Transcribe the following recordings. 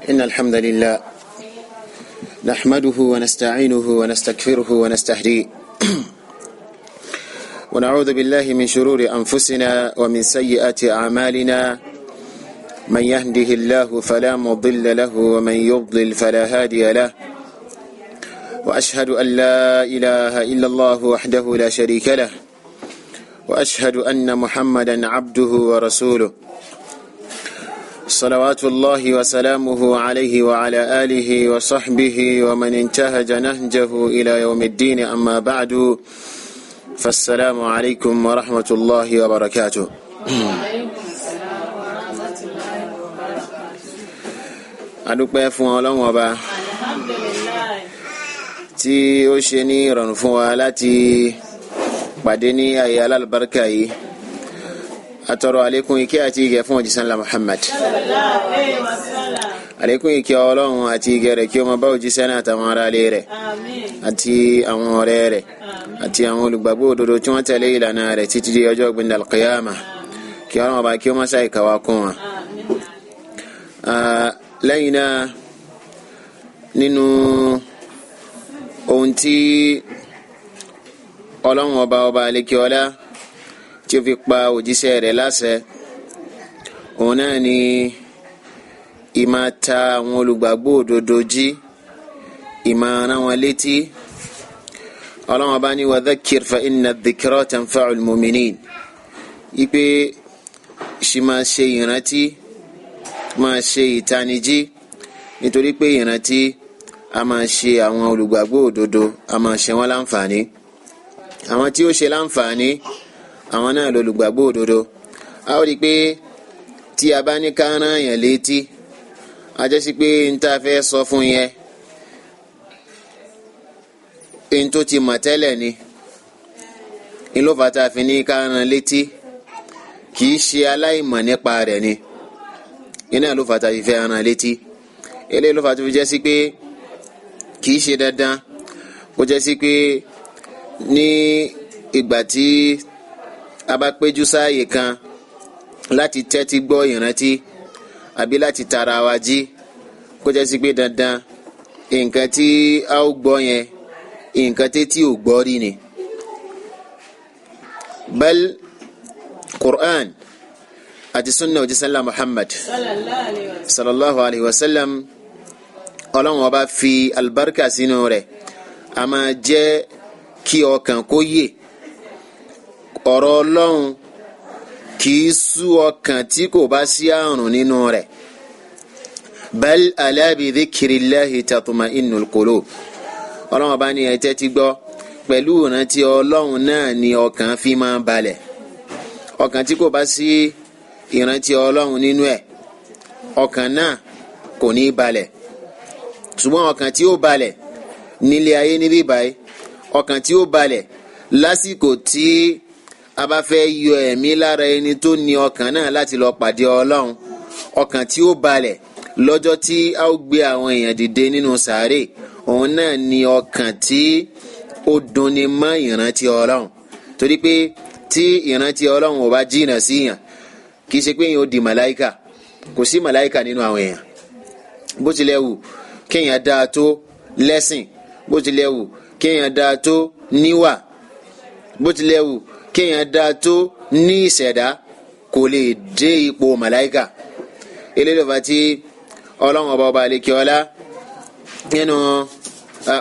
إن الحمد لله نحمده ونستعينه ونستغفره ونستهديه ونعوذ بالله من شرور أنفسنا ومن سيئات أعمالنا من يهده الله فلا مضل له ومن يضلل فلا هادي له وأشهد أن لا إله إلا الله وحده لا شريك له وأشهد أن محمدا عبده ورسوله صلوات الله وسلامه عليه وعلى آله وصحبه ومن انتهج نهجه إلى يوم الدين أما بعد فالسلام عليكم ورحمة الله وبركاته. Adúpẹ́ fún Ọlọ́run Ọba tí ó ṣe ní ìrọ̀rùn fún wa láti pàdé ní àyè alálùbáríkà yìí. Atọrọ àlékún ìkẹ́ àti ìgẹ̀ fún òjíṣẹ́ ńlá Muhammad. Àlékún ìkẹ́ Ọlọ́run àti ìgẹ̀ rẹ̀ kí ó máa bá òjíṣẹ́ náà àtàwọn ará ilé rẹ̀ àti àwọn ọ̀rẹ́ rẹ̀ àti àwọn olùgbàgbọ́ òdodo tí wọ́n tẹ̀lé ìlànà rẹ̀ títí di ọjọ́ gbẹ̀ndà al-qiyama kí Ọlọ́run Ọba kí ó má ṣàì kà wá kún wọn. Lẹ́yìn náà, nínú ohun tí Ọlọ́run Ọba ọba àlekè ọlá tí ó fi pa òjíṣẹ́ rẹ̀ láṣẹ, òun náà ni ìmáa ta àwọn olùgbàgbọ́ òdodo jí, ìmáa rán wọn létí. Ọlọ́run Ọba ní wa dhakkir fa inna dhikra tanfa'ul mu'minin, ipe ṣì máa ṣe ìrántí, máa ṣe ìtanijí, nítorí pé ìrántí a máa ṣe àwọn olùgbàgbọ́ òdodo, a máa ṣe wọ́n láǹfààní. Àwọn tí ó ṣe láǹfààní, àwọn náà lolùgbàgbọ́ òdodo. A ó rí i pé tí a bá ní ká rán yàn létí, a jẹ́ sí pé n tá a fẹ́ sọ fún yẹn, n tó ti mọ̀ tẹ́lẹ̀ ni, n ló fà tá a fi ní ká rán létí, kì í ṣe aláìmọ̀ nípa rẹ̀ ni, iná ló fà tá a fi fẹ́ rán létí. Eléyìí ló fà tó fi jẹ́ sí pé kì í ṣe dandan kó jẹ́ sí pé ní ìgbà tí a bá péjú sáàyè kan láti tẹ́tí gbọ́ ìrántí àbí láti tara wa jí, kó jẹ́ sí pé dandan nǹkan tí a ó gbọ́ yẹn, nǹkan tí ò gbọ́ rí ni. Bal Qur'an àti sunna òjísàlá Muhammad sallallahu alayhi wa sallam, Ọlọ́run Ọba fi albarka sínú rẹ̀, a máa jẹ́ kí ọkàn kó yè. Ọ̀rọ̀ Ọlọ́run kì í sú ọkàn tí kò bá sí àrùn nínú rẹ̀. Bal ala bi dhikrillahi tatma'innul qulub. Ọlọ́run Ọba ní ẹ tẹ́tí gbọ́, pẹ̀lú ìrántí Ọlọ́run náà ni ọkàn fi máa balẹ̀. Ọkàn tí kò bá sí ìrántí Ọlọ́run nínú ẹ̀, ọkàn náà kò ní balẹ̀. Ṣùgbọ́n ọkàn tí ó balẹ̀ nílé ayé níbí báyìí, ọkàn tí ó balẹ̀ lásìkò tí a bá fẹ́ yọ ẹ̀mí lára ẹni tó ní ọkàn náà láti lọ pàdé Ọlọ́run, ọkàn tí ó balẹ̀ lọ́jọ́ tí a ó gbé àwọn èèyàn dìde nínú sàárè, òun náà ni ọkàn tí ó dunni mọ́ ìrántí Ọlọ́run. Torí pé tí ìrántí Ọlọ́run ò bá jìnnà sí yàn, kì í ṣe pé èèyàn ó di màláìkà, kò sí màláìkà nínú àwọn èèyàn. Bó tilẹ̀ wù kéèyàn dáa tó lẹ́sìn, bó tilẹ̀ wù kéèyàn dáa tó níwà, bó tilẹ̀ wù kéèyàn dáa tó ní ìṣẹ̀dá, kò lè dé ipò màláìkà. Eléyìí ló fà tí Ọlọ́run ọba ọba àlekè ọlá nínú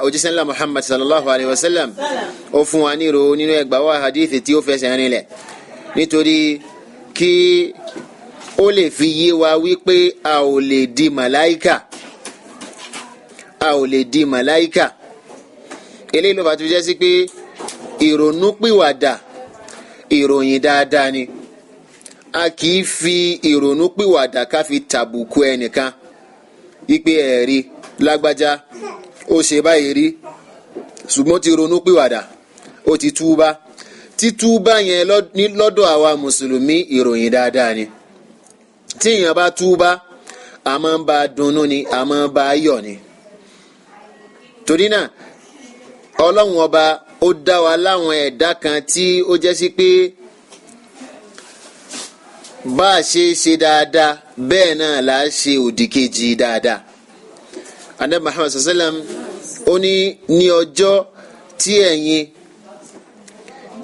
òjíṣẹ́ ńlá Muhammad sallallahu alayhi wa sallam ó fún wa ní ìró nínú ẹgbàá wa hadith tí ó fẹsẹ̀ rinlẹ̀, nítorí kí ó lè fi yé wa wípé a ò lè di màláìkà, a ò lè di màláìkà. Eléyìí ló fà tó jẹ́ sí pé ìrònúpìwàdà ìròyìn dáadáa ni. A kì í fi ìrònúpìwàdà ká fi tàbùkù ẹnìkan wípé ẹ̀rí lágbájá ó ṣe báyìí rí, ṣùgbọ́n ti ronúpìwàdà, ó ti túbá. Títúbá yẹn lọ́dọ̀ àwa mùsùlùmí ìròyìn dáadáa ni. Tí èèyàn bá túbá, a máa ń bá a dunnú ni, a máa ń bá a yọ̀ ni. Torí náà Ọlọ́run Ọba ó dá wa láwọn ẹ̀dá kan tí ó jẹ́ sí pé Bá a ṣe ṣe dáadáa bẹ́ẹ̀ náà là á ṣe òdìkejì dáadáa. Anabi Muhammad sallam ó ní ní ọjọ́ tí ẹ̀yin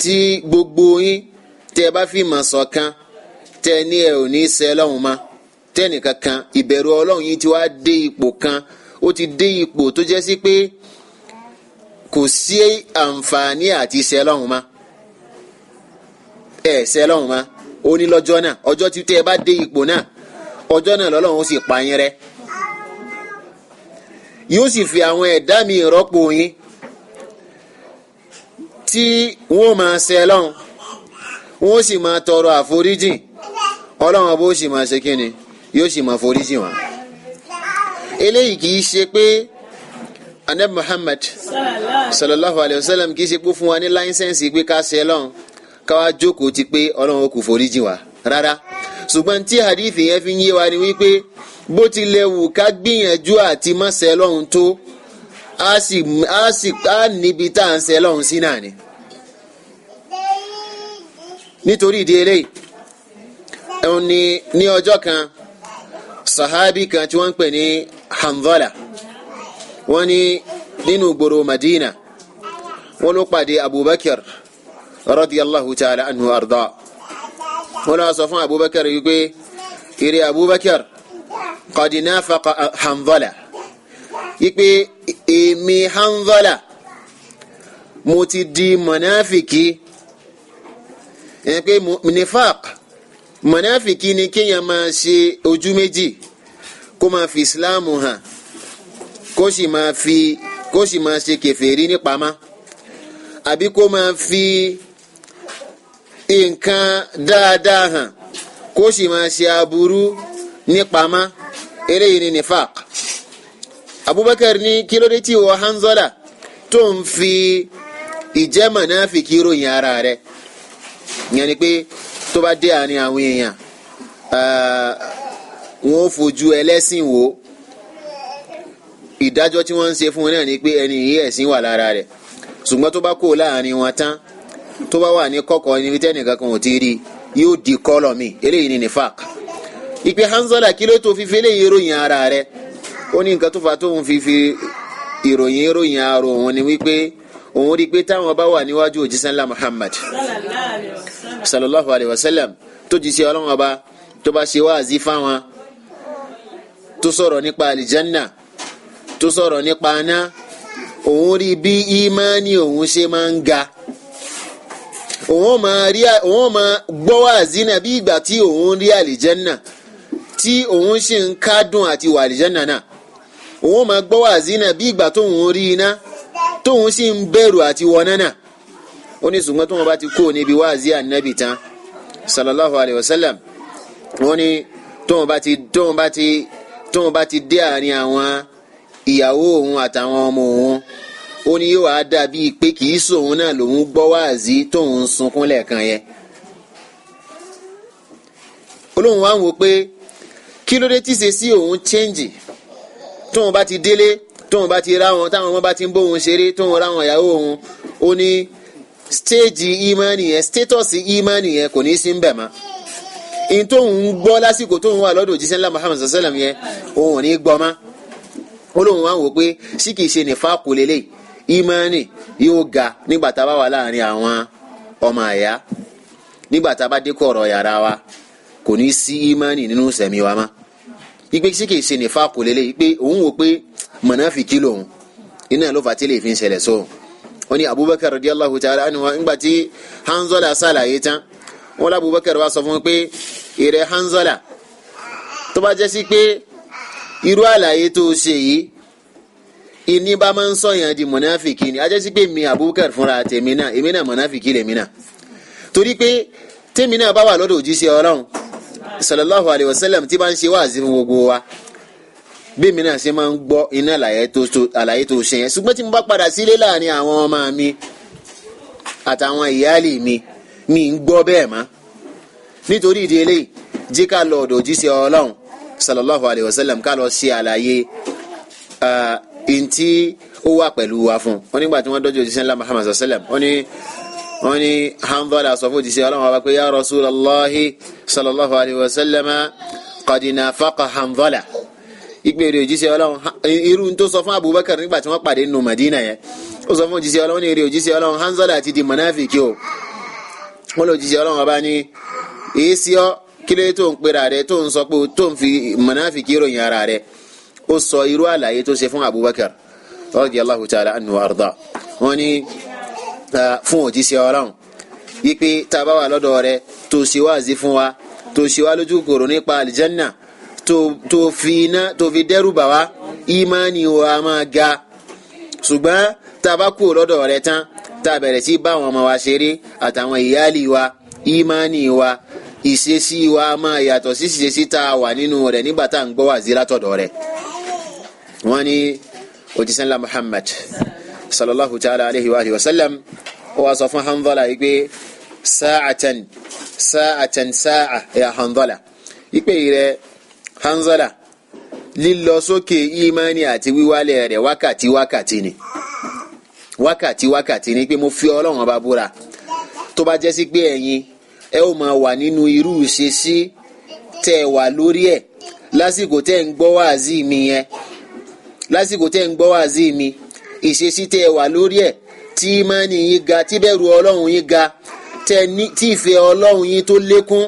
tí gbogbo yín tẹ́ ẹ bá fi mọ̀ ṣọ̀kan, tẹ́ ẹ ní ẹ ò ní ṣe Ọlọ́run mọ́, tẹ́nìkankan ìbẹ̀rù Ọlọ́run yín ti wá dé ipò kan, ó ti dé ipò tó jẹ́ sí pé kò sí àǹfààní àti ṣe Ọlọ́run mọ́, ẹ ṣe Ọlọ́run mọ́. Ó ní lọ́jọ́ náà, ọjọ́ tí tẹ́ ẹ bá dé ipò náà, ọjọ́ náà lọ́lọ́run ó sì pa yín rẹ́, yóò sì fi àwọn ẹ̀dá mi rọ́pò yín tí wọ́n máa ṣe Ọlọ́run, wọ́n sì máa tọrọ àforíjìn, Ọlọ́run bó sì máa ṣe kíni, yóò sì máa foríjìn wọn. Eléyìí kì í ṣe pé Anabi Muhammad sallallahu alayhi wa sallam kì í ṣe pé fún wa ní láísẹ̀nsì pé ká ṣe Ọlọ́run ká wá jókòó ti pé Ọlọ́run ó kò foríjìn wa rárá. Ṣùgbọ́n tí hadith yẹn fi ń yé wa ni wípé bó tilẹ̀ wù ká gbìyànjú àti má ṣe Ọlọ́run tó, á sì á níbi tá à ń ṣe Ọlọ́run sí náà ni. Nítorí ìdí eléyìí, ẹ̀hún ni ní ọjọ́ kan sahabi kan tí wọ́n ń pè ní Hanzala, wọ́n ní nínú gbòòrò Madina, wọ́n ló pàdé Abubakar radiyallahu ta'ala anhu arda. Wọ́n lọ sọ fún Abubakar wípé ìrẹ Abubakar, qad nafaqa Hanzala, wípé èmi Hanzala mo ti di mọ̀náfìkì. Ẹ̀ pé nifaq, mọ̀náfìkì ni kéèyàn máa ṣe ojú méjì, kó máa fi ìsìláàmù hàn, kó sì máa ṣe kèfèrí nípamọ́, àbí kó máa fi nǹkan dáadáa hàn, kó sì máa ṣe aburú nípamọ́. Eléyìí ni nifaq. Abubakar ní kí ló dé tí ìwọ Hanzala tó ń fi ìjẹ́ mọ̀náfìkì ròyìn ara rẹ̀? Ìyẹn ni pé tó bá dé àárín àwọn èèyàn, wọn ò fojú ẹlẹ́sìn wò. Ìdájọ́ tí wọ́n ń ṣe fún wọn náà ni pé ẹni yìí ẹ̀sìn wà lára rẹ̀. Ṣùgbọ́n tó bá kó láàrin wọn tán, tó bá wà ní kọ̀kọ̀ níbi tẹ́nìkan kan ò ti rí, yóò di kọ́lọ̀ mi. Eléyìí ni nifaq. Ìpè Hanzala, kí ló tó fi fi eléyìí ròyìn ara rẹ̀? Ó ní nǹkan tó fà tóun fi fi ìròyìn ròyìn ara òun ni wípé òun rí i pé táwọn bá wà níwájú òjíṣẹ́ ńlá Muhammad sallallahu alayhi wa sallam, tó jíṣẹ́ Ọlọ́run ọba, tó bá ṣe wáàzí fáwọn, tó sọ̀rọ̀ nípa àlìjánná, tó sọ̀rọ̀ nípa aná, òun rí bí ìmánì òun ṣe máa ń ga. Òun máa gbọ́ wáàzí náà bí ìgbà tí òun rí àlìjánná, tí òun ṣì ń kádùn àti wà àlìjánná náà. Òun máa gbọ́ wáàzí náà bí ìgbà tóun rí iná, tóun sì ń bẹ̀rù àti wọná náà. Ó ní ṣùgbọ́n tóun bá ti kú níbi wáàzí ànábì tán sallallahu alayhi wa sallam, wọ́n ní tóun bá ti dé àárín àwọn ìyàwó òun àtàwọn ọmọ òun, ó ní yóò wá dàbí pé kì í sòun náà lòun gbọ́ wáàzí tóun ń sunkún lẹ́ẹ̀kan yẹn. Olóhùn wa ń wò pé kí ló dé tí ṣe sí òun chẹ́ǹjì, tóun bá ti délé, tóun bá ti rá wọn, táwọn ọmọ bá ti ń bóun ṣeré, tóun rá wọn ìyàwó òun, ó ní stéèjì ìmánì yẹn, stétọ̀sì ìmánì yẹn kò ní sí ń bẹ̀ mọ́. Ìyẹn tóun ń gbọ́ lásìkò tóun wà lọ́dọ̀ òjíṣẹ́ ńlá Muhammad sallam yẹn, òun ò ní gbọ́ mọ́. Olóhùn wa ń wò pé sí kìí ṣe nífàkù lélẹ̀, ìmánì yóò ga nígbà tá a bá wà láàrin àwọn ọmọ àyà, nígbà tá a bá dé kọ̀rọ̀ yàrá wa, kò ní sí ìmánì nínú sẹ̀mí wa mọ́. Ìpè sí kìí ṣe nífàkù lélẹ̀, pé òun wò pé mọ̀nàfìkì lòun, iná ló fà tí lè fi ń ṣẹlẹ̀ sóhun. Wọ́n ní Abubakar radiyallahu ta'ala anhu, nígbà tí Hanzala ṣàlàyé tán, wọ́n l'Abubakar wá sọ fún un pé ìrẹ́ Hanzala, tó bá jẹ́ sí pé irú àlàyé tó ṣe yìí ìní bá máa ń sọ̀yàn di mọ̀nàfìkì ni, a jẹ́ sí pé mi Abubakar fúnra tèmi náà, èmi náà mọ̀nàfìkì lèmi náà, torí pé tèmi náà bá wà lọ́dọ̀ òjíṣẹ́ Ọlọ́run sallallahu alayhi wa sallam tí bá ń ṣe wáàzí fún gbogbo wa, bí mi náà ṣe máa ń gbọ́ iná àlàyé tó ṣe yẹn. Ṣùgbọ́n tí mo bá padà sílé láàrin àwọn ọmọ mi àtàwọn ìyáàlì mi, mi ń gbọ́ bẹ́ẹ̀ mọ́. Nítorí ìdí eléyìí, jí ká lọ ọ̀dọ̀ òjíṣẹ́ Ọlọ́run sallallahu alayhi wa sallam ká lọ ṣe àlàyé ntí ó wà pẹ̀lú wa fún. Wọ́n nígbà tí wọ́n dọ́jú òjíṣẹ́ ńlá Muhammad sallam, wọ́n ní Wọ́n ní Hanzala sọ fún òjíṣẹ́ Ọlọ́run ọba pé ya Rasulallahi sallallahu alayhi wa sallama qad nafaqa Hanzala. Ìpèrè òjíṣẹ́ Ọlọ́run, irú tó sọ fún Abubakar nígbà tí wọ́n pàdé nínú Madina yẹn, ó sọ fún òjíṣẹ́ Ọlọ́run ní èrè òjíṣẹ́ Ọlọ́run, Hanzala ti di mọ̀náfìkì o. Wọ́n lọ òjíṣẹ́ Ọlọ́run ọba ní èsì ọ kílé tó ń pera rẹ tó ń sọ pé tó ń fi mọ̀náfìkì ròyìn ara rẹ. Ó sọ irú àlàyé tó ṣe fún Abubakar radiyallahu ta'ala anhu wa arda. Wọ́n ní fún òjíṣẹ́ Ọlọ́run yípe tá a bá wà lọ́dọ̀ rẹ tó ṣe wáàzí fún wa, tó ṣe wá lójú kòrò nípa àlìjánà, tó fi iná tó fi dẹ́rù bà wá, ìmánì wa máa ga. Ṣùgbọ́n tá a bá kú lọ́dọ̀ rẹ tán, tá a bẹ̀rẹ̀ sí bá àwọn ọmọ wa ṣeré àtàwọn ìyáàlì wa, ìmánì wa, ìṣesí wa máa yàtọ̀ sí ìṣesí tá a wà nínú rẹ̀ nígbà tá à ń gbọ́ wáàzí látọ̀dọ̀ rẹ̀. Wọ́n ní òjíṣẹ́ ńlá Muhammad sallallahu ta'ala alayhi wa alihi wa sallam ó wá sọ fún Hanzala yìí pé sa'atan sa'atan sa'a ya Hanzala, ìpè rẹ̀ Hanzala, lílọ sókè ìmánì àti wíwálẹ̀ rẹ̀ wákàtí wákàtí ni, wákàtí wákàtí ni, pé mo fi Ọlọ́run ọba búra, tó bá jẹ́ sí pé ẹ̀yin ẹ ó máa wà nínú irú ìṣesí tẹ́ ẹ wà lórí ẹ̀ lásìkò tẹ́ ẹ ń gbọ́ wáàzí mi yẹn, lásìkò tẹ́ ẹ ń gbọ́ wáàzí mi, ìṣesí tẹ́ ẹ wà lórí ẹ̀ tí ìmánì yín ga, tí bẹ̀rù Ọlọ́run yín ga, tí ìfẹ́ Ọlọ́run yín tó lékún,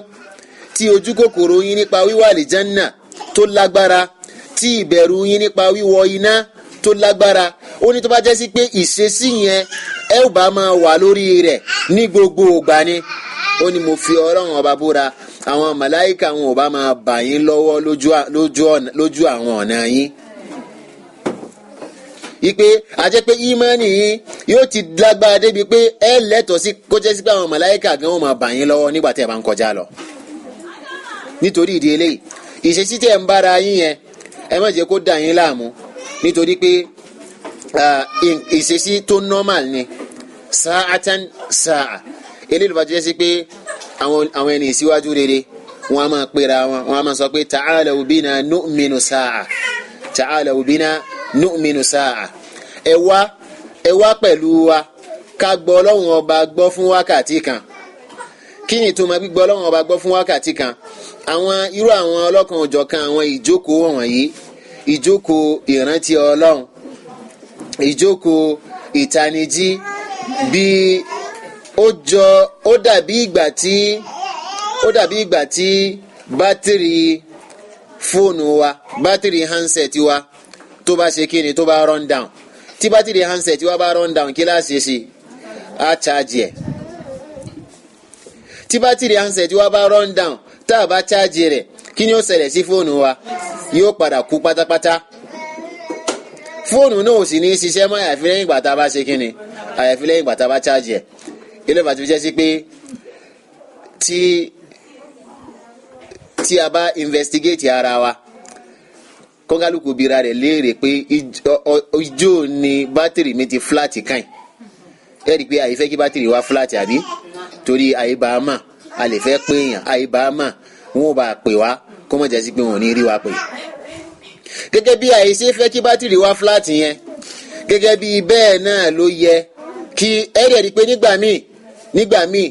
tí ojú kòkòrò yín nípa wíwà àlìjánà tó lágbára, tí ìbẹ̀rù yín nípa wíwọ iná tó lágbára. Ó ní tó bá jẹ́ sí pé ìṣesí yẹn ẹ ò bá máa wà lórí rẹ̀ ní gbogbo ìgbà ni, ó ní mo fi Ọlọ́run ọba búra, àwọn màláìka wọn ò bá máa bà yín lọ́wọ́ lójú àwọn ọ̀nà yín. Ipe àjẹ́ pé ìmánì yín yóò ti lágbára débi pé ẹ lẹ́tọ̀ọ́ sí kó jẹ́ sí pé àwọn màláìka gan wọn máa bà yín lọ́wọ́ nígbà tí ẹ bá ń kọjá lọ. Nítorí ìdí eléyìí, ìṣesí tẹ̀ ń bára yín yẹn ẹ má jẹ́ kó dà yín láàmú, nítorí pé ìṣesí tó normal ni sa'atan sa'a. Eléyìí ló bá jẹ́ sí pé àwọn ẹni ìsíwájú rere wọn a máa pera wọn, wọn a máa sọ pé ta'alaw bina nu'minu sa'a, ta'alaw bina nu'minu sa'a, ẹ wá pẹ̀lú wa ká gbọ́ Ọlọ́run ọba gbọ́ fún wákàtí kan. Kí ni ìtumọ̀ gbígbọ́ Ọlọ́run ọba gbọ́ fún wákàtí kan? Àwọn irú àwọn ọlọ́kan òjọ̀kan àwọn ìjókòó wọ̀nyí, ìjókòó ìrántí Ọlọ́run, ìjókòó ìtanijí, bí ó jọ ó dàbí ìgbà tí bátìrì fóònù wa, bátìrì handset wa tó bá ṣe kíni, tó bá run down. Tí bátìrì handset wa bá run down, kí la ṣe ṣe? Á charge ẹ̀. Tí bátìrì handset wa bá run down, tá a bá charge rẹ̀, kí ni ó ṣẹlẹ̀ sí fóònù wa? Yóò padà kú pátápátá. Fóònù náà ò sì ní ṣiṣẹ́ mọ́ àyàfi lẹ́yìn ìgbà tá a bá ṣe kíni, àyàfi lẹ́yìn ìgbà tá a bá charge ẹ̀. Ilé ìbàtí fi jẹ́ sí pé tí a bá investigate ara wa, kọ́ńgálùkù bira rẹ̀ léèrè pé ijó ni bátìrì mi ti flat kàn. Ẹ rí i pé àyè fẹ́ kí bátìrì wa flat àbí? Torí àyè bá a mà, a lè fẹ́ pé èèyàn, àyè bá a mà, wọn ò bá a pè wá kó mọ̀ jẹ́ sí pé wọn ò ní rí wa pè. Gẹ́gẹ́ bí àyè ṣe fẹ́ kí bátìrì wa flat yẹn, gẹ́gẹ́ bí bẹ́ẹ̀ náà ló yẹ kí ẹ rí i pé nígbà míì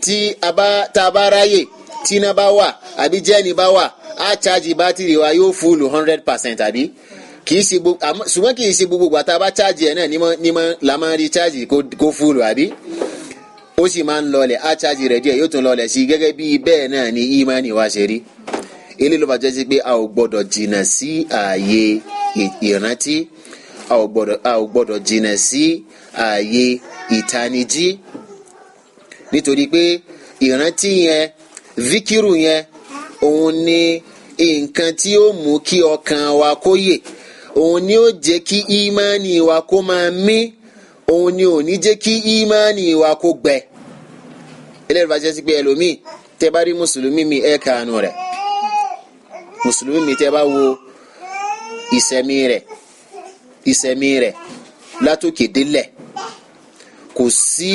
tí a bá ráyè, tí iná bá wà àbí jẹ́ni bá wà, á chájì bátìrì wa yóò fúlù 100% àbí? Kì í ṣe gbogbo, ṣùgbọ́n kì í ṣe gbogbo ìgbà tá a bá chájì ẹ̀ náà ní mọ́ la máa rí chájì kó fúlù àbí? Ó sì máa ń lọlẹ̀, á chájì rẹ̀ díẹ̀ yóò tún lọlẹ̀ sí i. Gẹ́gẹ́ bí bẹ́ẹ̀ náà ni ìmánì wa ṣe rí. Eléyìí ló bá jẹ́ sí pé a ò gbọ́dọ̀ jìnnà sí ààyè ìrántí, a ò gbọ́dọ̀ jìnnà sí ààyè ìtanijí, nítorí pé ìrántí yẹn, zikiru yẹn, òun ni nǹkan tí ó mú kí ọkàn wa kó yè, òun ni ó jẹ́ kí ìmánì wa kó máa mí, òun ni ò ní jẹ́ kí ìmánì wa kó gbẹ. Eléyìí bá jẹ́ sí pé ẹlòmíì tẹ́ bá rí mùsùlùmí mi ẹ̀ kàánú rẹ̀, mùsùlùmí mi tẹ́ bá wo ìsẹ̀mí rẹ̀ látòkè délẹ̀, kò sí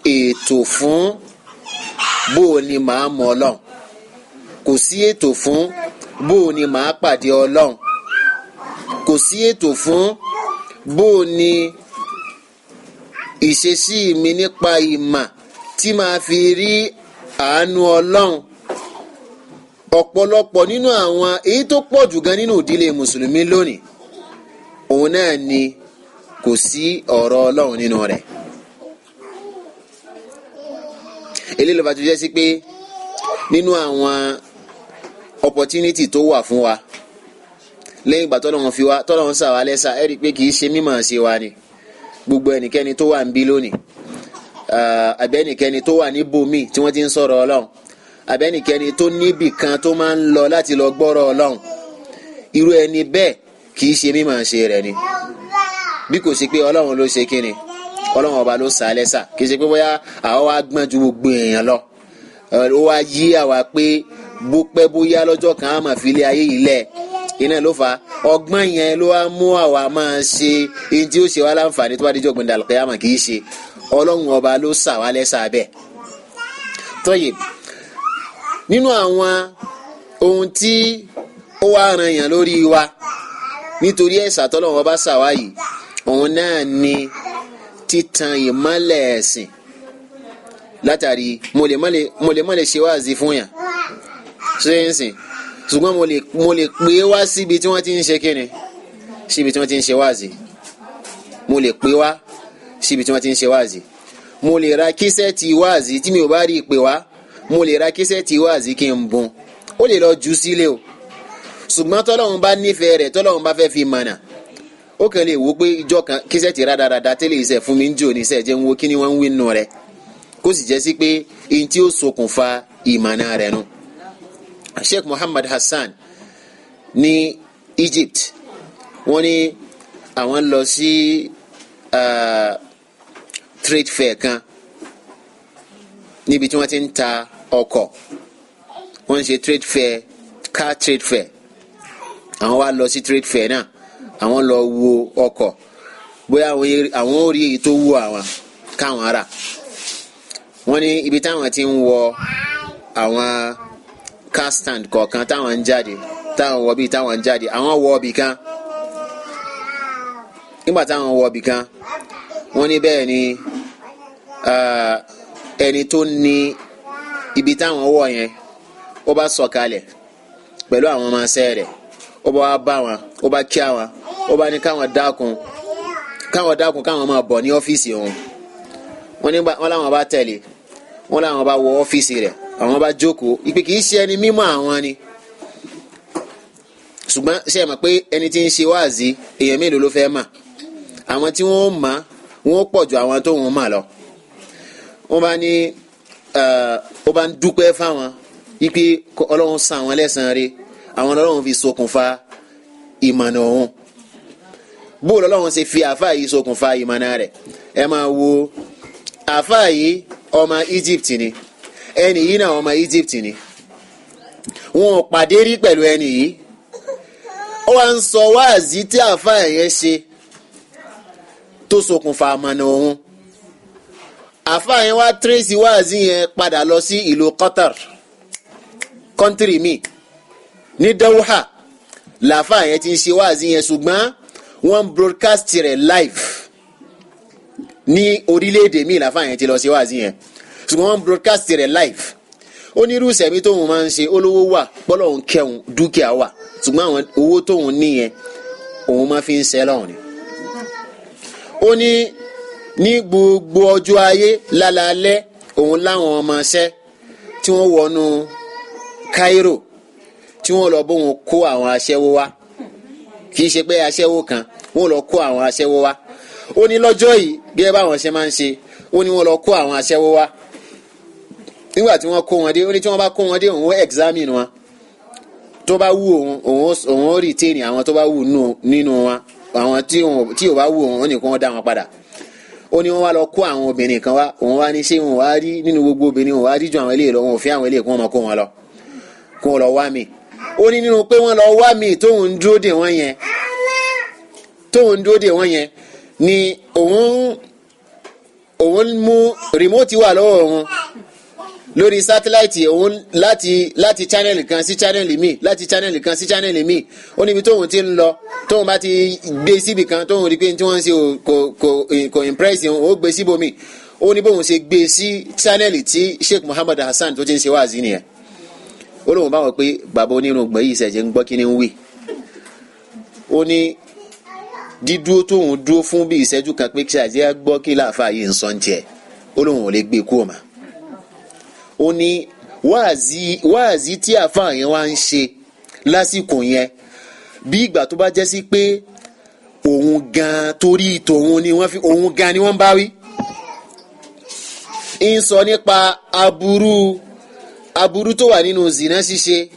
ètò fún bó o ní màá mọ Ọlọ́run, kò sí ètò fún bó o ní màá pàdé Ọlọ́run, kò sí ètò fún bó o ní Ìṣesí mi nípa ìmà tí màá fi rí àánú Ọlọ́run. Ọ̀pọ̀lọpọ̀ nínú àwọn èyí tó pọ̀ jù gan nínú ìdílé mùsùlùmí lónìí, òun náà ni kò sí ọ̀rọ̀ Ọlọ́run nínú rẹ̀. Eléyìí ló bá tó jẹ́ sí pé nínú àwọn opportunity tó wà fún wa lẹ́yìn ìgbà tọ́lọ́run fi wá, tọ́lọ́run sà wá lẹ́sà, ẹ rí i pé kì í ṣe mímọ̀ ṣe wa ni. Gbogbo ẹnikẹ́ni tó wà ń bí lónìí, àbẹ́nikẹ́ni tó wà níbòmí tí wọ́n ti ń sọ̀rọ̀ Ọlọ́run, àbẹ́nikẹ́ni tó níbì kan tó máa ń lọ láti lọ gbọ́rọ̀ Ọlọ́run, irú ẹni bẹ́ẹ̀ kì í ṣe mímọ̀ ṣe rẹ̀ ni. Bí kò sí pé Ọlọ́run ló ṣe kíni, Ọlọ́run ọba ló sà á lẹ́sà. Kì í ṣe pé bóyá àwa wá gbọ́n ju gbogbo èèyàn lọ, ó wá yí àwa pé bó pẹ́ bóyá lọ́jọ́ kan á máa fi ilé ayé yìí lẹ̀. Iná ló fà á, ọgbọ́n yẹn ló wá mú àwa máa ṣe ẹni tí ó ṣe wá láǹfààní tó bá dijọ́ gbẹ̀ndà àlùkìyámà. Kì í ṣe Ọlọ́run ọba ló sà wá lẹ́sà bẹ́ẹ̀. Tọ́yì, nínú àwọn ohun tí ó wá ran yàn lórí wa nítorí ẹ̀sà tọ́lọ́run ọba sà wá yìí, òun náà ni títan ìmọ́lẹ̀ ẹ̀sìn. Látàrí mo lè má lè ṣe wáàzí fún yàn ṣé ń sìn, ṣùgbọ́n mo lè pè wá síbi tí wọ́n ti ń ṣe kíni, síbi tí wọ́n ti ń ṣe wáàzí. Mo lè pè wá síbi tí wọ́n ti ń ṣe wáàzí. Mo lè ra kísẹ́ẹ̀tì wáàzí tí mi ò bá rí i pè wá, mo lè ra kísẹ́ẹ̀tì wáàzí kí n bùn, ó lè lọ jù sílé o. Ṣùgbọ́n tọ́lọ́run bá nífẹ̀ẹ́ rẹ̀, tọ́lọ́run bá fẹ́ fi mọ̀nà, ó kàn lè wò pé ìjọ kan kísẹ́ẹ̀tì rádaràda tẹ́lẹ̀ iṣẹ́ fún mi ń jò ní iṣẹ́ jẹ́ ń wo kí ni wọ́n ń wí nù rẹ̀, kó sì jẹ́ sí pé ihun tí ó ṣokùnfà ìmọ̀nà rẹ̀ nu. Sheikh Muhammad Hassan ní Egypt, wọ́n ní àwọn lọ sí trade fair kan níbi tí wọ́n ti ń ta ọkọ̀. Wọ́n ń ṣe trade fair, car trade fair. Àwọn wá lọ sí trade fair náà, àwọn lọ wo ọkọ̀, bóyá àwọn ò rí èyí tó wù àwọn káwọn rà. Wọ́n ní ibi táwọn ti ń wọ àwọn car stand kọ̀ọ̀kan táwọn ń jáde, táwọn wọ bíi táwọn ń jáde, àwọn wọ ibì kan. Nígbà táwọn wọ ibì kan, wọ́n ní bẹ́ẹ̀ ni ẹni tó ní ibi táwọn wọ̀ yẹn, ó bá sọ̀kalẹ̀ pẹ̀lú àwọn ọmọ ṣẹ́ rẹ̀, ó bá wá bá wọn, ó bá kí àwọn, ó bá ní káwọn dákun káwọn máa bọ̀ ní ọ́fíìsì òun. Wọ́n láwọn bá tẹ̀lé, wọ́n láwọn bá wọ ọ́fíìsì rẹ̀, àwọn bá jókòó. Ìpè kìí ṣe ẹni mímọ́ àwọn ni, ṣùgbọ́n ṣe é mọ̀ pé ẹni tí ń ṣe wáàzí èèyàn mélòó ló fẹ́ mà? Àwọn tí wọ́n mọ̀ wọ́n pọ̀ ju àwọn tó wọ́n mọ̀ lọ. Wọ́n bá ní ó bá ń dúpẹ́ fáwọn ìpè Ọlọ́run san àwọn lẹ́san rẹ̀, àwọn Ọlọ́run fi ṣokùnfà ìmọ̀nà òun. Bó lọ́lọ́run ṣe fi àáfàá yìí ṣokùnfà ìmọ̀nà rẹ̀, ẹ máa wo àáfàá yìí, ọmọ Egypt ni ẹni yìí náà, ọmọ Egypt ni. Wọn ò pàdé rí pẹ̀lú ẹni yìí. Ó wá ń sọ wáàzí tí àáfàá yẹn ṣe tó ṣokùnfà àmọ̀nà òun. Àáfàá yẹn wá tírèsì wáàzí yẹn padà lọ sí ìlú Qatar, kọ́ńtírì mi ní Doha làáfàá yẹn ti ń ṣe wáàzí yẹn, ṣùgbọ́n wọ́n broadcast rẹ̀ live ní orílẹ̀-èdè mi. Làáfàá yẹn ti lọ ṣe wáàzí yẹn, ṣùgbọ́n wọ́n broadcast rẹ̀ live. Onírú sẹ̀mí tóun máa ń ṣe, olówó wà, bọ́lọ̀ ń kẹun, dúkìá wà, ṣùgbọ́n àwọn owó tóun níyẹn òun máa fi ń ṣẹ́ lọ́hùn ni. Ó ní ní gbogbo ọjọ́ ayé lálálẹ́ òun láwọn ọmọọṣẹ́ tí wọ́n wọnú Cairo tí wọ́n lọ bóun kó àwọn aṣẹ́wó wá. Kì í ṣe pé aṣẹ́wó kan, wọ́n lọ kó àwọn aṣẹ́wó wá. Ó ní lọ́jọ́ yìí gẹ́gẹ́ báwọn ṣe máa ń ṣe, ó ní wọ́n lọ kó àwọn aṣẹ́wó wá. Nígbà tí wọ́n kó wọn dé, ó ní tí wọ́n bá kó wọn dé, òun ó examine wọn. Tó bá wù òun, òun ó retain àwọn tó bá wù nínú wọn, àwọn tí ò bá wù òun, ó ní kí wọ́n dá wọn padà. Ó ní wọ́n wá lọ kó àwọn obìnrin kan wá, òun wá ní ṣé òun wá rí nínú gbogbo obìnrin, òun wá rí ju àwọn eléyìí lọ, òun ò fi àwọn eléyìí kí wọ́n máa kó wọn lọ, kí wọ́n lọ wá mi. Ó ní nínú pé wọ́n lọ wá mi tóun ń dúró dè wọ́n yẹn, tóun dúró dè wọ́n yẹn ni òun mú rìmọ́tì wà lọ́wọ́ òun. Lórí sátáláìtì òun láti channel kan sí channel mi, láti channel kan sí channel mi. Ó níbi tóun ti ń lọ, tóun bá ti gbé síbi kan tóun rí pé tí wọ́n ń ṣe kò impress òun, ó gbé síbòmí. Ó ní bóun ṣe gbé sí channel tí Sheikh Muhammad Hassan tó ti ń ṣe wáàzí nìyẹn. Ó lóun bá wọn pé bàbá onírùngbọ̀n yìí ṣẹ̀ṣẹ̀ ń gbọ́ kí ni ń wí. Ó ní dídúró tóun dúró fún bí ìṣẹ́jú kan pé kí àjẹ́ gbọ́ kí láàfáà yìí ń sọ ń tiẹ̀, ó lóun ò lè gbé kú ọ̀mà. Ó ní wáàzí tí àfáà yẹn wá ń ṣe lásìkò yẹn, bí ìgbà tó bá jẹ́ sí pé òun gan torí tòun ni wọ́n fi òun gan ni wọ́n bá wí. Ń sọ nípa aburú tó wà nínú zina ṣíṣe,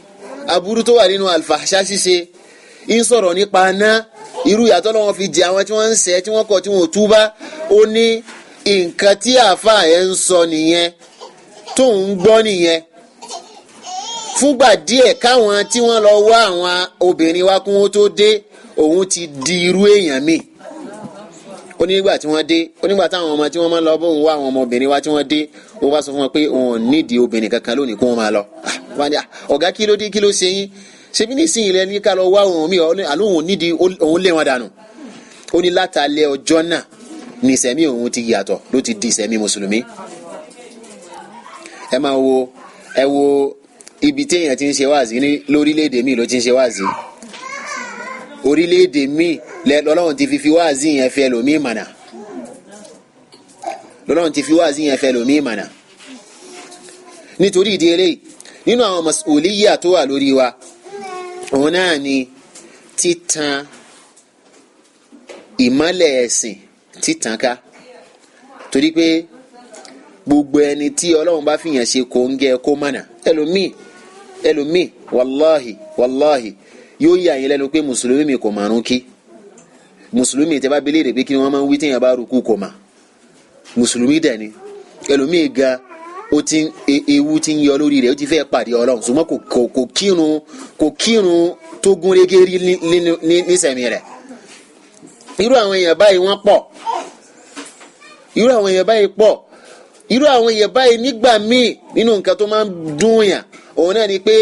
aburú tó wà nínú alfàṣà ṣíṣe. Ń sọ̀rọ̀ nípa ná irú ìyàtọ̀ lọ́wọ́ fi jẹ àwọn tí wọ́n ń ṣẹ̀, tí wọ́n kọ̀, tí wọ́n ò túbá. Ó ní nǹkan tí àáfàá yẹn ń sọ nìyẹn, tóun ń gbọ́ nìyẹn. Fúngbà díẹ̀ káwọn tí wọ́n lọ wá àwọn obìnrin wá kún ó tó dé, òun ti di irú èèyàn míì. Ó ní nígbà tí wọ́n dé, ó nígbà táwọn ọmọ tí wọ́n máa ń lọ bóun wá àwọn ọmọbìnrin wá tí wọ́n dé, ó wá sọ fún wọn pé òun ò nídìí obìnrin kankan lónìí kó wọn máa lọ. Ọ̀gá kí ló dé, kí ló ṣe yín? Ṣebí nísìnyí lẹ ní ká lọ wá òun mi, àlóhùn nídìí, òun lé wọn dànù. Ó ní látàlẹ́ ọjọ́ náà ní ìsẹ̀mí òun ti yàtọ̀, ló ti di ìsẹ̀mí mùsùlùmí. Ẹ máa wo, ẹ wo ibi téèyàn ti ń ṣe wáàzí ní lórílẹ̀‐èdè míì ló ti ń ṣe wáàzí. Orílẹ̀‐èdè míì lọ́lọ́run ti fi wáàzí yẹn fẹ́ lòmíì mànà. Lọ́lọ́run ti fi wáàzí yẹn fẹ́ lòmíì mànà. Nítorí ìdí eléyìí, nínú àwọn mas'uliyya tó wà lórí wa, òun náà ni títan ìmọ́lẹ̀ ẹ̀sìn, títan ká. Torí pé gbogbo ẹni tí Ọlọ́run bá fìyàn ṣe kò ń gẹ kó mọ̀nà. Ẹlòmíì wàláhì yóò yà yín lẹ́nu pé mùsùlùmí mi kò màrún kí. Mùsùlùmí tẹ́ bá bi léèrè pé kí ni wọ́n máa ń wí téèyàn bá rúkú kò mà. Mùsùlùmí dẹ̀ ni. Ẹlòmíì ga, ó ti ewu ti ń yọ lórí rẹ̀, ó ti fẹ́ pàdé Ọlọ́run, ṣùgbọ́n kò kírun tó gún régé rí nísẹ̀mí rẹ̀. Irú àwọn èèyàn báyìí wọ́n pọ̀. Irú àwọn èèyàn báyìí pọ̀. Irú àwọn èèyàn báyìí nígbà míì nínú nǹkan tó máa ń dùn yàn, òun náà ni pé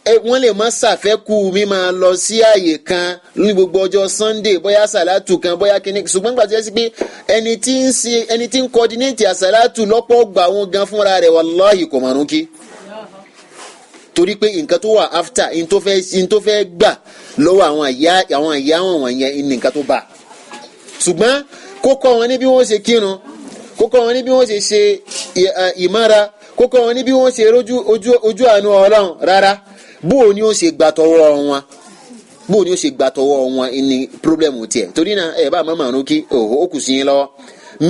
wọ́n lè má ṣàfẹ́kù mi máa lọ sí àyè kan ní gbogbo ọjọ́ Sunday, bóyá sàlátù kan, bóyá kíní. Ṣùgbọ́n gbàtí ẹ sí pé ẹni tí ń ṣe, ẹni tí ń kọ́dínéètì àsàlátù lọ́pọ̀ gbà wọn gan fúnra rẹ̀, wàláhì kò mọ̀rún kí. Torí pé nǹkan tó wà after, n tó fẹ́ gbà lọ́wọ́ àwọn ìyá wọn wọ̀nyẹn ní nǹkan tó bá. Ṣùgbọ́n kó kọ́ wọn ní bí wọ́n ṣe kírun, kó kọ́ wọn ní bí wọ́n ṣe ṣe ìmára, kó kọ́ wọn ní bí wọ́n ṣe rójú ojú àánú Ọlọ́run rárá. Bó ni ó ṣe gbà tọwọ́ wọn, bó ni ó ṣe gbà tọwọ́ wọn ní pírọ́blẹ̀mù tiẹ̀. Torí náà ẹ bá màmá kí òhò ó kù sí yín lọ́wọ́.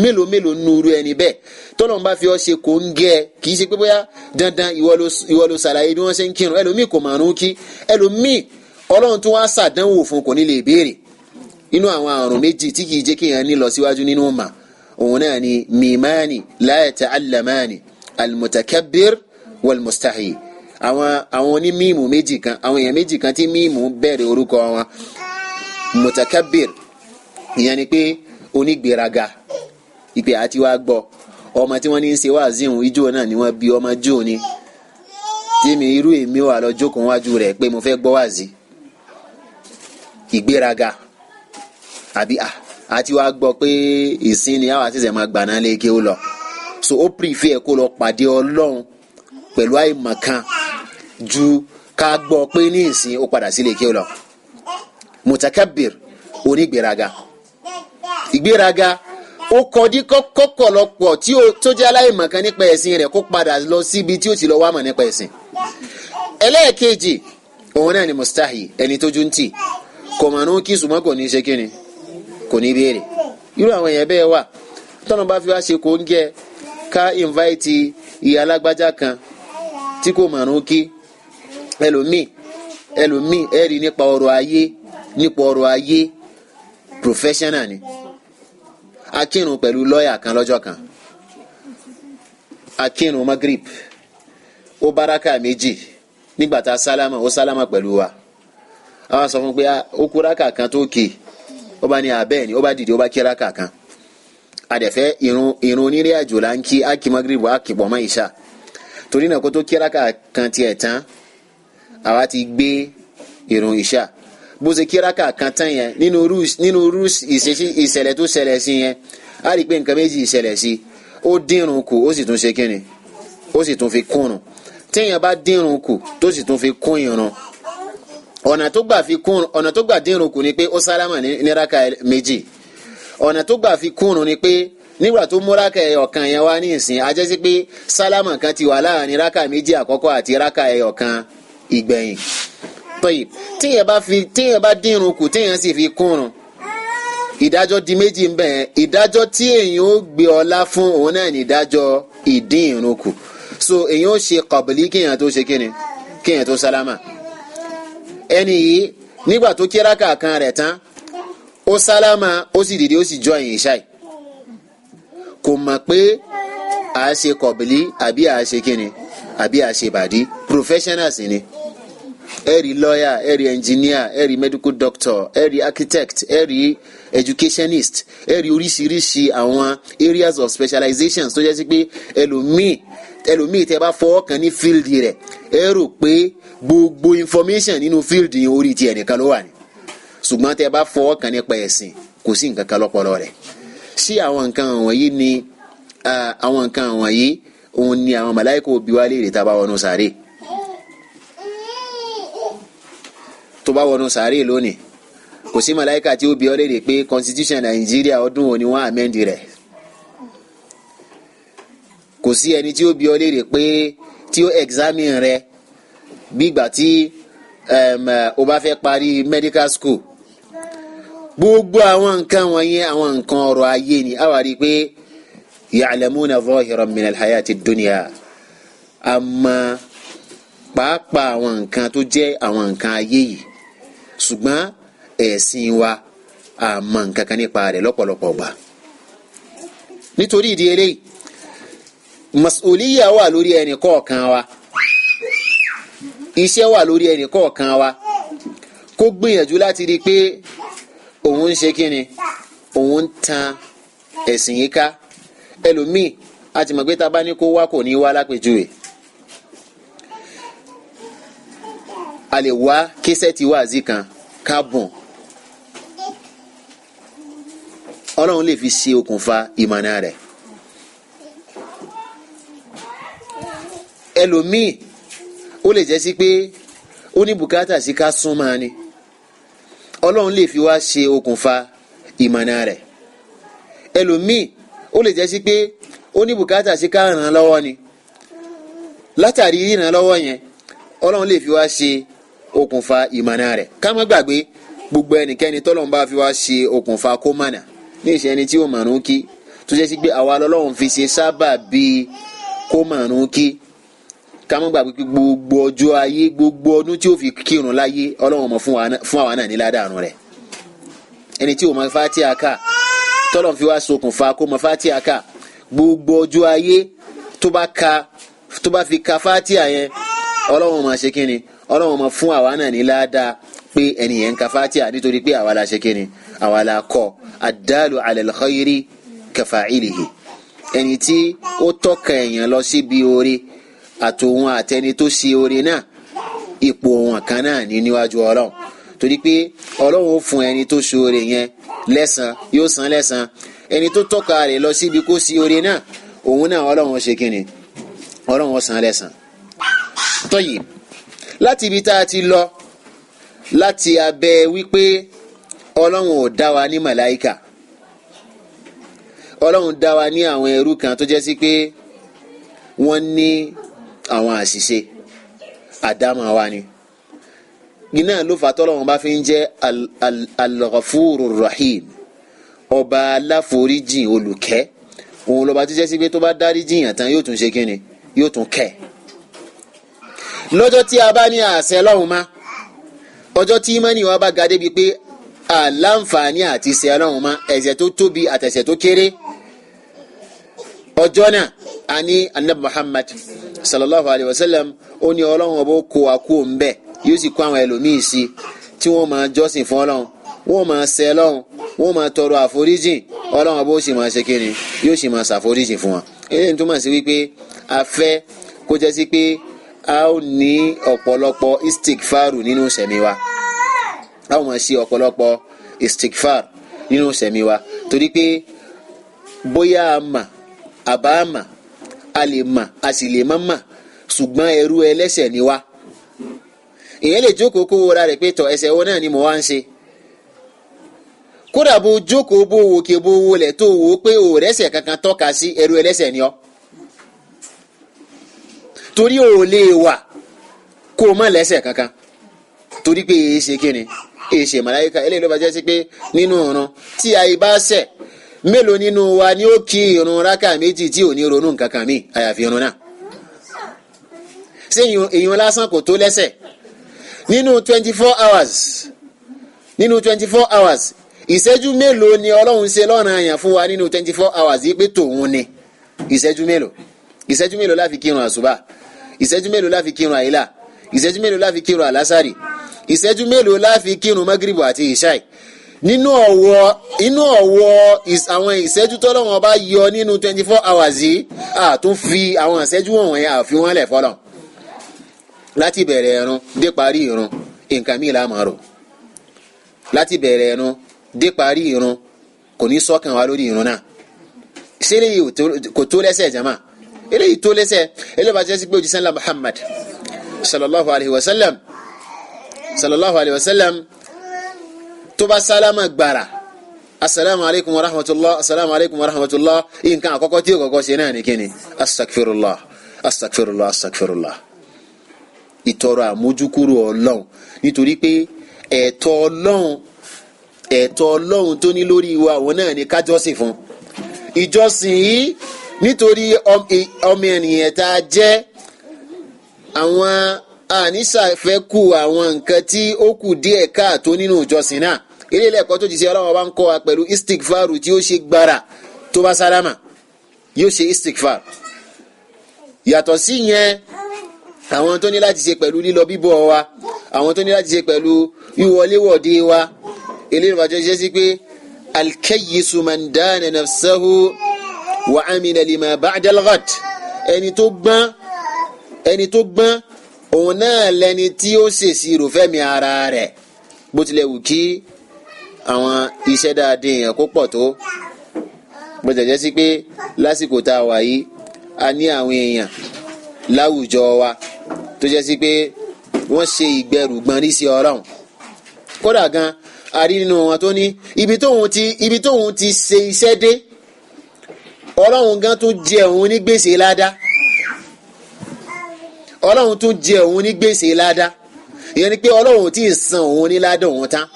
Mélòó mélòó nuru ẹni bẹ́ẹ̀ tọ́lọ́run bá fi ọ́ ṣe kò ń gẹ́ ẹ, kì í ṣe pé bóyá dandan ìwọ ló ṣàlàyé bí wọ́n ṣe ń kírun. Ẹlòmíì kò màrún kí, ẹlòmíì Ọlọ́run tún wá ṣàdánwò fún kò ní lè béèrè. Inú àwọn àrùn méjì tí kì í jẹ́ kéèyàn ní lọ síwájú nínú mà, òun náà ni mimani la yata'allamani al-mutakabbir wal-mustahi. Àwọn oní mímù méjì kan, àwọn èèyàn méjì kan tí mímù bẹ̀rẹ̀ orúkọ wọn. Mutakabbir, ìyẹn ni pé onígbéraga, ìpè àti wá gbọ́ ọmọ tí wọ́n ní í ṣe wáàzíhun ijó náà ni wọ́n bí ọmọ jó ni, tí mi irú èmi wà lọ jókòó wájú rẹ̀ pé mo fẹ́ gbọ́ wáàzí. Ìgbéraga àbí àti wá gbọ́ pé ìsín ni àwọn àti ṣẹ̀ṣẹ̀ máa gbà náà lé kí ó lọ. So ó prefer kó lọ pàdé Ọlọ́run pẹ̀lú àìmọ̀kan ju ká gbọ́ pé ní ìsìn ó padà sílé kí ó lọ. Mutakabbir, onígbéraga. Ìgbéraga ó kọdí kọ́kọ́lọpọ̀ tí ó tó jẹ́ aláìmọ̀kan nípa ẹ̀sìn rẹ̀ kó padà lọ síbi tí ó ti lọ wá mọ̀ nípa ẹ̀sìn. Ẹlẹ́ẹ̀kejì òun náà ni mustahi, ẹni tójú ń tì, kò mọ̀ ní kí sùmọ́ kò ní ṣe kíni, kò ní béèrè. Irú àwọn èèyàn bẹ́ẹ̀ wà tọ́nà bá fi wá ṣe kò ń gẹ ká invite ìyá alágbájá kan tí kò mọ̀ ní kí. Ẹlòmíì ẹ̀rí nípa ọrọ̀ ayé, professional ni. Akírun pẹ̀lú lọ́ọ̀yà kan lọ́jọ́ kan, akírun magrib, ó báraka méjì nígbà tá a sálámà, ó sálámà pẹ̀lú wa. Àwọn sọ fún pé ó kú rákà kan tó kì, ó bá ní abẹ́ ni, ó bá dìde, ó bá kí rákà kan. Àdẹ̀fẹ́ irun onírìn àjò là ń kí, á kí magrib, á kí pọ̀ mọ́ ìṣá. Torí náà kó tó kí rákà kan tiẹ̀ tán, àwa ti gbé ìrun ìṣà. Bó ṣe kí rákà kan tán yẹn, nínú irú ìṣẹ̀lẹ̀ tó ṣẹlẹ̀ sí yẹn, á rí i pé nǹkan méjì ìṣẹ̀lẹ̀ sí. Ó dínrun kù, ó sì tún ṣe kíni, ó sì tún fi kúrun. Téèyàn bá dínrun kù tó sì tún fi kún ìrun, ọ̀nà tó gbà fi kún, ọ̀nà tó gbà dínrun kù ni pé ó sálámà ní rákà méjì. Ọ̀nà tó gbà fi kúrun ni pé nígbà tó mú rákà ẹyọ̀kan yẹn wá ní ìsìn, a jẹ́ sí pé sálámà kan ti wà láàrin rákà méjì àkọ́kọ́ àti rákà ẹyọ̀kan ìgbẹ̀yìn. Tọ́yì, téèyàn bá dínrun kù téèyàn sì fi kúrun, ìdájọ́ di méjì ń bẹ. Ìdájọ́ tí èèyàn ó gbé ọlá fún òun náà ní ìdájọ́ ìdín ìrun kù. So èèyàn ó ṣe kọ̀bìlì kéèyàn tó ṣe kíni, kéèyàn tó sálámà. Ẹni yìí nígbà tó kí rákà kan rẹ̀ tán, ó sálámà, ó sì dìde, ó sì jọ ẹ̀yìn ìṣáì. Kò mọ̀ pé à á ṣe kọ̀bìlì àbí à á ṣe kíni àbí à á ṣe bàdí. Professionals ni. Ẹ rí lawyer, ẹ rí engineer, ẹ rí medical doctor, ẹ rí architect, ẹ rí educationist, ẹ rí oríṣiríṣi àwọn areas of specializations tó jẹ́ sí pé ẹlòmíì tẹ́ bá fọwọ́ kan ní field rẹ̀, ẹ rò pé gbogbo information nínú field yẹn orí ti ẹnìkan ló wà ní. Ṣùgbọ́n tẹ́ bá fọwọ́ kan nípa ẹ̀sìn, kò sí nǹkan kan lọ́pọlọ rẹ̀. Sí àwọn nǹkan wọ̀nyí ni àwọn nǹkan wọ̀nyí òun ni àwọn màláíkà bi wá léèrè tá a bá wọnú sàárè. Tó bá wọnú sàárè lónìí, kò sí màláíkà tí ó bi ọ́ léèrè pé constitution Nàìjíríà ọdún wo ni wọ́n amend rẹ̀. Kò sí ẹni tí ó bi ọ́ léèrè pé tí ó examine rẹ̀ bí ìgbà tí o bá fẹ́ parí medical school. Gbogbo àwọn nǹkan wọ̀nyẹn àwọn nǹkan ọrọ̀ ayé ni. A wà rí i pé ya'lamuna zahiran min al-hayati dunya, àmọ́ pàápàá àwọn nǹkan tó jẹ́ àwọn nǹkan ayé yìí, ṣùgbọ́n ẹ̀sìn wa àmọ́ nǹkan kan nípa rẹ̀ lọ́pọ̀lọpọ̀ gbà. Nítorí ìdí eléyìí, mas'uliyya wà lórí ẹnì kọ̀ọ̀kan wa, iṣẹ́ wà lórí ẹnì kọ̀ọ̀kan wa, kó gbìyànjú láti rí i pé òun ń ṣe kíni, òun ń tan ẹ̀sìn yìí ká. Ẹlòmíì a ti mọ̀ pé tá a bá ní kó wá kò ní wá lápèjúwe. A lè wá késẹ́ẹ̀tì wáàzí kan ká bùn. Ọlọ́run lè fi ṣe okùnfà ìmọ̀nà rẹ̀. Ẹlòmíì ó lè jẹ́ sí pé ó ní bùkátà sí ká súnmọ́ ni. Ọlọ́run lè fi wá ṣe okùnfà ìmọ̀nà rẹ̀. Ẹlòmíì ó lè jẹ́ sí pé ó ní bùkátà sí ká ràn án lọ́wọ́ ni. Látàrí ríran lọ́wọ́ yẹn, Ọlọ́run lè fi wá ṣe okùnfà ìmọ̀nà rẹ̀. Ká má gbàgbé gbogbo ẹnikẹ́ni tọ́lọ́run bá fi wá ṣe okùnfà kó mọ̀nà. Ní ìṣe ẹni tí ó mọ̀rún kí, tó jẹ́ sí pé àwa lọ́lọ́run fi ṣe sábà bíi kó mọ̀rún kí. Ká má gbàgbé pé gbogbo ọjọ́ ayé, gbogbo ọdún tí ó fi kírun láyé, Ọlọ́run mọ̀ fún àwa náà ní ládàrún rẹ̀. Ẹni tí ó mọ̀ Fátíhà ká, tọ́lọ́run fi wá ṣokùnfà kó mọ̀ Fátíhà ká, gbogbo ọjọ́ ayé tó bá fi ka Fátíhà yẹn, Ọlọ́run máa ṣe kíni, Ọlọ́run máa fún àwa náà ní ládàá pé ẹni yẹn ń ka Fátíhà, nítorí pé àwa la ṣe kíni, àwa la kọ́. Ad-dalu ala al-khayri kafa'ilihi, ẹni tí ó tọ́ka èèyàn lọ síbi oore, àtòun àtẹni tó ṣe oore náà, ipò wọn kan náà ní níwájú Ọlọ́run. Torí pé Ọlọ́run ó fún ẹni tó ṣe oore yẹn lẹ́san, yóò san lẹ́san. Ẹni tó tọ́ka rẹ̀ lọ síbi kó ṣe oore náà, òun náà Ọlọ́run ó ṣe kíni, Ọlọ́run ó san lẹ́san. Tọ́yì, láti ibi tá a ti lọ, láti abẹ́ wípé Ọlọ́run ò dá wa ní màláìkà, Ọlọ́run dá wa ní àwọn ẹrú kan tó jẹ́ sí pé wọ́n ní àwọn àṣìṣe àdámọ̀ wa ni. Iná ló fà tọ́lọ́run bá fi ń jẹ́ Al-Ghafurur Rahim, ọba aláforíjìn olùkẹ́. Òun lọ́ba tó jẹ́ sí pé tó bá dáríjìn yàn tán, yóò tún ṣe kíni, yóò tún kẹ́. Lọ́jọ́ tí a bá ní àṣẹ Ọlọ́run má, ọjọ́ tí ìmánì wa bá ga débi pé àlàǹfààní àti ṣe Ọlọ́run má, ẹ̀ṣẹ̀ tó tóbi àtẹ̀ṣẹ̀ tó kéré, ọjọ́ náà a ní anabi Muhammad sallallahu alayhi wa sallam, ó ní Ọlọ́run ọba ó kó wa kú òun bẹ́ẹ̀, yóò sì kó àwọn ẹlòmíì sí tí wọ́n máa jọ́sìn fún Ọlọ́run, wọ́n máa ṣe Ọlọ́run, wọ́n máa tọrọ àforíjìn, Ọlọ́run ọba ó sì máa ṣe kíni, yóò sì máa ṣàforíjìn fún wọn. Eléyìí túmọ̀ sí wípé a fẹ́ kó jẹ́ sí pé a ó ní ọ̀pọ̀lọpọ̀ istikfaru nínú sẹ̀mí wa. A ó máa ṣe ọ̀pọ̀lọpọ̀ istikfar nínú sẹ̀mí wa, torí pé bóyá a mà àbá a mà, a lè mà a sì lè má mà, ṣùgbọ́n ẹrú ẹlẹ́ṣẹ̀ ni wa. Ìyẹn lè jókòó kó wọra rẹ̀ pé tọ̀ ẹ̀ṣẹ̀ wo náà ni mo wá ń ṣe. Kódà bó jókòó bó wòkè bó wọlẹ̀ tó wò ó pé òrẹ́sẹ̀ kankan tọ́ka sí, ẹrú ẹlẹ́ṣẹ̀ ni ọ́. Torí ò lè wà kó o má lẹ́ṣẹ̀ kankan, torí pé èé ṣe kíni, èé ṣe màláíkà. Eléyìí ló bá jẹ́ sí pé nínú ìrun tí àyè bá ṣẹ̀, mélòó nínú wa ni ó kí ìrun rákà méjì tí ò ní ronú nǹkan kan míì àyàfi ìrun náà? Ṣé ìyún lásán kò tó lẹ́ṣẹ̀? Nínú 24 hours, nínú 24 hours, ìṣẹ́jú mélòó ni Ọlọ́run ṣe lọ́ràn àyàn fún wa nínú 24 hours yìí pé tòun ni? Ìṣẹ́jú mélòó? Ìṣẹ́jú mélòó la fi kírun àṣùbà? Ìṣẹ́jú mélòó la fi kírun àyílà? Ìṣẹ́jú mélòó la fi kírun àlásàrì? Ìṣẹ́jú mélòó la fi kírun magribu àti ìṣáì? Nínú ọ̀wọ́ àwọn ìṣẹ́jú tọ́lọ́run bá yọ nínú 24 hours yìí, a tún fi àwọn ìṣẹ́jú wọ̀nyẹn àfi wọ́n lẹ̀ fọlọ́. Láti bẹ̀rẹ̀ ẹ̀rùn dé parí ìrun, nǹkan míì la máa rò. Láti bẹ̀rẹ̀ ẹ̀rùn dé parí ìrun, kò ní sọ́kàn wa lórí ìrun náà. Ṣé eléyìí kò tó lẹ́sẹ̀ jama? Eléyìí tó lẹ́sẹ̀. Eléyìí bá jẹ́ sí pé òjíṣẹ́ ńlá Muhammad sallallahu alayhi wa sallam, sallallahu alayhi wa sallam, tó bá sálámà gbàrà, asalaamu alaykum wa rahmatulah, asalaamu alaykum wa rahmatulah, nǹkan àkọ́kọ́ tí yóò kọ́kọ́ ṣe náà ní kíni? Astagfirullah, astagfirullah, astagfirullah. Ìtọrọ àmójúkúrò Ọlọ́run, nítorí pé ẹ̀tọ́ Ọlọ́run, ẹ̀tọ́ Ọlọ́run tó ní lórí wa òun náà ni kájọ́sìn fún. Ìjọsìn yìí nítorí ọmọ ènìyàn tá a jẹ́, àwọn àníṣàfẹ́kù àwọn nǹkan tí ó kù díẹ̀ káàtó nínú ìjọsìn náà. Ilé ẹ̀kọ́ tó ti ṣe Ọlọ́run bá ń kọ́ wa pẹ̀lú istikfaru tí ó ṣe gbára tó bá sálámà, yóò ṣe istikfar. Yàtọ̀ sí yẹn, àwọn tó ní láti ṣe pẹ̀lú lílọ bíbọ̀ wa, àwọn tó ní láti ṣe pẹ̀lú wíwọléwọ̀de wa, eléyìí wàá jẹ́ sí pé alkayisu man dana nafsahu wa amila lima ba'da al-ghad. Ẹni tó gbọ́n, ẹni tó gbọ́n òun náà lẹni tí ó ṣèṣirò fẹ́mi ara rẹ̀. Bó tilẹ̀ wù kí àwọn iṣẹ́ dáadé yẹn kó pọ̀ tó, bó tilẹ̀ jẹ́ sí pé lásìkò tá a wà yìí, a ní àwọn èèyàn láwùjọ wa tó jẹ́ sí pé wọ́n ṣe ìgbẹ́rùgbọ́n rí sí Ọlọ́run. Kódà gan, a rí nínú wọn tó ní ibi tóun ti ṣe iṣẹ́ dé, Ọlọ́run gan tún jẹ òun ní gbèsè ládá. Ọlọ́run tún jẹ òun ní gbèsè ládá. Ìyẹn ni pé Ọlọ́run ò tí ì san òun ní ládá òun tán.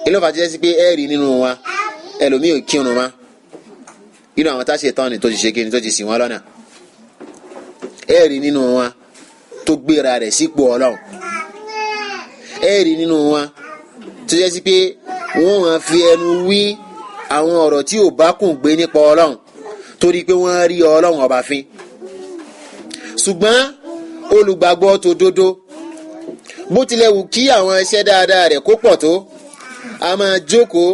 Ilé ìfà jẹ́ sí pé ẹ rí nínú wa ẹlòmíì ò kírun ma, nínú àwọn tá a ṣe tán ni tó ti ṣe kí ni tó ti ṣì wọ́n lọ́nà. Ẹ rí nínú wa tó gbéra rẹ̀ sípò Ọlọ́run. Ẹ rí nínú wa tó jẹ́ sí pé wọ́n máa fi ẹnu wí àwọn ọ̀rọ̀ tí ò bá kùn gbé nípa Ọlọ́run, torí pé wọ́n rí Ọlọ́run ọba fín. Ṣùgbọ́n olùgbàgbọ́ tó dodo, bó tilẹ̀ wù kí àwọn iṣẹ́ dáadáa rẹ̀ kó pọ̀ tó, a máa jókòó,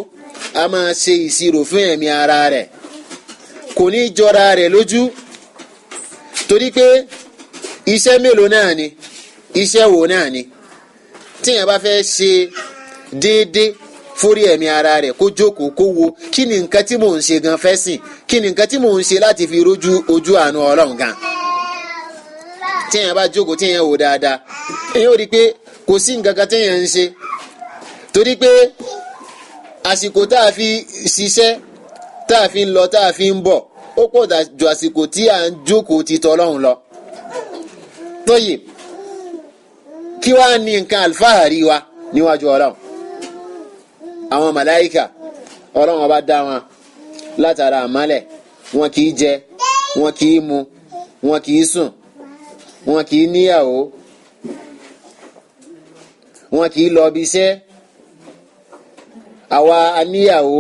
a máa ṣe ìṣirò fún ẹ̀mí ara rẹ̀, kò ní jọra rẹ̀ lójú, torí pé iṣẹ́ mélòó náà ni, iṣẹ́ wo náà ni. Tíyẹn bá fẹ́ ṣe déédéé fórí ẹ̀mí ara rẹ̀, kó jókòó kó wo kí ni nǹkan tí mò ń ṣe gan fẹ́ sìn, kí ni nǹkan tí mò ń ṣe láti fi rójú ojú àánú Ọlọ́run gan. Tíyẹn bá jókòó tíyẹn wò dáadáa, èyàn ò rí i pé kò sí nǹkan kan tíyẹn ń ṣe, torí pé àsìkò tá a fi ṣiṣẹ́, tá a fi ń lọ, tá a fi ń bọ̀, ó pọ̀ ju àsìkò tí à ń jókòó ti tọ́lọ́run lọ. Tóyè, kí wàá ní nǹkan àlùfáàrí wa níwájú Ọlọ́run? Àwọn màláíkà, Ọlọ́run ọba dá wọn látara àmálẹ̀, wọn kì í jẹ, wọn kì í mu, wọn kì í sùn, wọn kì í níyàwó, wọn kì í lọ ibi iṣẹ́. Àwa aníyàwó,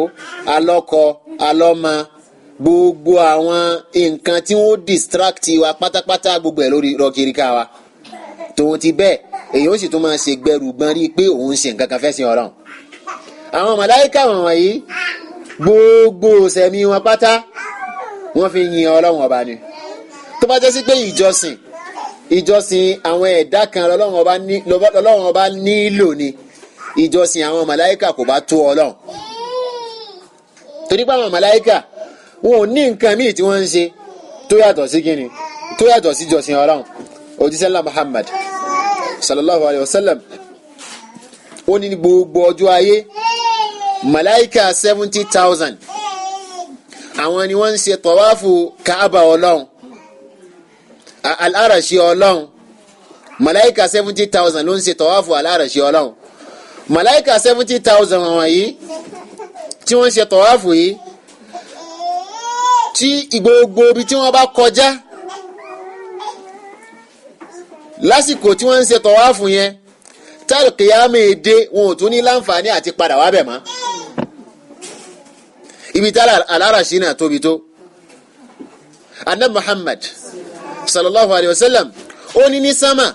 alọ́kọ, alọ́mọ, gbogbo àwọn nǹkan tí wọ́n distract wa pátápátá, gbogbo ẹ̀ lórí rọkiri ká wa. Tòun ti bẹ́ẹ̀, èyí ó sì tún máa ṣe gbẹrùgbọ́n rí i pé òun ń ṣe nǹkan kan fẹ́ sin Ọlọ́run. Àwọn màláíkà wọ̀nyí, gbogbo sẹ̀mí wọn pátá, wọ́n fi yin Ọlọ́run ọba ni. Tó bá jẹ́ sí pé ìjọsìn àwọn ẹ̀dá kan lọ́lọ́run ọba nílò ni, ìjọsìn àwọn màláíkà kò bá tó Ọlọ́run. Torí pé àwọn màláíkà wọn ò ní nǹkan míì tí wọ́n ń ṣe tó yàtọ̀ sí kíni, tó yàtọ̀ sí ìjọsìn Ọlọ́run. Òjíṣẹ́ ńlá Muhammad sallallahu alayhi wa sallam ó ní gbogbo ọjọ́ ayé màláíkà 70,000 àwọn ni wọ́n ń ṣe tọ́wáfù Kaaba Ọlọ́run, aláràṣí Ọlọ́run. Màláíkà 70,000 ló ń ṣe tọ́wáfù aláràṣí Ọlọ́run. Màláíkà 70,000 wọ̀nyí tí wọ́n ń ṣe tọ́wáfù yìí, tí gbogbo ibi tí wọ́n bá kọjá lásìkò tí wọ́n ń ṣe tọ́wáfù yẹn, tálùkìyàmù èdè wọn ò tún ní láǹfààní àti padà wá bẹ̀ mọ́. Ibi tí aláràṣí náà tóbi tó. Annabi Muhammad sallallahu alayhi wa sallam ó ní ní sámà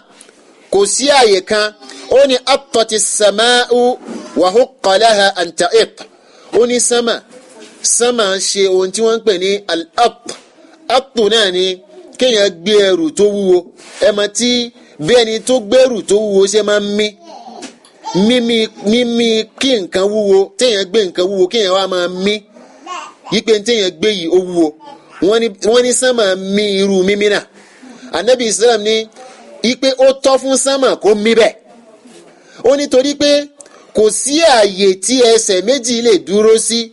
kò sí àyè kan, ó ní attati sàmáù wa hukka laha an ta'iq. Ó ní sámà ń ṣe ohun tí wọ́n ń pè ní al-att. Attu náà ni kéèyàn gbé ẹrù tó wúwo. Ẹ mọ̀ tí bí ẹni tó gbẹ́rù tó wúwo ṣe máa ń mí, mímí kí nǹkan wúwo, téèyàn gbé nǹkan wúwo kéèyàn wá máa mí yípe téèyàn gbé yìí ó wúwo. Wọ́n ní sánmà mí irú mímí náà. Anabi Islam ní ipe ó tọ́ fún sánmà kó mí bẹ́ẹ̀. Ó nítorí pé kò sí ààyè tí ẹsẹ̀ méjì lè dúró sí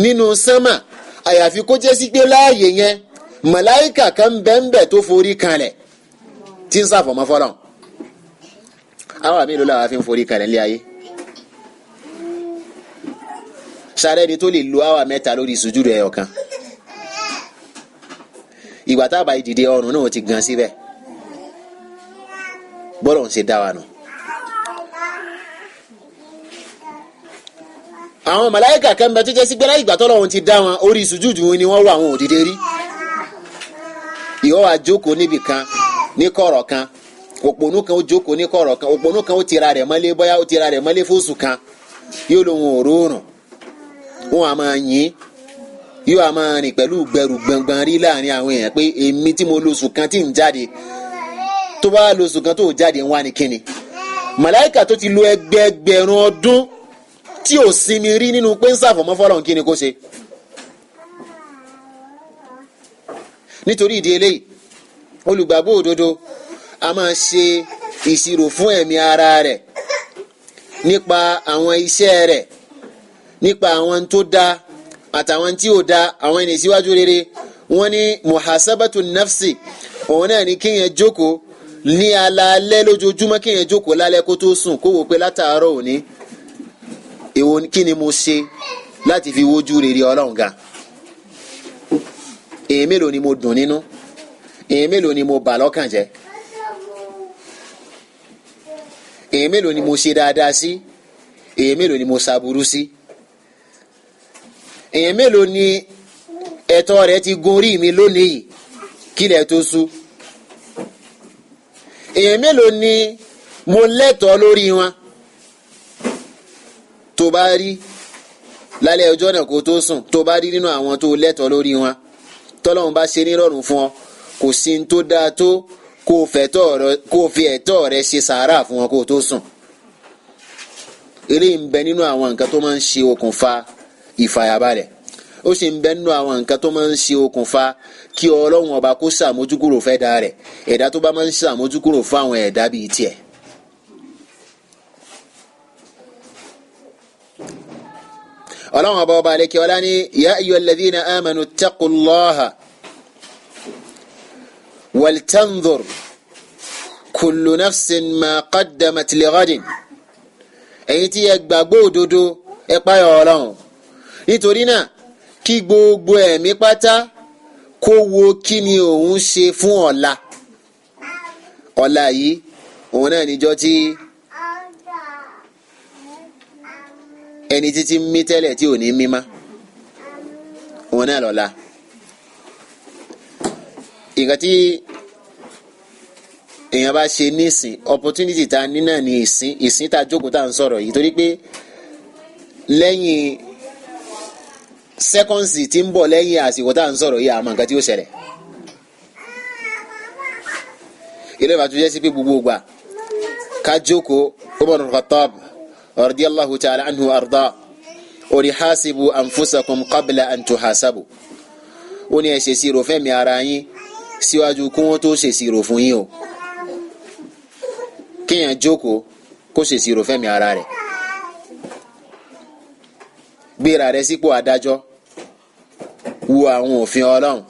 nínú sánmà, àyàfi kó jẹ́ sí pé láàyè yẹn màláìkà kan bẹ́ẹ̀nbẹ́ẹ̀ tó forí kanlẹ̀ tí ń sàfọ̀mọ́ fọlọ́n. Àwọn àmì ìlú làwọn fi ń forí kanlẹ̀ ní ayé. Sáré ni tó lè lo àwà mẹ́ta lórí sùjúdù ẹyọ kan. Ìgbà tá a bá dìde ọrùn náà ti gan síbẹ̀. Bọ́lọ̀ ń ṣe dá wa nù. Àwọn màláíkà kan bẹ tó jẹ́ sí pé láì ìgbà tọ́lọ́run ti dá wọn, orí sùjúdù ni wọ́n wà, wọn ò dìde rí. Ìwọ wá jókòó níbì kan ní kọ̀rọ̀ kan, òpònú kan ó jókòó ní kọ̀rọ̀ kan, òpònú kan ó tira rẹ̀ mọ́lé, bóyá ó tira rẹ̀ mọ́lé fóṣù kan, yóò lóun òróòrùn, wọn a máa yín, yóò a máa rìn pẹ̀lú gbẹrù gbọ̀ngbọ̀n rí láàrin àwọn èèyàn pé èmi tí mo lóṣù kan tí ń jáde, tó bá lóṣù kan tó jáde ń wá ní kíni. Màláìkà tó ti lo ẹgbẹẹgbẹ̀rún ọdún tí ò sinmi rí nínú pé ń sàfọ̀mọ́ fọlọ́run, kíni kó ṣe? Nítorí ìdí eléyìí, olùgbàgbọ́ òdodo a máa ṣe ìṣirò fún ẹ̀mí ara rẹ̀ nípa àwọn iṣẹ́ rẹ̀, nípa àwọn tó dá àtàwọn tí ò dá, àwọn ẹni síwájú rere. Wọ́n ní muhasabatu nafsi, òun náà ní kéèyàn jókòó ní alaalẹ́ lójoojúmọ́, kéèyàn jókòó lálẹ́ kó tó sùn, kó wò pé látàárọ̀ òní èwo kí ni mo ṣe láti fi wojú rere Ọlọ́run ga. Èyí mélòó ni mo dùn nínú, èyí mélòó ni mo bà lọ́kàn jẹ́, èyí mélòó ni mo ṣe dáadáa sí, èyí mélòó ni mo ṣàbùrú sí, èyí mélòó ni ẹ̀tọ́ rẹ̀ ti gun orí mi lónìí kílẹ̀ tó ṣú, èyí mélòó ni mo lẹ́tọ̀ọ́ lórí wọn. Tó bá rí lálẹ́ ọjọ́ náà kó tó sùn, tó bá rí nínú àwọn tó lẹ́tọ̀ọ́ lórí wọn, tọ́lọ́run bá ṣe nírọ̀rùn fún ọ, kò sí ní tó dáa tó kó o fi ẹ̀tọ́ rẹ ṣe sàárà fún wọn kó o tó sùn. Eléyìí ń bẹ nínú àwọn nǹkan tó máa ń ṣe okùnfà ìfàyàbalẹ̀. Ó sì ń bẹ nínú àwọn nǹkan tó máa ń ṣe okùnfà kí Ọlọ́run ọba kó ṣàmójúkúrò fẹ́ da rẹ̀, ẹ̀dá tó bá máa ń ṣàmójúkúrò fún àwọn ẹ̀dá bíi tiẹ̀. Ọlọ́run ọba ọba àlekè ọlá ní ya ayyuhal ladhina amanu ittaqullaha waltanzur kullu nafsin ma qaddamat lighadin. Ẹ̀yin tí ẹ gbàgbọ́ òdodo, ẹ páyà Ọlọ́run. Nítorí náà kí gbogbo ẹ̀mí pátá kó wo kí ni òun ṣe fún ọ̀la. Ọ̀la yìí òun náà níjọ́ tí ẹni títí mí tẹ́lẹ̀ tí ò ní mí má, òun náà lọ́la. Nǹkan tí èèyàn bá ṣe nísìn, opportunity ta ní náà ní ìsìn tá a jókòó tá à ń sọ̀rọ̀ yìí, torí pé lẹ́yìn seconds tí ń bọ̀ lẹ́yìn àsìkò tá à ń sọ̀rọ̀ yìí, àmọ́ nǹkan tí ó ṣẹlẹ̀. Ilé ìbàtú jẹ́ sí pé gbogbo ìgbà ká jókòó. Umar al-Khattab radiyallahu ta'ala anhu arda ó ní hasibu anfusakum qabla an tuhasabu. Ó ní ẹ ṣèṣirò fẹ́mi ara yín síwájú kí wọ́n tó ṣèṣirò fún yín o. Kéèyàn jókòó kó ṣèṣirò fẹ́mi ara rẹ̀, gbéra rẹ̀ sípò adájọ́, wo àwọn òfin Ọlọ́run.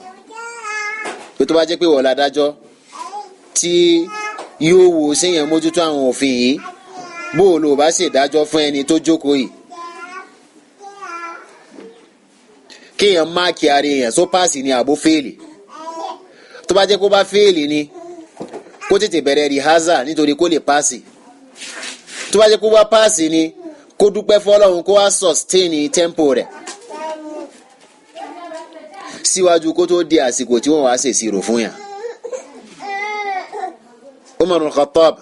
Pé tó bá jẹ́ pé wọ́n ládájọ́ tí yóò wo séèyàn mójútó àwọn òfin yìí, bó o lò bá ṣèdájọ́ fún ẹni tó jókòó yìí. Kéèyàn máàkì ara èèyàn só páàsì ni àbó fèèlì. Tó bá jẹ́ kó bá fèèlì ni, kó tètè bẹ̀rẹ̀ rìhásà nítorí kó lè páàsì. Tó bá jẹ́ kó bá páàsì ni, kó dúpẹ́ fọlọ́run, kó wá sustain tempo rẹ̀ síwájú kó tó di àsìkò tí wọ́n wá ṣèṣirò fún yàn. Umar al-Khattab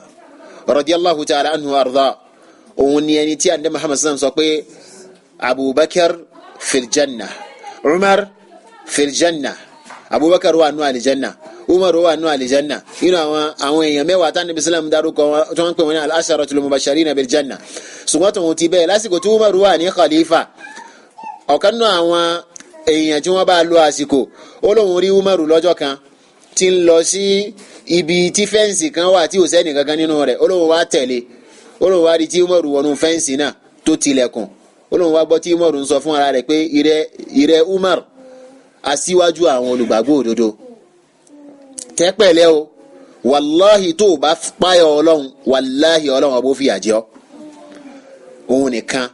radiyallahu ta'ala anhu arda, òun ni ẹni tí ande Muhammad sallam sọ pé Abubakar filjanna, Umar filjanna. Abubakar wà nù àlìjanna, Umar wà nù àlìjanna. Inú àwọn èèyàn mẹ́wàá tá níbi sallam dárúkọ wọn tí wọ́n ń pè wọ́n ní al-asharatul mubashirina biljanna. Ṣùgbọ́n tòun ti bẹ́ẹ̀ lásìkò tí Umar wà ní khalifa, ọ̀kan nù àwọn èèyàn tí wọ́n bá lo àsìkò, ó lóun rí Umaru lọ́jọ́ kan tí ń lọ sí ibi tí fẹ́ǹsì kan wà tí ò sẹ́ni kankan nínú rẹ̀. Ó lóun wá tẹ̀lé, ó lóun wá rí tí Umaru wọnú fẹ́ǹsì náà tó tilẹ̀kùn. Ó lóun wá gbọ́ tí Umaru ń sọ fún ara rẹ̀ pé ìrẹ Umar, aṣíwájú àwọn olùgbàgbọ́ òdodo, tẹ́ pẹ̀lẹ́ o, wàláhì tó o bá páyọ̀ Ọlọ́run, wàláhì Ọlọ́run ọbọ̀ fìyà jẹ ọ́. Òun nìkan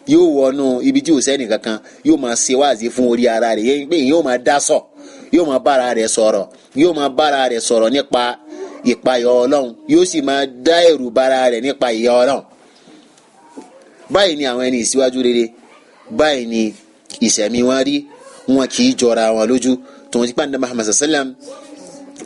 yóò wọnú ibi tí ò sẹ́ni kankan, yóò máa ṣe wáàzí fún orí ara rẹ̀, yẹn pé yóò máa dá sọ, yóò máa bára rẹ̀ sọ̀rọ̀, yóò máa bára rẹ̀ sọ̀rọ̀ nípa ìpayọ̀ Ọlọ́run, yóò sì máa dá ẹ̀rù bára rẹ̀ nípa ìyà Ọlọ́run. Báyìí ni àwọn ẹni ìsíwájú rere, báyìí ni ìṣẹ̀mí wọn rí, wọn kì í jọra wọn lójú. Tòun ti pàǹdà Muhammad sallam,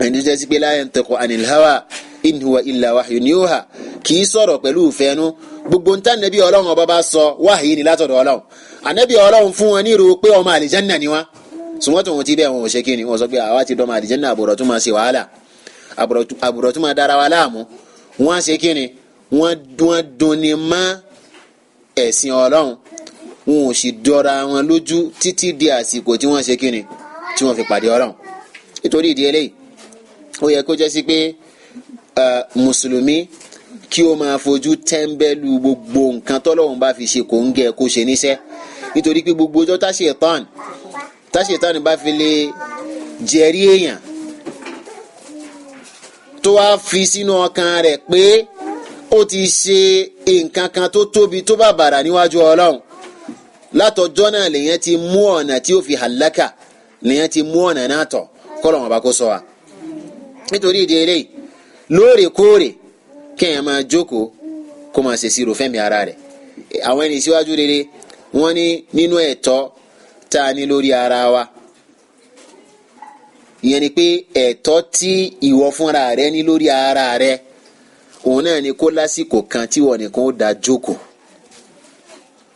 ẹni tó jẹ́ sí pé la yantiqu anil hawa in huwa illa wahyun yuha, kì í sọ̀rọ̀ pẹ̀lú ìfẹ́nu. Gbogbo ntá nẹbi Ọlọ́run ọba bá sọ, wáhìí ni látọ̀dọ̀ Ọlọ́run. Ànẹbi Ọlọ́run fún wọn ní ìrò pé ọmọ àlìjánná ni wọn. Sùnwọ́n tòun ti bẹ́ẹ̀, wọn ò ṣe kí ni wọ́n sọ pé àwa ti dọ́mọ àlìjánná, àbùrọ̀ tún máa ṣe wàhálà, àbùrọ̀ tún máa dára wa láàmú. Wọ́n ṣe kí ni wọ́n dunni mọ́ ẹ̀sìn Ọlọ́run, wọn ò sì dọ́ra wọn lójú títí di àsìkò tí wọ́n ṣe kí ni tí wọ́n fi pàdé Ọlọ́run. Nítorí ìdí eléyìí, ó yẹ kó jẹ́ sí pé mùsùlùmí kí o máa fojú tẹ́ńbẹ́lú gbogbo nǹkan tọ́lọ́run bá fi ṣe kò ń gẹ kó ṣe níṣẹ́. Nítorí pé gbogbo ọjọ́ táṣetán bá fi lè jẹ́rí èèyàn tó wá fi sínú ọkàn rẹ̀ pé ó ti ṣe nǹkan kan tó tóbi tó bá bàrà níwájú Ọlọ́run, látọjọ́ náà lèyẹn ti mú ọ̀nà tí ó fi hàlákà, lèyẹn ti mú ọ̀nà náà tọ̀, kọ́lọ́run bá kó sọ wa. Nítorí ìdí eléyìí, lóòrèkóòrè kéèyàn máa jókòó kó máa ṣèṣirò fẹ́mi ara rẹ̀. Àwọn ẹni síwájú rere wọ́n ní nínú ẹ̀tọ́ tá a ní lórí ara wa, ìyẹn ni pé ẹ̀tọ́ tí ìwọ fúnra rẹ ní lórí ara rẹ, òun náà ni kó lásìkò kan tí ìwọ nìkan ó dá jókòó,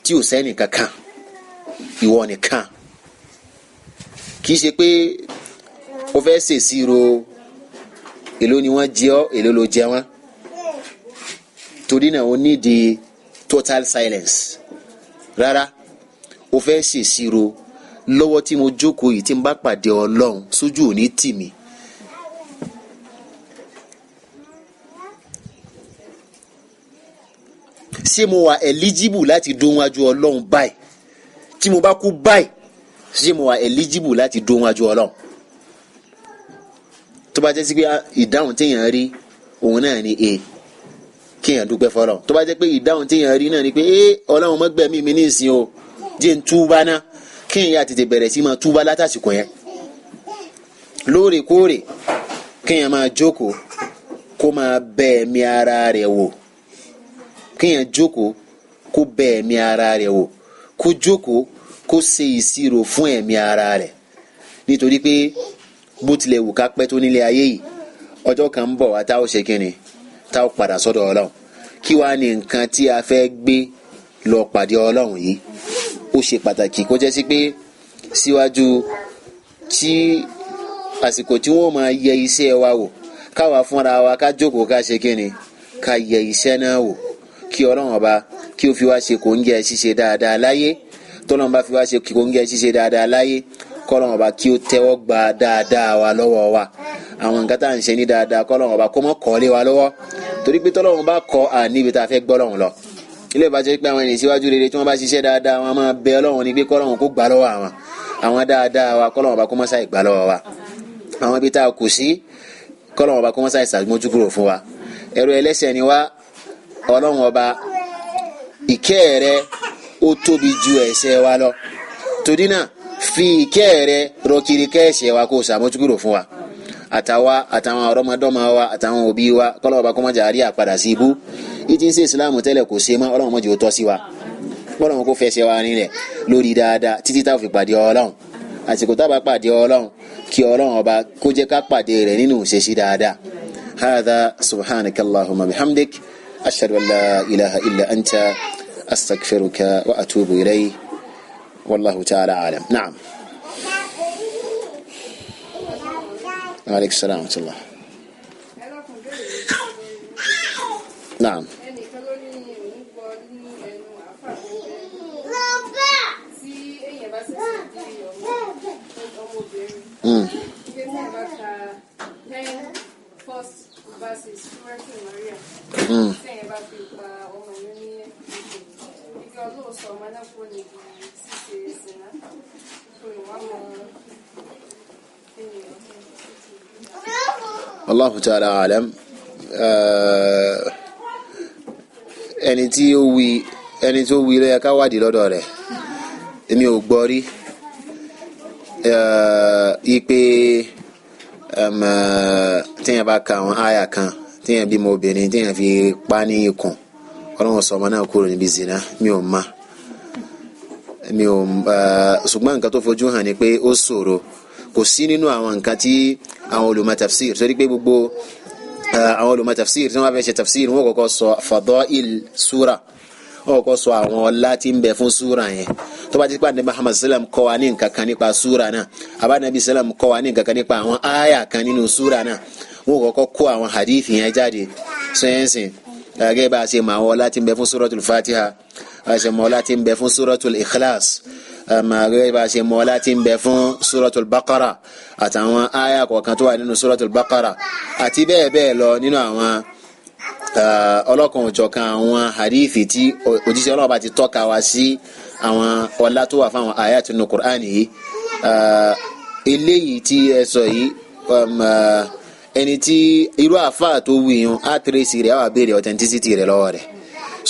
tí ò sẹ́ni kankan, ìwọ nìkan. Kì í ṣe pé o fẹ́ ṣèṣirò èló ni wọ́n jẹ ọ́, èló ló jẹ wọ́n. Torí náà o ní di total silence. Rárá, o fẹ́ ṣèṣirò lọ́wọ́ tí mo jókòó yìí, tí n bá pàdé Ọlọ́run sójú òní tì mí. Ṣé mo wà eligible láti dó wájú Ọlọ́run báyìí? Tí mo bá kú báyìí, ṣé mo wà eligible láti dó wájú Ọlọ́run? Tó bá jẹ́ sí pé ìdáhùn téèyàn rí òun náà ni e, kéèyàn dúpẹ́ fọlọ́. Tó bá jẹ́ pé ìdáhùn téèyàn rí náà ni pé Ọlọ́run má gbẹ̀mí mi ní ìsìn o, jẹ́ n túbá ná, kéèyàn yà tètè bẹ̀rẹ̀ sí máa túbá látàsìkò yẹn. Lóòrèkóòrè kéèyàn máa jókòó kó máa bẹ ẹ̀mí ara rẹ̀ wò. Kéèyàn jókòó kó bẹ ẹ̀mí ara rẹ̀ wò, kó jókòó kó ṣe ìṣirò fún ẹ̀mí ara rẹ̀. Nítorí pé bó tilẹ̀ wù ká pẹ́ tó nílé ayé yìí, ọjọ́ kan ń bọ̀ wá tá ó ṣe kíni, tá ó padà sọ́dọ̀ Ọlọ́run. Kí wàá ní nǹkan tí a fẹ́ gbé lọ pàdé Ọlọ́run yìí? Ó ṣe pàtàkì kó jẹ́ sí pé síwájú tí àsìkò tí wọ́n máa yẹ iṣẹ́ wa wò, Káwa fúnra wa ká jókòó ká ṣe kíni, ká yẹ iṣẹ́ náà wò, kí Ọlọ́run ọba kí ó fi wá ṣe kòńgẹ́ ṣíṣe dáadáa láyé. Tọ́lọ́run bá fi wá ṣe kòńgẹ́ ṣíṣe dáadáa láyé, kọ́lọ́run ọba kí ó tẹ́wọ́ gba dáadáa wa lọ́wọ́ wa. Àwọn nǹkan tá à ń ṣe ní dáadáa, kọ́lọ́run ọba kó mọ́ kọ́ lé wa lọ́wọ́, torí pé tọ́lọ́run bá kọ́ à níbi tá a fẹ́ gbọ́ lọ́run lọ. Ilé ìbájẹ́ pé àwọn ènìyàn síwájú rere tí wọ́n bá ṣiṣẹ́ dáadáa, wọn máa bẹ Ọlọ́run ní pé kọ́lọ́run kó gbà lọ́wọ́ àwọn àwọn dáadáa wa, kọ́lọ́run ọba kó mọ́ sáì gbà lọ́wọ́ wa. Àwọn ibi tá a kù sí, kọ́lọ́run ọba kó mọ́ sáì ṣàmójúkúrò fún wa. Ẹrú ẹlẹ́ṣẹ̀ ni wá, Ọlọ́run ọba ìkẹ́ rẹ ó tóbi ju ẹ̀ṣẹ̀ wa lọ, torí náà fi ìkẹ́ rẹ rọ kiri kẹ́ ẹ̀ṣẹ̀ wa kó ṣàmójúkúrò fún wa, àtàwa àtàwọn ọ̀rọ̀mọdọ́mọ wa àtàwọn òbí wa, kọ́lọ́run ọba kó má jẹ́ àrí àpadà sí ibú. Ìtí ń ṣe ìsìláàmù tẹ́lẹ̀ kò ṣe mọ́, Ọlọ́run má jẹ́ ó tọ́ sí wa, Ọlọ́run kó fẹsẹ̀ wa nílẹ̀ lórí dáadáa títí tá a fi pàdé Ọlọ́run. Àsìkò tá a bá pàdé Ọlọ́run, kí Ọlọ́run ọba kó jẹ́ ká pàdé rẹ̀ nínú ìṣesí dáadáa. Hadha subhanaka Allahumma bihamdik, ashhadu an la ilaha illa anta, astaghfiruka wa atubu ilayk, wallahu ta'ala alam. Na'am. Aleykum salaam wa rahmatullah. Naam. Allahu ta'ala alam. Ẹni tí ó wí, ẹni tó wí ló yẹ ká wádìí lọ́dọ̀ rẹ̀. Èmi ò gbọ́ rí ipe téèyàn bá ka àwọn àyà kan, téèyàn bímọ obìnrin, téèyàn fi pa ní ikùn, Ọlọ́run sọ ọmọ náà kúrò níbi zina. Mi ò ma, mi ò, ṣùgbọ́n nǹkan tó fojú hàn ni pé ó ṣòro, kò sí nínú àwọn nǹkan tí àwọn olùmọ̀ tafsir, torí pé gbogbo àwọn olùmọ̀ tafsir tí wọ́n fẹ́ ṣe tafsir, wọ́n kọ́kọ́ sọ fadail súra, wọ́n kọ́kọ́ sọ àwọn ọlá tí ń bẹ fún súra yẹn. Tó bá ti pa ní Muhammad sallam kọ́ wa ní nǹkan kan nípa súra náà, àbá nàbí sallam kọ́ wa ní nǹkan kan nípa àwọn áyà kan nínú súra náà, wọ́n kọ́kọ́ kó àwọn hadith yẹn jáde. Sẹ́yìnsìn gẹ́gẹ́ bá a ṣe mọ àwọn ọlá tí ń bẹ fún súratul Fatiha, a ṣe mọ ọlá tí ń bẹ fún súratul Ikhlas, gẹ́gẹ́ bá a ṣe mọ ọlá tí ń bẹ fún súratul Baqara àtàwọn áyà kọ̀ọ̀kan tó wà nínú súratul Baqara àti bẹ́ẹ̀ bẹ́ẹ̀ lọ nínú àwọn ọlọ́kan òjọ̀kan àwọn hadithi tí òjíṣẹ́ Ọlọ́run bá ti tọ́ka wa sí àwọn ọlá tó wà fáwọn áyà tó nínú Qur'an yìí. Eléyìí tí ẹ sọ yìí, ẹni tí irú àfáà tó wí yun á tẹ̀rẹ̀sì rẹ̀, á wà béèrè authenticity rẹ̀ lọ́wọ́ rẹ̀,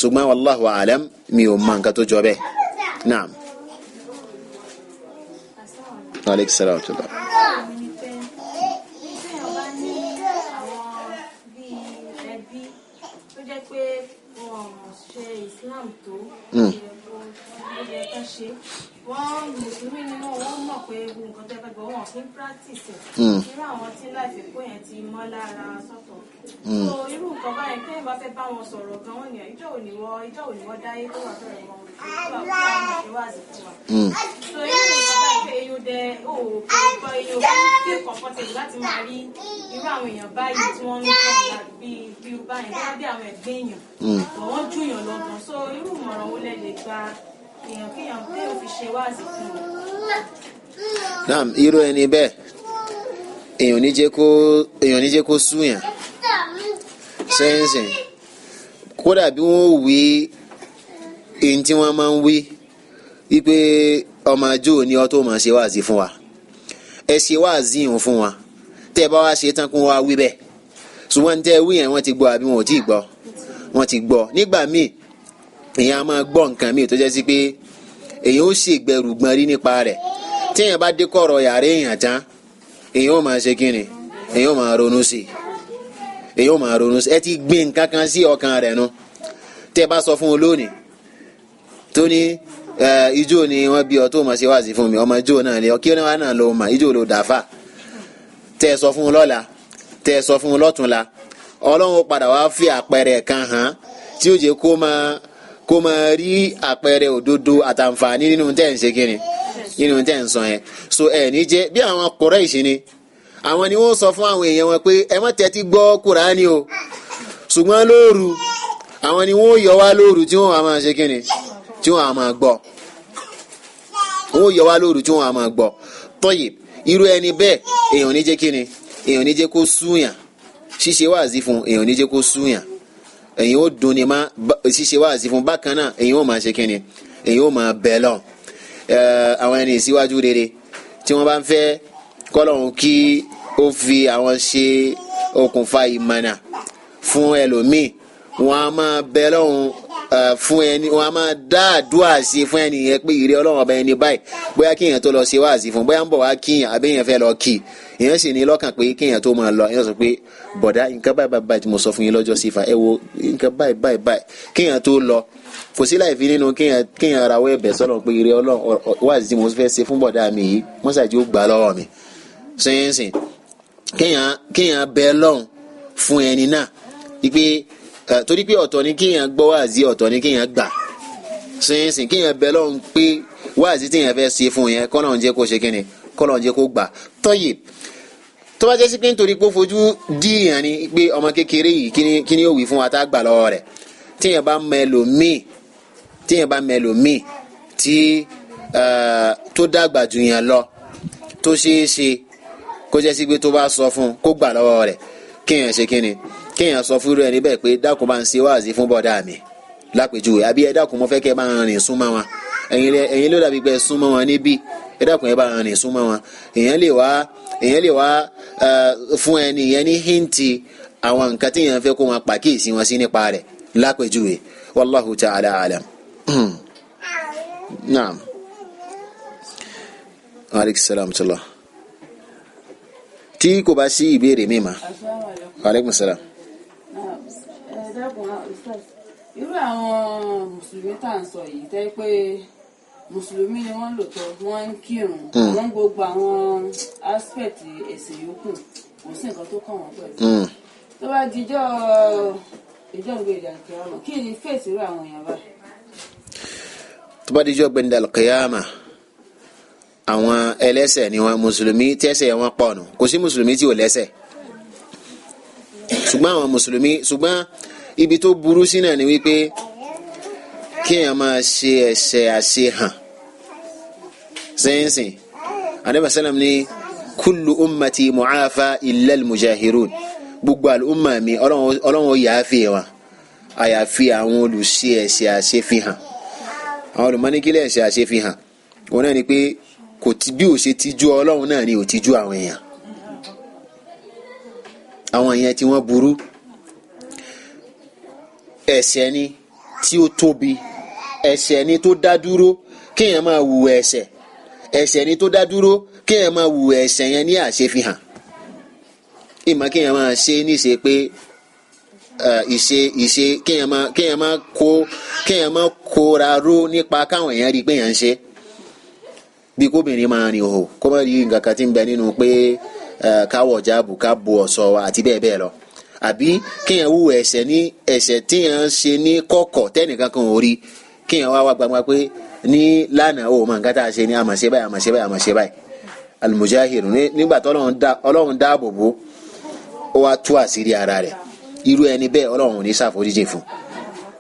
ṣùgbọ́n wallahu alam, mi ò mọ nǹkan tó jọ bẹ́ẹ̀. Naam. Aleykum salaam wa rahmatulah. Wọ́n mùsùlùmí ni wọ́n mọ̀ pé nǹkan tó yẹ ká gbọ́ wọn kì í practice ẹ̀. Irú àwọn tí láìpẹ́ kó yẹn ti mọ́ lára sọ́tọ̀. So irú nǹkan báyẹn téèyàn bá fẹ́ bá wọn sọ̀rọ̀ gan wọ́n ní ìjọ òní wọ́n dáyé tó wà fẹ́rẹ̀ mọ́ tó wà fún àwọn ìṣèwádìí fún wa. So irú nǹkan báyẹn pé eyín dẹ òògùn eyín ò feel comfortable láti máa rí irú àwọn èèyàn báyìí tí wọ́n ń kọ́ bí irú báyẹn bóyá bí àwọn ẹ̀gbẹ́ èèyàn wọ́n júyàn lọ gan. So irú ìmọ̀ràn wo lẹ lè gba èèyàn kéèyàn téèyàn fi ṣe wáàsí fún un? Naam, irú ẹni bẹ́ẹ̀ èèyàn ní jẹ́ kó súyàn sẹ́yìnsìn, kódà bí wọ́n wí èyí tí wọ́n máa ń wí wípé ọmọ ajó ni ọ tó máa ṣe wáàsí fún wa, ẹ ṣe wáàsí ìhun fún wa, tẹ́ ẹ bá wá ṣe tán kún wa wí bẹ́ẹ̀, ṣùgbọ́n tẹ́ ẹ wí yẹn wọ́n ti gbọ́ àbí wọn ò tí ì gbọ́, wọ́n ti gbọ́. Nígbà míì èèyàn á máa gbọ́ nǹkan míì tó jẹ́ sí pé èèyàn ó ṣègbẹrùgbọ́n rí nípa rẹ̀. Téèyàn bá dé kọ̀rọ̀ yàrá èèyàn tán, èèyàn ó máa ṣe kíni, èèyàn ó máa ronú sí i, èèyàn ó máa ronú sí i. Ẹ ti gbin nǹkan kan sí ọkàn rẹ̀ nu. Tẹ́ ẹ bá sọ fún un lónìí tó ní ijó ni wọ́n bí ọ tó máa ṣe wáàsí fún mi, ọmọ ijó náà ni ọ kí wọ́n náà lọ mà ijó ló dàáfà. Tẹ́ ẹ sọ fún un lọ́la, tẹ́ ẹ sọ fún un lọ́túnla, Ọlọ́run ó padà wá fi àpẹẹrẹ kan hàn tí ó jẹ́ kó máa rí àpẹẹrẹ òdodo àtàǹfààní nínú tẹ́ ń ṣe kíni, nínú tẹ́ ń sọ yẹn. So ẹ ní jẹ́ bí àwọn Quraish ni, Àwọn ni wọ́n sọ fún àwọn èèyàn wọn pé ẹ má tẹ́tí gbọ́ Kùránì o, ṣùgbọ́n lóru àwọn ni wọ́n yọ wá lóru tí wọ́n á máa ṣe kíni, tí wọ́n á máa gbọ́. Wọ́n yọ wá lóru tí wọ́n á máa gbọ́. Tọ́yì irú ẹni bẹ́ẹ̀ èèyàn ní jẹ́ kíni, èèyàn ní jẹ́ kó súyàn. Ṣíṣe wáàzí fún èèyàn ní jẹ́ kó súyàn, èèyàn ó dùn ní má ṣíṣe wáàzí fún. Bákan náà èèyàn ó máa ṣe kíni, èèyàn ó máa bẹ̀ lọ. Àwọn ẹni ìsíwájú rere tí wọ́n bá ń fẹ́ kọ́lọ́hún kí ó fi àwọn ṣe okùnfà ìmọ̀nà fún ẹlòmíì, wọ́n á máa bẹ lọ́hún fún ẹni, wọ́n á máa dá àdúrà sí fún ẹni yẹn pé ìrẹ́ Ọlọ́run ọba ẹni báyìí, bóyá kí èèyàn tó lọ ṣe wáàsí fún, bóyá ń bọ̀ wá kíyàn àbí èèyàn fẹ́ lọ kí, èèyàn sì ní lọ́kàn pé kíyàn tó máa lọ, èèyàn sọ pé bọ̀dá nǹkan báyìí báyìí báyìí tí mo sọ fún yín lọ́jọ́ sífà, ẹ wo nǹkan báyìí báyìí báyìí, kíyàn tó lọ. Kò sí láì fi nínú kíyàn rawọ́ ẹ̀bẹ̀ sọ́lọ̀ pé ìrẹ́ Ọlọ́run wáàsí tí mo fẹ́ ṣe fún bọ̀dá mi yìí mọ́sàájú ó gbà lọ́wọ́ mi. Sẹ́yìnsìn kíyàn bẹ lọ́hùn fún ẹni náà wípé torí pé ọ̀tọ̀ ni kíyàn gbọ́ wáàzí, ọ̀tọ̀ ni kíyàn gbà. Sẹ́yìnsìn kíyàn bẹ lọ́hùn pé wáàzí tíyàn fẹ́ ṣe fún yẹn kọ́lọ́hún jẹ́ kó ṣe kíni, kọ́lọ́hún jẹ́ kó gbà. Tọ́yì tó bá jẹ́ sí pé nítorí pé ó fojú díyàn ni pé ọmọ kékeré yìí kí ni ó wí fún wa tá a gbà lọ́wọ́ rẹ̀, tíyàn bá mẹlòmíì, tíyàn bá mẹlòmíì tí tó dàgbà jù yàn lọ, tó ṣeé ṣe kó jẹ́ sí pé tó bá sọ fún kó gbà lọ́wọ́ rẹ̀, kéèyàn ṣe kíni, kéèyàn sọ fún irú ẹni bẹ́ẹ̀ pé dákun bá ń ṣe wáàzí fún bọ́dà mi lápèjúwe, àbí ẹ dákun mo fẹ́ kẹ́ bá ń rìn súnmọ́ wọn, ẹ̀yin ló dàbí pé súnmọ́ wọn níbí, ẹ dákun ẹ bá ń rìn súnmọ́ wọn. Èèyàn lè wá fún ẹni yẹn ní híntì àwọn nǹkan tí èèyàn fẹ́ kó wọn pàkíyèsí wọn sí nípa rẹ̀ lápèjúwe. Wallahu ta'ala alam. Naam. Aleykum salaam tula. Tí kò bá sí ìbéèrè mi ma. Aleykum salaam. Ẹ dákun ustaz, irú àwọn mùsùlùmí tá à ń sọ yìí tẹ́ pé mùsùlùmí ni wọ́n lò tọ́, wọ́n ń kírun, wọ́n gbogbo àwọn aspect ẹ̀sìn yòókù kò sí nǹkan tó kàn wọ́n pẹ̀lú. Tó bá dijọ́ ìjọ ìgbéjà kìámà, kí ni fèsì irú àwọn èèyàn báyìí? Tó bá dijọ́ gbẹ̀ndà kìámà, àwọn ẹlẹ́ṣẹ̀ ni wọn, mùsùlùmí tẹ́ṣẹ̀ wọn pọ̀ nù, kò sí mùsùlùmí tí ò lẹ́ṣẹ̀. Ṣùgbọ́n àwọn mùsùlùmí, ṣùgbọ́n ibi tó burú sí náà ni wípé kéèyàn máa ṣe ẹ̀ṣẹ̀ àṣehàn. Sẹ́yìnsìn Ànábì sálàm ní kullu ummati mu'afa illa al-mujahirun, gbogbo àlùmọ̀ mi Ọlọ́run ó yàáfì wọn àyàfi àwọn olùṣe ẹ̀ṣẹ̀ àṣefihàn. Àwọn olùmọ́nìkílẹ̀ ẹ̀ṣẹ̀ àṣefihàn wọn náà ni pé kò tí bí ò ṣe tijú Ọlọ́run náà ni ò tijú àwọn èèyàn. Àwọn èèyàn tí wọ́n burú, ẹ̀ṣẹ̀ ni tí ó tóbi, ẹ̀ṣẹ̀ ni tó dá dúró kéèyàn máa wù ẹ̀ṣẹ̀, ẹ̀ṣẹ̀ ni tó dá dúró kéèyàn máa wù ẹ̀ṣẹ̀ yẹn ní àṣefihàn. Ìmọ̀ kéèyàn máa ṣe níṣe pé ìṣe kéèyàn máa kóra ró nípa káwọn èèyàn rí i pé èèyàn ń ṣe. Bí kóbìnrin máa rìn òhò kó má rí nǹkan kan tí ń bẹ nínú pé káwọ̀ jáàbù ká bo ọ̀ṣọ́ wa àti bẹ́ẹ̀ bẹ́ẹ̀ lọ. Àbí kéèyàn wù ẹ̀ṣẹ̀ ní ẹ̀ṣẹ̀ tíyàn ṣe ní kọ̀kọ̀ tẹ́nìkan kan ò rí, kéèyàn wá wá gbangba pé ní lánàá o mọ nǹkan tá a ṣe ní àmọ̀ ṣe báyìí àmọ̀ ṣe báyìí àmọ̀ ṣe báyìí. Al-mujahir nígbà tó Ọlọ́run dáàbò bò ó wá tú àṣírí ara rẹ̀, irú ẹni bẹ́ẹ̀ Ọlọ́run ò ní ṣàforíjì fún,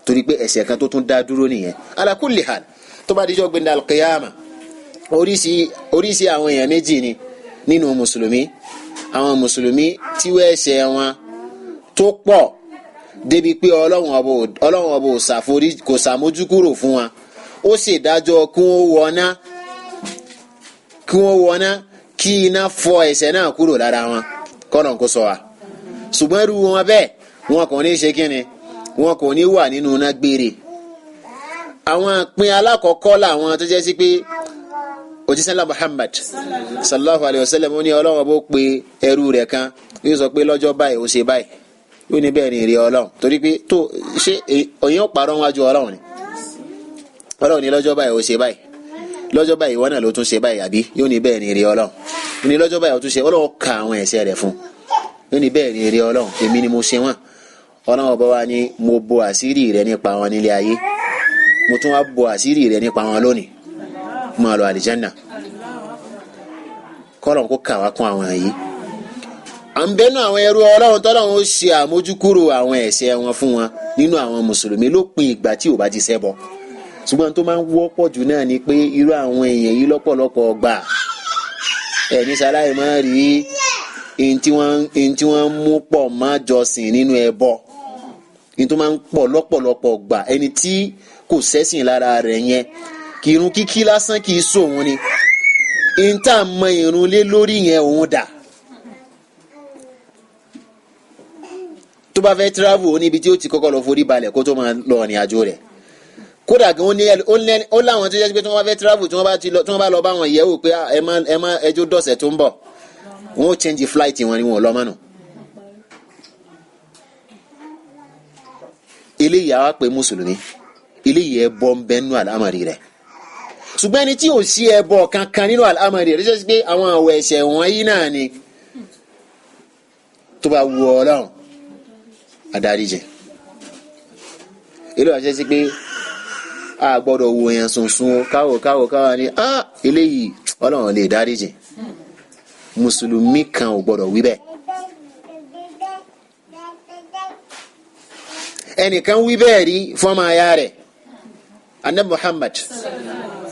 torí pé ẹ̀ṣẹ̀ kan tó tún dá dúró nìyẹn. Ala kulli hal, tó bá dijọ́ gbẹ̀ndà al-qiyama, oríṣi àwọn èèyàn méjì ni nínú mùsùlùmí. Àwọn mùsùlùmí tí wọ́n ẹ̀ṣẹ̀ wọn tó pọ̀ débi pé Ọlọ́run ọba kò ṣàmójúkúrò fún wọn, ó sì dájọ́ kí wọ́n wọná kí iná fọ ẹ̀ṣẹ̀ náà kúrò lára wọn, kọ́nà kó sọ wa. Ṣùgbọ́n irú wọn bẹ́ẹ̀ wọn kò ní ṣe kíni, wọn kò ní wà nínú iná gbére. Àwọn ìpín alákọ̀ọ́kọ́ làwọn tó jẹ́ sí pé òjíṣẹ́ Muhammad sallallahu alayhi wa sallam ó ní Ọlọ́run bó pe ẹrú rẹ̀ kan, yóò sọ pé lọ́jọ́ báyìí ó ṣe báyìí, yóò ní bẹ́ẹ̀ ni èrè Ọlọ́run, torí pé tó ṣe òyìn parọ́ wájú Ọlọ́run ni. Ọlọ́run ní lọ́jọ́ báyìí ó ṣe báyìí, lọ́jọ́ báyìí ìwọ náà ló tún ṣe báyìí àbí, yóò ní bẹ́ẹ̀ ni èrè Ọlọ́run, ní lọ́jọ́ báyìí ó tún ṣe, Ọlọ́run ka àwọn ẹ̀ṣẹ̀ rẹ̀ fún, yóò ní bẹ́ẹ̀ ni èrè Ọlọ́run, èmi ni mo ṣe wọ́n. Ọlọ́run ọba wa ni mo bo àṣírí rẹ̀ nípa wọn nílé ayé, mo tún wá bo àṣírí rẹ̀ nípa wọn lónìí, máa lọ àlìjánà. Kọ́lọ̀ kó kà wá kún àwọn yìí. À ń bẹ́nu àwọn ẹrú Ọlọ́run tọ́lọ́run ó ṣe àmójúkúrò àwọn ẹ̀ṣẹ̀ wọn fún wọn nínú àwọn mùsùlùmí lópin ìgbà tí ò bá ti ṣẹbọ. Ṣùgbọ́n tó máa ń wọ́pọ̀ jù náà ni pé irú àwọn èèyàn yìí lọ́pọ̀lọpọ̀ gbà ẹni ṣaláì máa rí ihun tí wọ́n mú pọ̀ má jọsìn nínú ẹbọ. Ihun tó máa ń pọ̀ lọ́pọ̀lọpọ̀ gbà ẹni tí kò sẹ́sìn lára rẹ̀ yẹn, kì irun kíkí lásán kì í sòun ni ihun tá a mọ irun lé lórí yẹn òun dà. Tó bá fẹ́ travel ó níbi tí ó ti kọ́kọ́ lọ forí balẹ̀ kó tó máa lọ ìrìn àjò rẹ̀. Kódà gan ó láwọn tó jẹ́ pé tí wọ́n bá fẹ́ travel tí wọ́n bá lọ bá wọn yẹ̀ wò pé ẹ má ẹjọ́ dọ̀sẹ̀ tó ń bọ̀, wọ́n ó change flight wọn ni wọn ò lọ mọ́nà. Eléyìí àwa pé mùsùlùmí, eléyìí ẹbọ ń bẹ nínú àlámọ̀rí rẹ̀. Ṣùgbọ́n ẹni tí ò sí ẹbọ kankan nínú àlámọ̀rí rẹ̀ ṣe pé àwọn àwọ̀ ẹ̀ṣẹ̀ wọ̀nyí náà ni tó bá wù Ọlọ́run adáríjẹ. Eléyìí àṣẹ sí pé a gbọ́dọ̀ wo yẹn sunsun káwọ káwọ káwọ ni eléyìí Ọlọ́run lè dáríjì. Mùsùlùmí kan ò gbọ́dọ̀ wí bẹ́ẹ̀. Ẹnìkan wí bẹ́ẹ̀ rí fọmọ aya rẹ̀, Anabi Muhammad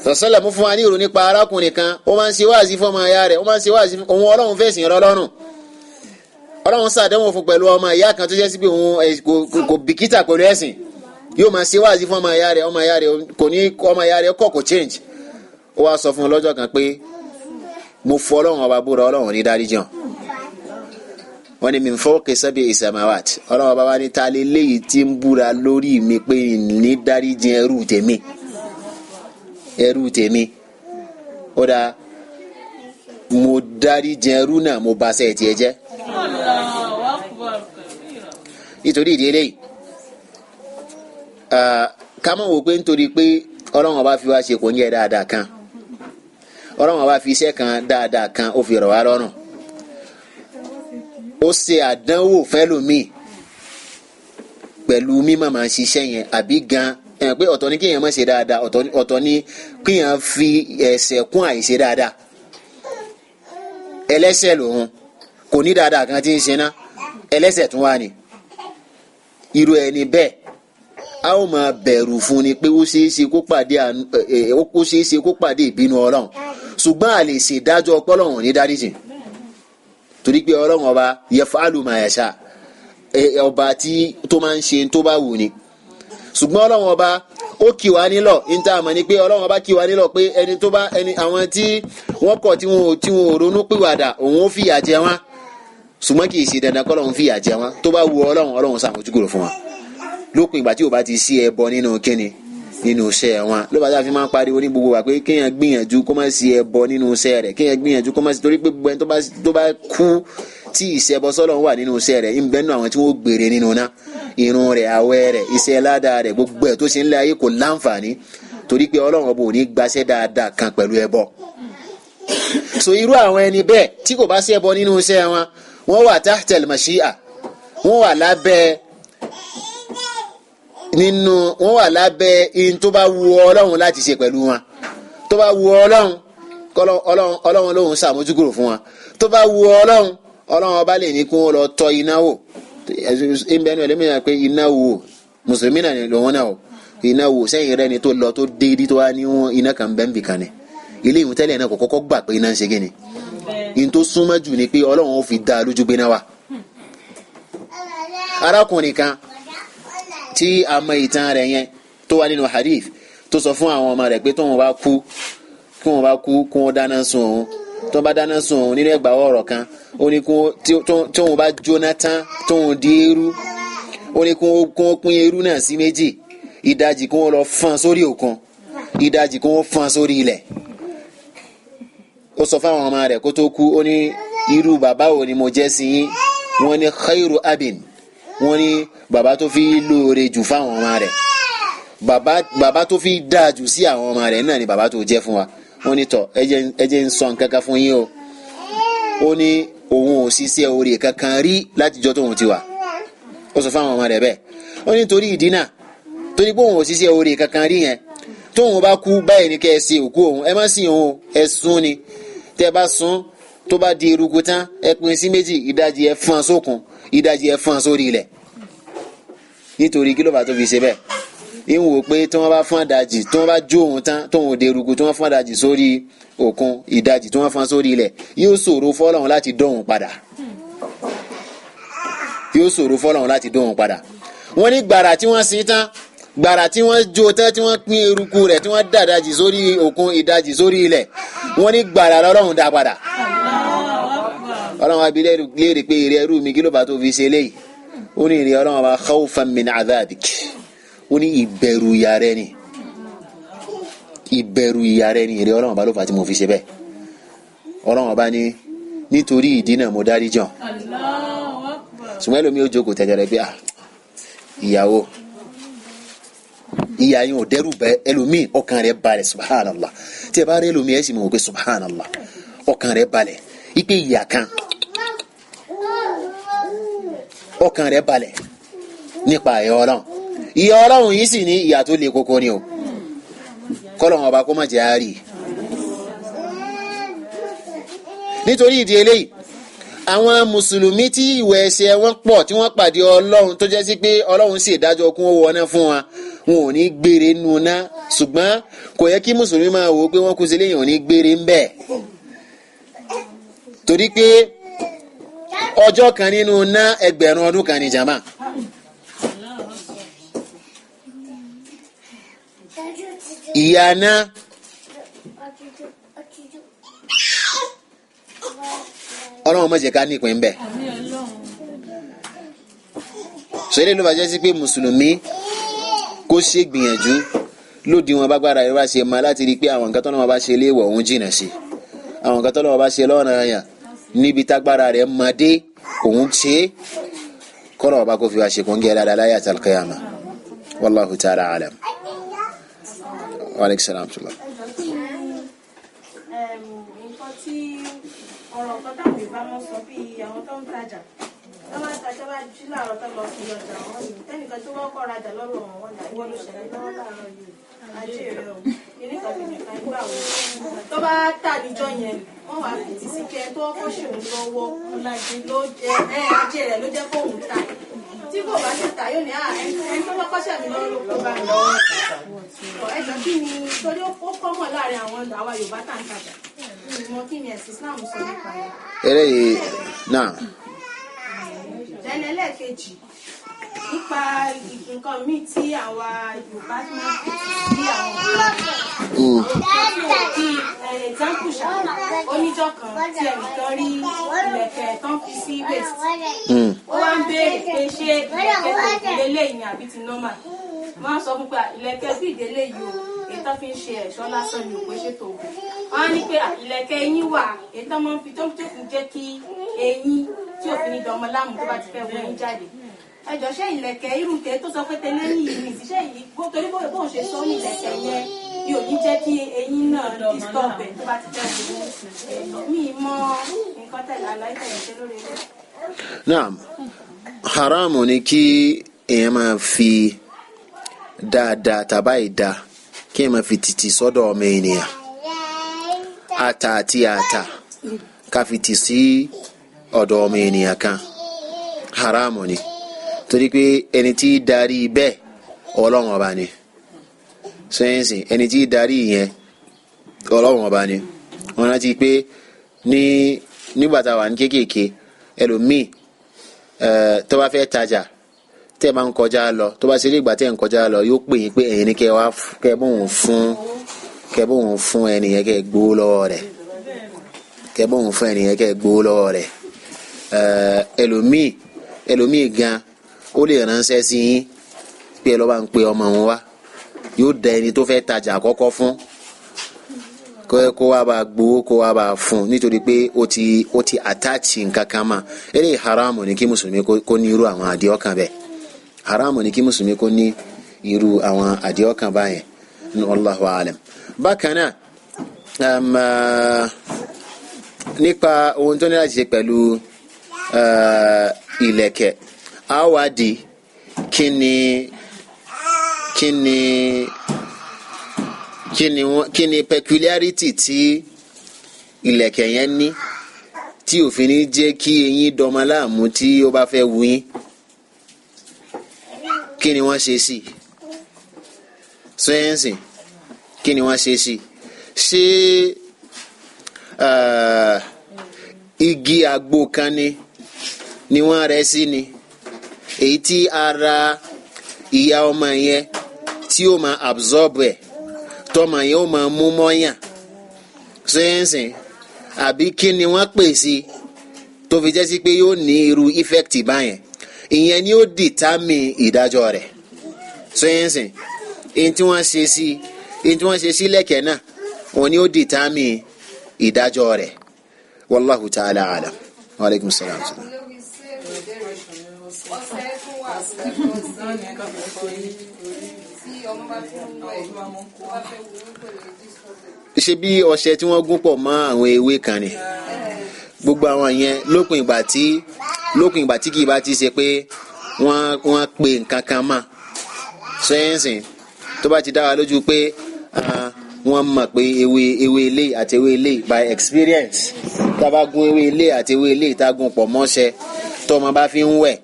sọsọlẹ mú fún wa ní ìròyìn nípa arákùnrin kan, ó máa ń ṣe wáàzí fọmọ aya rẹ̀, ó máa ń ṣe wáàzí òun Ọlọ́run fẹ̀sìn rọlọ́rùn. Ọlọ́run ṣàdánwò fún pẹ̀lú ọmọ ìyá kan tó jẹ́ sí pé òun kò bìkítà pẹ̀lú ẹ̀sìn. Yóò máa ṣe wáàzí fún ọmọ ìyá rẹ̀, ọmọ ìyá rẹ̀ kò ní, ọmọ ìyá rẹ̀ kọ̀ kò change. Ó wá sọ fún un lọ́jọ́ kan pé mo fọ Ọlọ́run ọba búra, Ọlọ́run ní dáríjì hàn. Wọ́n ní min fawqi sab'i samawat, Ọlọ́run ọba wa ní ta lé léyìí tí ń búra lórí mi pé ní dáríjì ẹrú tèmi, ẹrú tèmi. Ó dáa, mo dáríjì ẹrú náà, mo bá sẹ́ẹ̀ tiẹ̀ jẹ́. Nítorí ìdí eléyìí, ká mọ̀ wò pé nítorí pé Ọlọ́run ọba fi wá ṣe kò ń yẹ dáadáa kan, Ọlọ́run ọba fi iṣẹ́ kan dáadáa kan ó fi rọ̀ wá lọ́rùn, ó ṣe àdánwò fẹ́lòmíì pẹ̀lú mímọ̀ máa ń ṣiṣẹ́ yẹn àbí gan ẹ̀ pé ọ̀tọ̀ ni kéèyàn má ṣe dáadáa, ọ̀tọ̀ ni kéèyàn fi ẹ̀ṣẹ̀ kún àìṣe dáadáa. Ẹlẹ́ṣẹ̀ lòun kò ní dáadáa kan tí ń ṣe ná, ẹlẹ́ṣẹ̀ tún wá ni. Irú ẹni bẹ́ẹ̀ a ó máa bẹ̀rù fún ni pé ó ṣeé ṣe kó pàdé ìbínú Ọlọ́run, ṣùgbọ́n a lè ṣèdájọ́ ọpọlọ́run ní dáríjì, torí pé Ọlọ́run ọba yẹfàlù mà yàṣà, ọba tí tó máa ń ṣe tó bá wù ni. Ṣùgbọ́n Ọlọ́run ọba ó kì wá nílọ̀, níta àmọ́ ni pé Ọlọ́run ọba kì wá nílọ̀ pé ẹni tó bá ẹni àwọn tí wọ́n kọ̀ tí wọn ò ronú pìwàdà òun ó fìyà jẹ wọ́n, ṣùgbọ́n kì í ṣe dandan kọ́lọ́run fìyà jẹ wọ́n. Tó bá wù Ọlọ́run, Ọlọ́run ṣàmójúkúrò fún wọn lópin ìgbà tí o bá ti sí ẹbọ nínú kíni nínú iṣẹ́ wọn. Ló bá fi máa ń pariwo ní gbogbo wa pé kéèyàn gbìyànjú kó má sí ẹbọ nínú iṣẹ́ rẹ̀, kéèyàn gbìyànjú kó má sí, torí pé gbogbo ẹni tó bá kú tí ìṣẹbọ sọ́lọ́run wà nínú iṣẹ́ rẹ̀ ń bẹ nínú àwọn tí wọ́n gbèrè nínú náà. Irun rẹ̀, àwẹ̀ rẹ̀, iṣẹ́ ládàá rẹ̀, gbogbo ẹ̀ tó ṣe ń lé ayé kò láǹfààní, torí pé Ọlọ́run ọba ò ní gbaṣẹ́ dáadáa kan pẹ̀lú ẹbọ. So irú àwọn ẹni bẹ́ẹ̀ tí kò bá sí ẹbọ nínú iṣẹ́ wọn, wọ́n wà tahtal mashi'a, wọ́n wà lábẹ́ nínú, wọ́n wà lábẹ́ ihun tó bá wu Ọlọ́run láti ṣe pẹ̀lú wọn. Tó bá wu Ọlọ́run, Ọlọ́run lòun ṣàmójúkúrò fún wọn. Tó bá wu Ọlọ́run, Ọlọ́run ọba lè ní kí wọ́n lọ tọ́ iná wò. Ìbẹ́nu ẹlẹ́mìíràn pé iná wò, mùsùlùmí náà lòun náà o, iná wò sẹ́yìn rẹ̀ ni tó lọ tó dé tó wá ní wọn iná kan bẹ́ẹ̀ bì kan ni. Ilé ìwọ̀n tẹ́lẹ̀ náà kò kọ́kọ́ gbà pé iná ń ṣe kí ni. Ihun tó súnmọ́ jù ni pé Ọlọ́run ó fi dá a lójú gbé náà wà. Arákùnrin kan tí a mọ ìtàn rẹ̀ yẹn tó wà nínú hadith tó sọ fún àwọn ọmọ rẹ̀ pé tóun bá kú, kí wọ́n bá kú kí wọ́n dáná sun òun. Tó bá dáná sun òun nínú ẹgbàá ọ̀rọ̀ kan, ó ní kí tóun bá jóná tán tóun di eérú, ó ní kí wọ́n pín eérú náà sí méjì, ìdajì kí wọ́n lọ fọ́n sórí òkun, ìdajì kí wọ́n fọ́n sórí ilẹ̀. Ó sọ fáwọn ọmọ rẹ̀ kó tó kú, ó ní irú bàbá wo ni mo jẹ́ sí yín? Wọ́n ní khairu abin, wọ́n ní bàbá tó fi lóore jù fáwọn ọmọ rẹ̀, bàbá tó fi dáa jù sí àwọn ọmọ rẹ̀ náà ni bàbá tó jẹ́ fún wa. Wọ́n ní tọ̀ ẹ jẹ́ ń sọ nǹkan kan fún yín o. Ó ní òun ò ṣiṣẹ́ oore kankan rí látijọ́ tóun ti wà. Ó sọ fáwọn ọmọ rẹ̀ bẹ́ẹ̀. Ó ní torí ìdí náà, torí pé òun ò ṣiṣẹ́ oore kankan rí yẹn, tóun bá kú báyìí ni kẹ́ ẹ ṣe òkú òun, ẹ má sìn òun, ẹ sún ni. Tẹ́ ẹ bá sún, Tó bá di eruku tán, ẹ pín sí méjì, ìdajì ẹ fọ́n sókun, ìdajì ẹ fọ́n sórí ilẹ̀. Nítorí kí ló bá tó fi ṣe bẹ́ẹ̀? Ń wò pé tí wọ́n bá fọ́n ìdajì, tí wọ́n bá jó òun tán, tóun di eruku, tí wọ́n fọ́n ìdajì sórí òkun, ìdajì tí wọ́n fọ́n sórí ilẹ̀, yóò ṣòro fọ́lọ́run láti dóhun padà. Yóò ṣòro fọ́lọ́run láti dóhun padà. Wọ́n ní gbàrà tí wọ́n sin tán, gbàrà tí wọ́n jó tán, tí wọ́n pín eruku rẹ̀, tí wọ́n dà ìdajì sórí òkun, ìdajì sórí ilẹ̀, wọ́n ní gbàrà lọ́lọ́run dá padà. Ọlọ́run abilé léèrè pé ìrẹ́ ẹrú mi, kí ló bá tó fi ṣe léyìí? Ó ní ìrẹ́ Ọlọ́run ọba khawfan min adhabik. Ó ní ìbẹ̀rù ìyà rẹ ni, ìbẹ̀rù ìyà rẹ ni ìrẹ́ Ọlọ́run ọba ló fà tí mo fi ṣe bẹ́ẹ̀. Ọlọ́run ọba ní nítorí ìdí náà mo dárí jàn. Ṣùgbọ́n ẹlòmíì ó jókòó tẹ̀tẹ̀rẹ̀ pé ìyàwó ìyá yín ò dẹ́rù bẹ́ ẹlòmíì, ọkàn rẹ̀ balẹ̀ subhanallah. Tí ẹ bá rí ẹlòmíì ẹ sì mọ̀ pé subhanallah, ọkàn rẹ̀ balẹ̀ ipe ìyà kan, ọkàn rẹ̀ balẹ̀ nípa ìyà Ọlọ́run. Ìyà Ọlọ́run yìí sì ní ìyà tó le koko ni o, kọ́lọ́run ọba kó má jẹ́ àárí. Nítorí ìdí eléyìí, àwọn mùsùlùmí tí ìwẹ̀ ẹ̀ṣẹ̀ wọn pọ̀, tí wọ́n pàdé Ọlọ́run tó jẹ́ sí pé Ọlọ́run sì dájọ́ kún ó wọná fún wa, wọn ò ní gbére nuná. Ṣùgbọ́n kò yẹ kí mùsùlùmí máa wò ó pé wọ́n kú sí léyìn ò ní gbére ń bẹ̀, torí pé ọjọ́ kan nínú ná ẹgbẹ̀rún ọdún kan ní jama. Ìyà náà Ọlọ́run má jẹ́ ká nípìn ń bẹ̀. Sọ eléyìí ló bá jẹ́ sí pé mùsùlùmí kó ṣe gbìyànjú lódì wọn bá gbára rẹ̀ bá ṣe máa láti rí i pé àwọn nǹkan tọ́lọ́run bá ṣe léèwọ̀ òun jìnnà sí, àwọn nǹkan tọ́lọ́run bá ṣe lọ́ranyàn níbi tágbára rẹ̀ máa dé òun ṣe é, kọ́lọ̀ ọba kó fi wá ṣe kó ń gẹ́ dáadáa láyé àti alqiyama. Wallahu ta'ala alam. Wa aleykum salaam tula. Nǹkan tí ọ̀rọ̀ kan táwọn Yorùbá mọ́ sọ bí àwọn tó ń tajà, tó bá tajà bá jí láàárọ̀ tó lọ sí ọjà wọn ni tẹ́nìkan tó wọ́n kọ́ rajà lọ́rọ̀ wọn wọn ìwọ ló ṣẹlẹ̀ lọ́wọ́ láàárọ̀ yìí, ajé rẹ o, kìnnìkan kìnnìkan gbà wọ́n. Tó bá tà níjọ́ yẹn, wọ́n wá fi tì sí kẹ́ tó kọ́ ṣòun lọ́wọ́ ló jẹ́ ajé rẹ̀ ló jẹ́ kóun ta. Tí kò bá sì ta yóò ní ẹni tó kọ́kọ́ ṣẹ̀mí lọ́wọ́ ló kó bá mi. Ẹjọ́ kí ni torí ó kọ́mọ̀ láàrin àwọn àwa Yorùbá tá à ń tajà, ìmọ̀ kí ni ẹ̀sìn Islam sọ nípa rẹ̀. Eléyìí náà. Ẹni ẹlẹ́ẹ̀kejì nípa nǹkan míì tí àwa Yorùbá máa ń fi sí àwọn example ṣá, oníjọ́ kan tí ẹnìkan rí ìlẹ̀kẹ̀ tán fi sí waist, ó wá ń béèrè pé ṣé ìlẹ̀kẹ̀ tó ìdílé yìí ni àbí ti normal. Wọ́n á sọ fún pé ìlẹ̀kẹ̀ bí ìdílé yìí o, èyí tó fi ń ṣe ẹ̀ṣọ́ lásán ni òpè ṣètò ògùn. Wọ́n á ní pé ìlẹ̀kẹ̀ eyín wà, èyí tó máa ń fi tó fi jẹ́ kí eyín tí òfin ní dọmọ láàmú tó bá ti fẹ́ wọ eyín jáde. Ẹjọ́ ṣé ìlẹ̀kẹ̀ irúkẹ́ tó sọ pé tẹ́lẹ̀ yìí ni ìṣiṣẹ́ yìí torí bóun ṣe sọ ní ìlẹ̀kẹ̀ yẹn yóò ní jẹ́ kí eyín náà disturb ẹ̀ tó bá ti fẹ́ wọ eyín. Mi mọ nǹkan tẹ̀lé àlàyé tẹ̀lé ṣe lórí rẹ̀. Naam, haramu ni kí èèyàn máa fi dáadáa tàbá ìdá kí èèyàn máa fi tìtì sọ́dọ̀ ọmọ ènìyàn, ata àti ata ká fi tì sí ọ̀dọ̀ ọmọ ènìyàn kan, haramu ni, torí pé ẹni tí darí bẹ́ẹ̀ Ọlọ́run ọba ni. Sẹ́yìnsìn ẹni tí darí yẹn Ọlọ́run ọba ni. Wọ́n rántí pé ní nígbà tá a wà ní kéékèèké, ẹlòmíì tó bá fẹ́ tajà, tẹ́ ẹ máa ń kọjá lọ, tó bá ṣe lé ìgbà tẹ́ ẹ ń kọjá lọ, yóò pè yín pé ẹ̀yin ni kẹ́ ẹ bóun fún ẹnìyẹn kẹ́ ẹ gbowó lọ́wọ́ rẹ̀, kẹ́ ẹ bóun fún ẹnìyẹn kẹ́ ẹ gbowó lọ́wọ́ rẹ̀. Ẹlòmíì gan ó lè ránṣẹ́ sí yín pé ẹ lọ́ bá ń pe ọmọ òun wá, yóò da ẹni tó fẹ́ tajà àkọ́kọ́ fún kó wá bá gbowó, kó wá bá fún, nítorí pé ó ti àtàchì nǹkan kan mọ́. Eléyìí haramu ni kí mùsùlùmí kó ní irú àwọn àdìọ́kàn bẹ́ẹ̀. Haramu ni kí mùsùlùmí kó ní irú àwọn àdìọ́kàn báyẹn. Wallahu alam. Bákan náà, nípa ohun tó ní láti ṣe pẹ̀lú ìlẹ̀kẹ̀, á wádìí kí ni peculiarity tí ìlẹ̀kẹ̀ yẹn ní tí òfin ní jẹ́ kí eyín dọmọ láàmú tí ó bá fẹ́ wù yín? Kí ni wọ́n ṣe sí i? Sẹ́yìnsì, kí ni wọ́n ṣe sí i? Ṣé igi àgbo kan ni wọ́n rẹ́ sí ni, èyí tí ara ìyá ọmọ yẹn tí ó máa absorb ẹ̀, tọmọ yẹn ó máa mú mọ́yàn? Sẹ́yìnsìn, àbí kí ni wọ́n pè sí tó fi jẹ́ sí pé yóò ní irú effect báyẹn? Ìyẹn ni ó determine ìdájọ́ rẹ̀. Sẹ́yìnsìn, èyí tí wọ́n ṣe sí, èyí tí wọ́n ṣe sí lẹ́kẹ̀ẹ́ náà, òun ni ó determine ìdájọ́ rẹ̀. Wallahu ta'ala alam. Wa alaikum salaam. Ṣe bí ọṣẹ tí wọ́n gún pọ̀ mọ́ àwọn ewé kan ni gbogbo àwọn yẹn, lópin ìgbà tí kì í bá ti ṣe pé wọ́n pe nǹkan kan mọ́. Sẹ́yìnsìn, tó bá ti dá wa lójú pé wọ́n mọ̀ pé ewé ilé àti ewé ilé by experience, tá a bá gún ewé ilé àti ewé ilé tá a gún pọ̀ mọ́ṣẹ, tọ́mọ bá fi ń wẹ̀,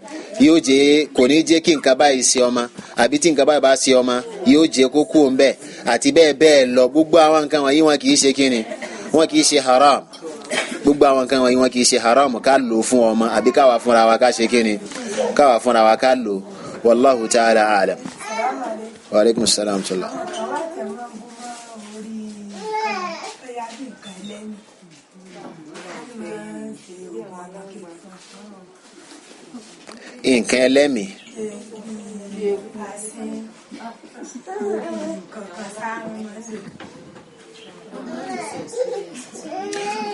yóò jẹ́ kò ní jẹ́ kí nǹkan báyìí ṣe ọmọ, àbí tí nǹkan báyìí bá ṣe ọmọ yóò jẹ́ kó kú òun bẹ́ẹ̀ àti bẹ́ẹ̀ bẹ́ẹ̀ lọ. Gbogbo àwọn nǹkan wọ̀nyí wọn kì í ṣe kíni, wọn kì í ṣe haram. Gbogbo àwọn nǹkan wọ̀nyí wọn kì í ṣe haram ká lò fún ọmọ àbí káwa fúnra wa ká ṣe kíni, káwa fúnra wa ká lò. Wallahu ta'ala alam. Wa alaikum salam tula. Nǹkan ẹlẹ́mìí.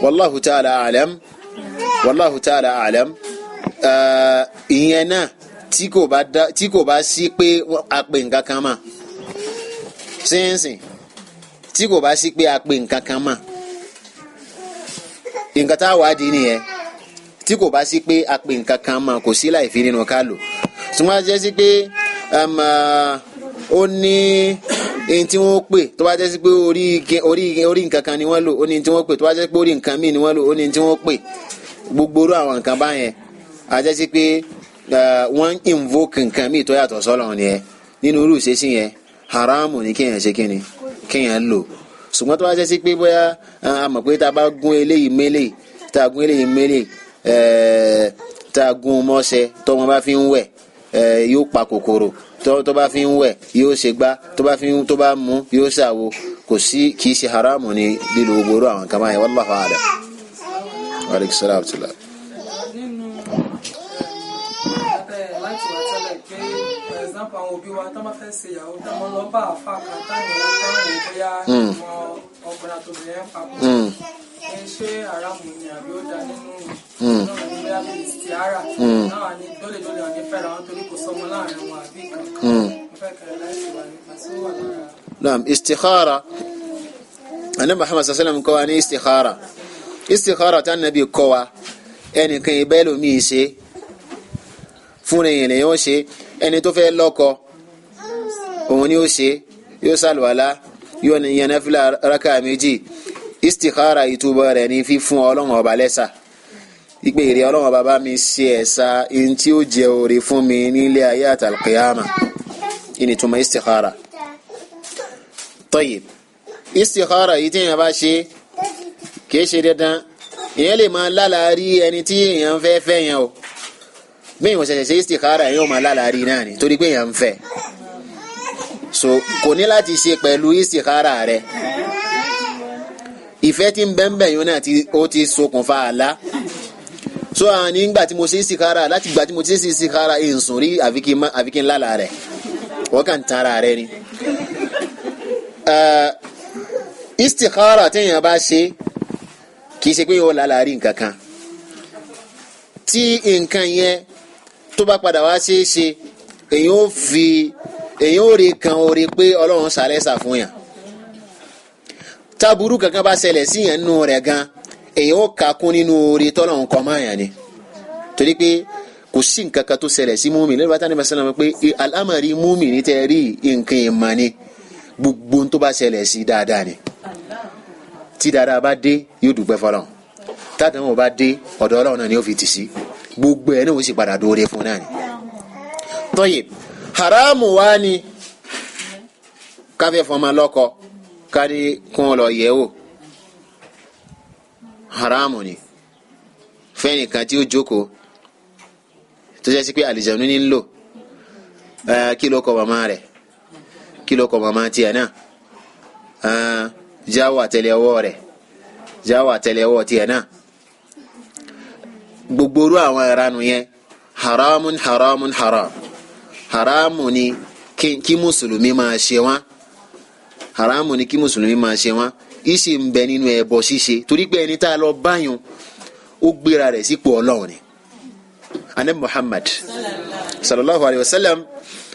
Wallahu ta'ala alam. Wallahu ta'ala alam. Ìyẹn náà tí kò bá sí pé a pè nǹkan kan mọ́. Sínsìn tí kò bá sí pé a pè nǹkan kan mọ́. Nǹkan tá a wádìí nìyẹn. Tí kò bá sí pé a pè nǹkan kan mọ́, kò sí láì fi nínú ká lò. Ṣùgbọ́n a jẹ́ sí pé ó ní ẹni tí wọ́n pè, tó bá jẹ́ sí pé orí nǹkan kan ni wọ́n lò, ó ní tí wọ́n pè, tó bá jẹ́ pé orí nǹkan míì ni wọ́n lò, ó ní tí wọ́n pè. Gbogbo orú àwọn nǹkan báyẹn a jẹ́ sí pé wọ́n invoke nǹkan míì tó yàtọ̀ sọ́lọ̀ nìyẹn. Nínú irú ìṣesí yẹn, haramu ni kéèyàn ṣe kíni, kéèyàn lò. Ṣùgbọ́n tó bá jẹ́ sí pé bóyá a mọ̀ pé tá a bá gún eléyìí mélèé, tá a gún eléyìí mélèé, tá a gún mọ́ṣẹ, tọ́mọ bá fi ń wẹ̀ yóò pa kòkòrò, tó bá fi ń wẹ̀ yóò ṣe gbá, tó bá mú yóò ṣàwo, kò sí, kì í ṣe haramu ni lílo gbogbo àwọn kan báyẹn. Wallahu a'lam. Wa alaikum salaam tula. Nínú láti wà tẹ́lẹ̀ pé for example àwọn òbí wa tó bá fẹ́ ṣe ìyàwó tó mọ́ lọ bá àfa kan táwọn bóyá ìmọ̀ ọkùnrin àtòbìnrin papọ̀. Ṣé haramu ni àbí ó dá nínú náà ní bóyá bíi istiara náà ní dólèdólè ọ̀ní fẹ́ra wọn torí kò sọmọ láàrin wọn àbí kankan. Mo fẹ́ kẹrẹ láti wà nípa sí wà lára. Naam, istikhara. Ànábì Muhammad sallallahu alaihi wasallam kọ́ wa ní istikhara. Istikhara tá nàbí kọ́ wa, ẹnìkan ìbẹ́ lómi ṣe fún èèyàn lèyàn ó ṣe. Ẹni tó fẹ́ lọ́kọ òun ni ó ṣe, yóò ṣàlùwàlá, yóò yan náfìlà rákà méjì. Istikhara ìtúbọ̀ rẹ̀ ní fífún Ọlọ́run ọba lẹ́sà, ìpè èrè Ọlọ́run ọba bá mi ṣe ẹ̀sà ẹni tí ó jẹ oore fún mi nílé ayé àtàlùkìyàmà. Ìní túmọ̀ istikhara. Tayyib, istikhara yìí tí èèyàn bá ṣe kìí ṣe dandan, èèyàn lè máa lálàárí ẹni tí èèyàn fẹ́ fẹ́ yẹn o. Bí èèyàn ṣẹ̀ṣẹ̀ ṣe istikhara, èèyàn máa lálàárí náà ni torí pé èèyàn ń fẹ́. So kò ní láti ṣe pẹ̀lú istikhara rẹ̀. Ìfẹ́ tí ń bẹ́ńbẹ́ yẹn náà ó ti ṣokùnfà àlá. So àwọn nígbà tí mo ṣe istikhara, láti gbà tí mo ti ṣe istikhara ìsùn rí àfi kí n lálàá rẹ̀, wọ́n kàn ń tan ara rẹ̀ ni. Istikhara téèyàn bá ṣe kì í ṣe pé yóò lálàá rí nǹkan kan. Tí nǹkan yẹn tó bá padà wá ṣe é ṣe, èyàn ó rí kan orí pé Ọlọ́run ṣàlẹ́sà fún yàn. Táburú kankan bá ṣẹlẹ̀ sí yàn nínú rẹ̀ gan, èyàn ó kà kún nínú orí tọ́lọ́run kọ́ máa yàn ni. Torí pé kò sí nǹkan kan tó ṣẹlẹ̀ sí múmi lẹ́nu bàtà ní masana pé alámọ̀rí múmi ní tẹ́ rí nǹkan ìmọ̀ ni, gbogbo tó bá ṣẹlẹ̀ sí dáadáa ni. Tí dáadáa bá dé yóò dúpẹ́ fọlọ́run, Tádànwó bá dé ọ̀dọ̀ Ọlọ́run náà ni ó fi tì sí, gbogbo ẹ̀ náà ó sì padà dóore fún náà ni. Tọ́yì haramu wa ni káfẹ́ fọmọ lọ́kọ kárí kún lọ yẹ̀ wò, haramu ni fẹ́nìkan tí ó jókòó tó jẹ́ sí pé àlìjánu ní ń lò. Kí ló kọ màmá rẹ̀, kí ló kọ màmá tiẹ̀ náà, jáwọ́ àtẹ́lẹwọ́ rẹ̀, jáwọ́ àtẹ́lẹwọ́ tiẹ̀ náà, gbogbo orú àwọn ìranu yẹn haramun haramun haram haramu ni kí mùsùlùmí máa ṣe wọn, haramu ni kí mùsùlùmí máa ṣe wọn. Ìṣe ń bẹ nínú ẹbọ ṣíṣe, torí pé ẹni tá a lọ báyìí ó gbéra rẹ̀ sípò Ọlọ́run ni. Anabi Muhammad sallallahu alayhi wa sallam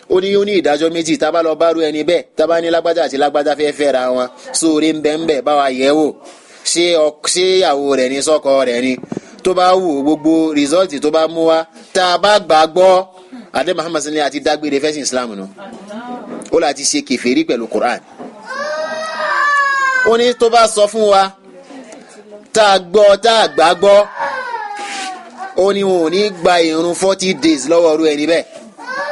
ó ní ìdájọ́ méjì tá a bá lọ bá rú ẹni bẹ́ẹ̀, tá a bá ní lágbájá àti lágbájá fẹ́ fẹ́ ra wọn, sóore ń bẹ ń bẹ báwa yẹ̀ wò, ṣé ìyàwó rẹ̀ ni sọ́kọ rẹ̀ ni, tó bá wù gbogbo rìsọ́ọ̀tì tó bá mú wa tá a bá gbà gbọ́, Anabi Muhammad sallallahu àti dágbére fẹ́sìn Islam nù, ó láti ṣe kèfèrí pẹ̀lú Quran. Ó ní tó bá sọ fún wa tá a gbọ́ tá a gbà gbọ́, ó ní wọn ò ní gba ìrun 40 days lọ́wọ́ ọrú ẹni bẹ́ẹ̀.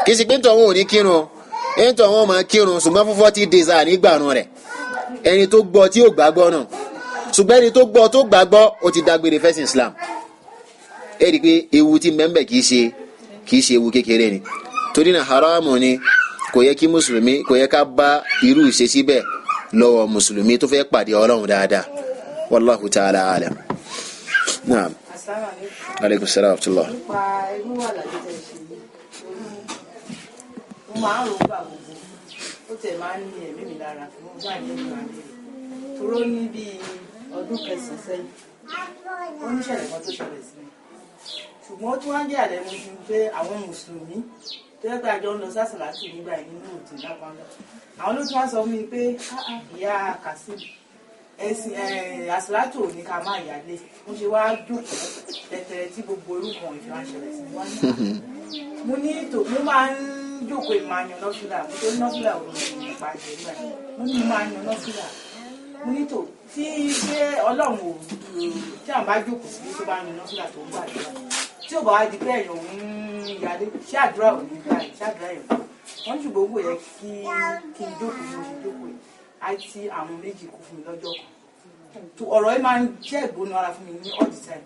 Kì í ṣe pé nítorí wọn ò ní kírun, nítorí wọn máa kírun, ṣùgbọ́n fún 40 days à ní gbàrun rẹ̀. Ẹni tó gbọ́ tí ò gbàgbọ́ náà, ṣùgbọ́n ẹni tó gbọ́ tó gbàgbọ́ ó ti dágbére fẹ́sìn Islam. Ẹ rí i pé ewu tí mẹ́ńbẹ̀ kì í ṣe ewu kékeré ni. Torí náà haramu ni, kò yẹ kí mùsùlùmí, kò yẹ ká bá irú ìṣesí bẹ́ẹ̀ lọ́wọ́ mùsùlùmí tó fẹ́ pàdé Ọlọ́run dáadáa. Wallahu ta'ala alam. Naam. Aleykum salaam wa rahmatulah. Nípa irú àlàyé tẹ́ ṣe yìí, mo máa ń rò gbà gbogbo, ó tẹ̀ máa ń ní ẹ̀mí mi lára fún ọgbà ìlú àmì toró ní bíi ọdún kẹsàn-án sẹ́yìn, ó ní ìṣẹ̀lẹ̀ kan tó ṣẹlẹ̀ sí mi. Ṣùgbọ́n ó tún wá ń jẹ́ àlẹ́ mi pé àwọn mùsùlùmí tó yẹ pé àjọ ń lọ sásàlátù nígbà yìí nínú òtún lápáńdà, àwọn ló tún wá sọ fún mi pé ìyá Kasim ẹsìn àsàlátù ò ní ká máa yálé. Mo ṣe wá jókòó tẹ̀tẹ̀rẹ̀ tí gbogbo orúkọ ìfi wá ń ṣẹlẹ̀ sí mi. Mo ní tò mo máa ń jókòó ìmáa yan nọ́fìlà, mo tó nọ́fìlà ò ní ipa jẹ nígbà yìí. Mo ní mo máa yan nọ́fìlà, mo ní tò tí ṣé Ọlọ́run ò tí àwọn bá jókòó sí tó bá yan nọ́fìlà tó ń gbàdúrà tí ò bá wá di pé èèyàn ń yálé, ṣé àdúrà ò ní gbà, ṣé àdúrà yẹn wọ́n ṣùgbọ́n owó yẹ kí n jókòó mo ṣe jókòó yìí àti àwọn méjì kú fún mi lọ́jọ́ kan. Tó ọ̀rọ̀ yìí máa ń jẹ́ ìgbóná ara fún mi ní all the time.